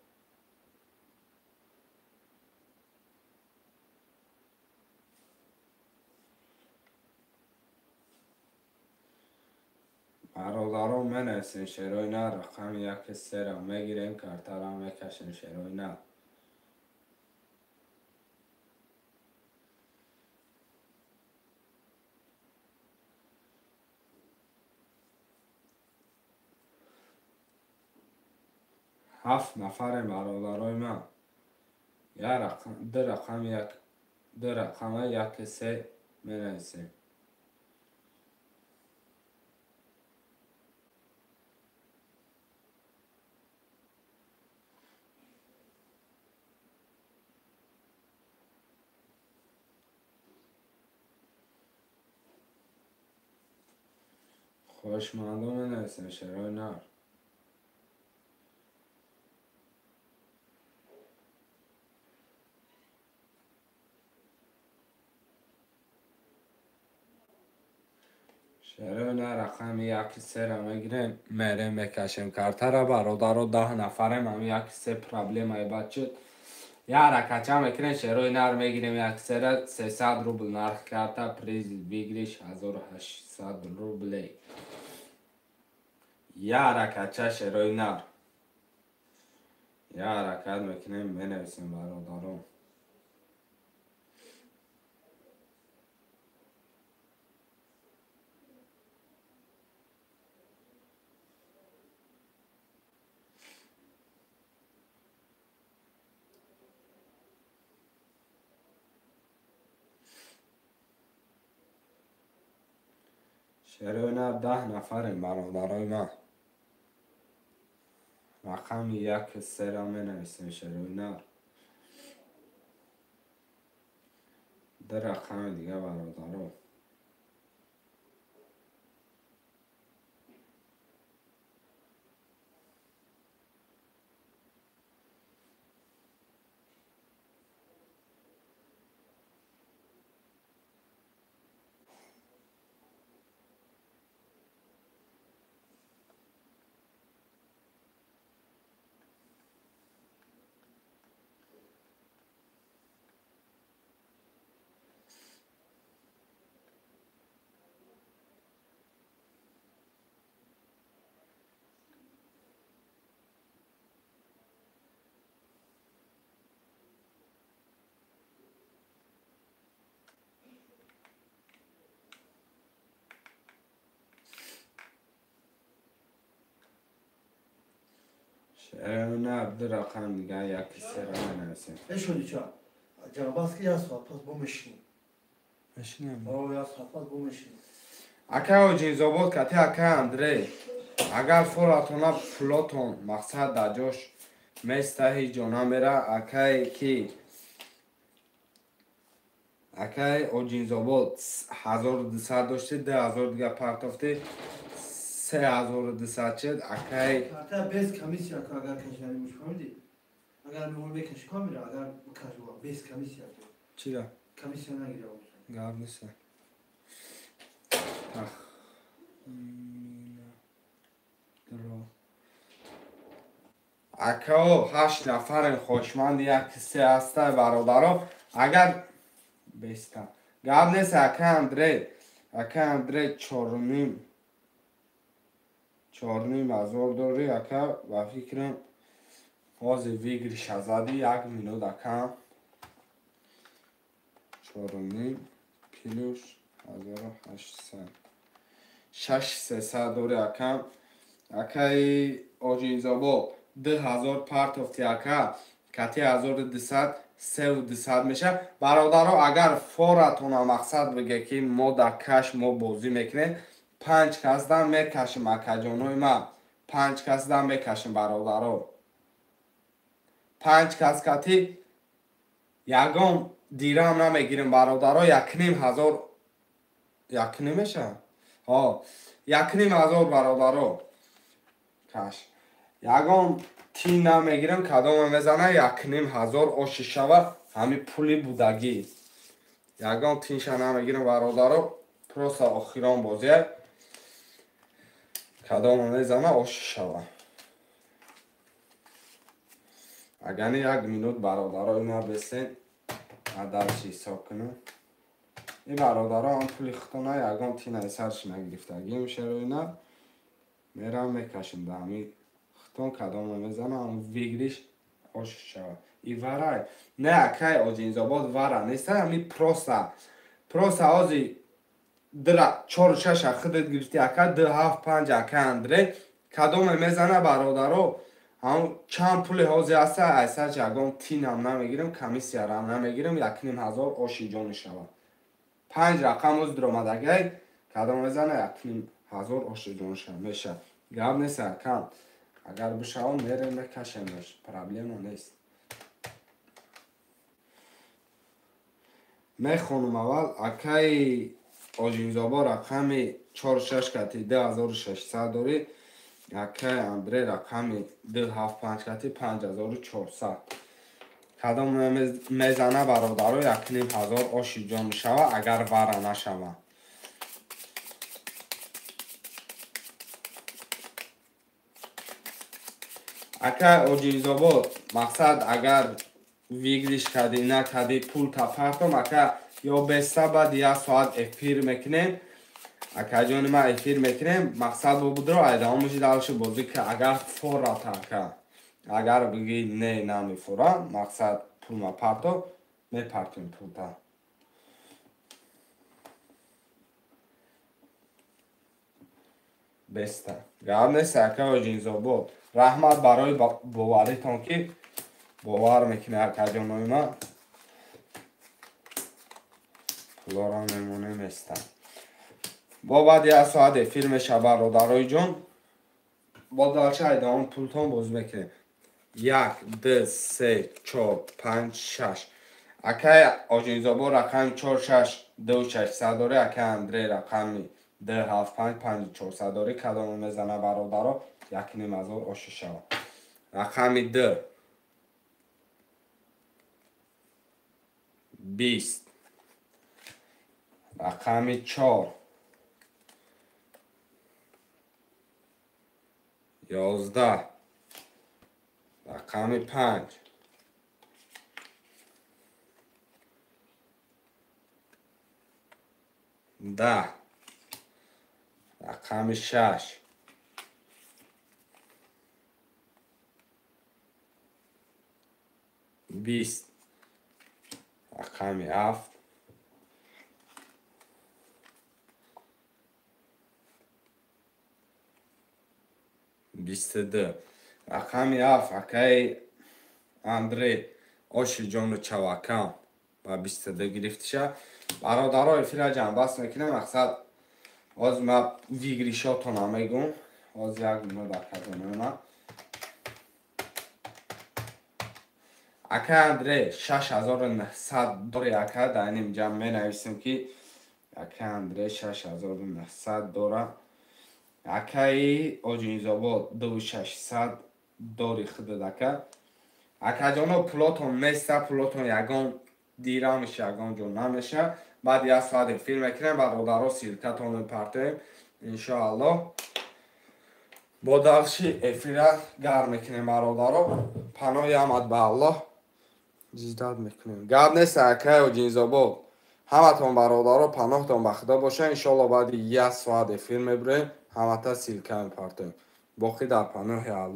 Бародарон менависем шерои нар рақами 1 3-ра мегирем, картара мекашем шерои нар. Ҳафт нафарем бародарои ман. Як рақам, ду рақам як, ду рақама 1 3 менависем. Хоҳишмандон менависем шерои нар. Шерои нар рақами 1 3-ра мегирем, мерем мекашем картара бародаро. 10 нафарем, ҳами 1 3 проблемаи бад шуд. Як ракача мекунем, шерои нар мегирем 1 3-ра, 300 рубл нарх карта, приз выигрыш 1800 рублей. Як ракача шерои нар. Як ҳаракат мекунем, менависем бародарон. Шерои нар 10 нафарем бародарои ман. Рақами 1-3-ра менависем шерои нар. 2 рақами дига бародаро. Шерои 2 рақам дига 1-3-ра менависем. Эшоди ча? Ҷанбаст ки як соат пас бо мешинем. Мешинем? О, як соат пас бо мешинем. Акай Оҷинзобод кати акай Андрей. Агар форатона пулотон мақсад дар ҷош места ҳеҷ ҷо намера. Акай ки акай Оҷинзобод 1200 дошти, 2000 дига партофти, 3200 шуд. Акай Карта без комиссия агар кашиданӣ бош, фаҳмидӣ? Агар меҳмон мекаши камера, агар бикаши без комиссия. Чира? Комиссия нагира. Гап нест. Тахмина дро. Акао 8 нафарен хошманди 1-3 ҳаста бародаро. Агар беста. Гап нест акай Андрей. Акай Андрей 4.5 4.5 ҳазор дори ака, ба фикрам ҳозир выигрыша зади 1 минут ака. 4.5 плюс 1800 6300 дори ака. Акаи Оҷинзобод 2000 партофти ака, кати 1200 3200 мешавад. Бародаро, агар форатона мақсад биге ки мо дар каш мо бозӣ мекунем, 5 кас дам мекашем акаҷонои ман. 5 кас дам мекашем бародаро. 5 кас кати ягон дирам намегирем бародаро. 1.5 ҳазор 1.5 мешавад? Ҳо, 1.5 ҳазор бародаро. Каш. Ягон тин намегирем, кадоме мезана 1.5 ҳазор оши шава, ҳами пули будагӣ. Ягон тинша намегирем бародаро, просто охирон бозия. Кадоме мезана оши шава. Агар не 1 минут бародаро ина бесен, адарши ҳисоб кунам. Ин бародаро ҳам пули худтона ягон тинаи сарш нагирифтагим шероина. Мерам мекашем да ҳами худтон, кадоме мезана ҳам выигрыш оши шава. И варай. Не акай Оҷинзобод вара нест, ҳами просто. Просто ҳози 4-6 худат гирифти ака, 2-7-5 ака Андрей. Кадоме мезана бародаро, ҳам чанд пули ҳозир ҳаста, айсач ягон тинам намегирем, комиссиярам намегирем, 1.5 ҳазор оши ҷон мешавад. 5 рақам ҳозир дуромадагай, кадом мезана 1.5 ҳазор оши ҷон мешавад. Гап нест акам. Агар бишавад мерем мекашемаш, проблема нест. Мехонам аввал акаи Оҷинзобод рақами 4-6 кати 2600 дорӣ, акаи Андрей рақами 2-7-5 кати 5400. Кадом мезана бародаро 1.5 ҳазор оши ҷон мешавад, агар вара нашавад. Акаи Оҷинзобод мақсад агар выигрыш кардӣ накардӣ пул та партом ака, ё беста баъд 1 соат эфир мекунем. Акаҷони ман эфир мекунем, мақсад бо будро айдавомаши дальше бозӣ ка, агар фората ака. Агар бигӣ не намефора, мақсад пул ма парто, мепартем пулта. Беста. Гап нест ака Оҷинзобод. Раҳмат барои боваритон ки бовар мекунед акаҷонои ман. Пулоро мемонем еста. Бо баъди як соат эфир меша бародарои ҷон. Бо дальше айдаон пултон бозӣ мекунем. 1 2 3 4 5 6. Акай Оҷинзобод рақами 4 6 2 600 дори, акай Андрей рақами 2 7 5 5 400 дори. Кадомо мезана бародаро 1,5 ҳазор оши шава. Рақами 2 20, рақами 4 11, рақами 5 10, рақами 6 20, рақами 7 22, рақами 7. Акаи Андрей ошиҷону чавакам ба 22 гирифтиша. Бародаро эфира ҷамъбаст мекунем. Мақсад ҳозир ман выигрышотона мегум. Ҳозир як минут аказонема. Акай Андрей 6900 дори ака, дар ин инҷа менависем ки акай Андрей 6900 дора. Акаи Оҷинзобод 2600 дори худад ака. Акаҷоно пулотон неста, пулотон ягон дирамеш ягон ҷо намеша. Баъд як соат эфир мекунем, бародаро ссылкатон мепартоем иншоаллоҳ. Бо дальше эфира гарм мекунем бародаро. Паноҳи ҳамат ба Аллоҳ ждать мекунем. Гап нест акаи Оҷинзобод. Ҳаматон бародаро паноҳтон ба Худо боша. Иншоаллоҳ баъди як соат эфир мебурем, ҳамата ссылка мепартоем. Боқӣ дар паноҳи Аллоҳ.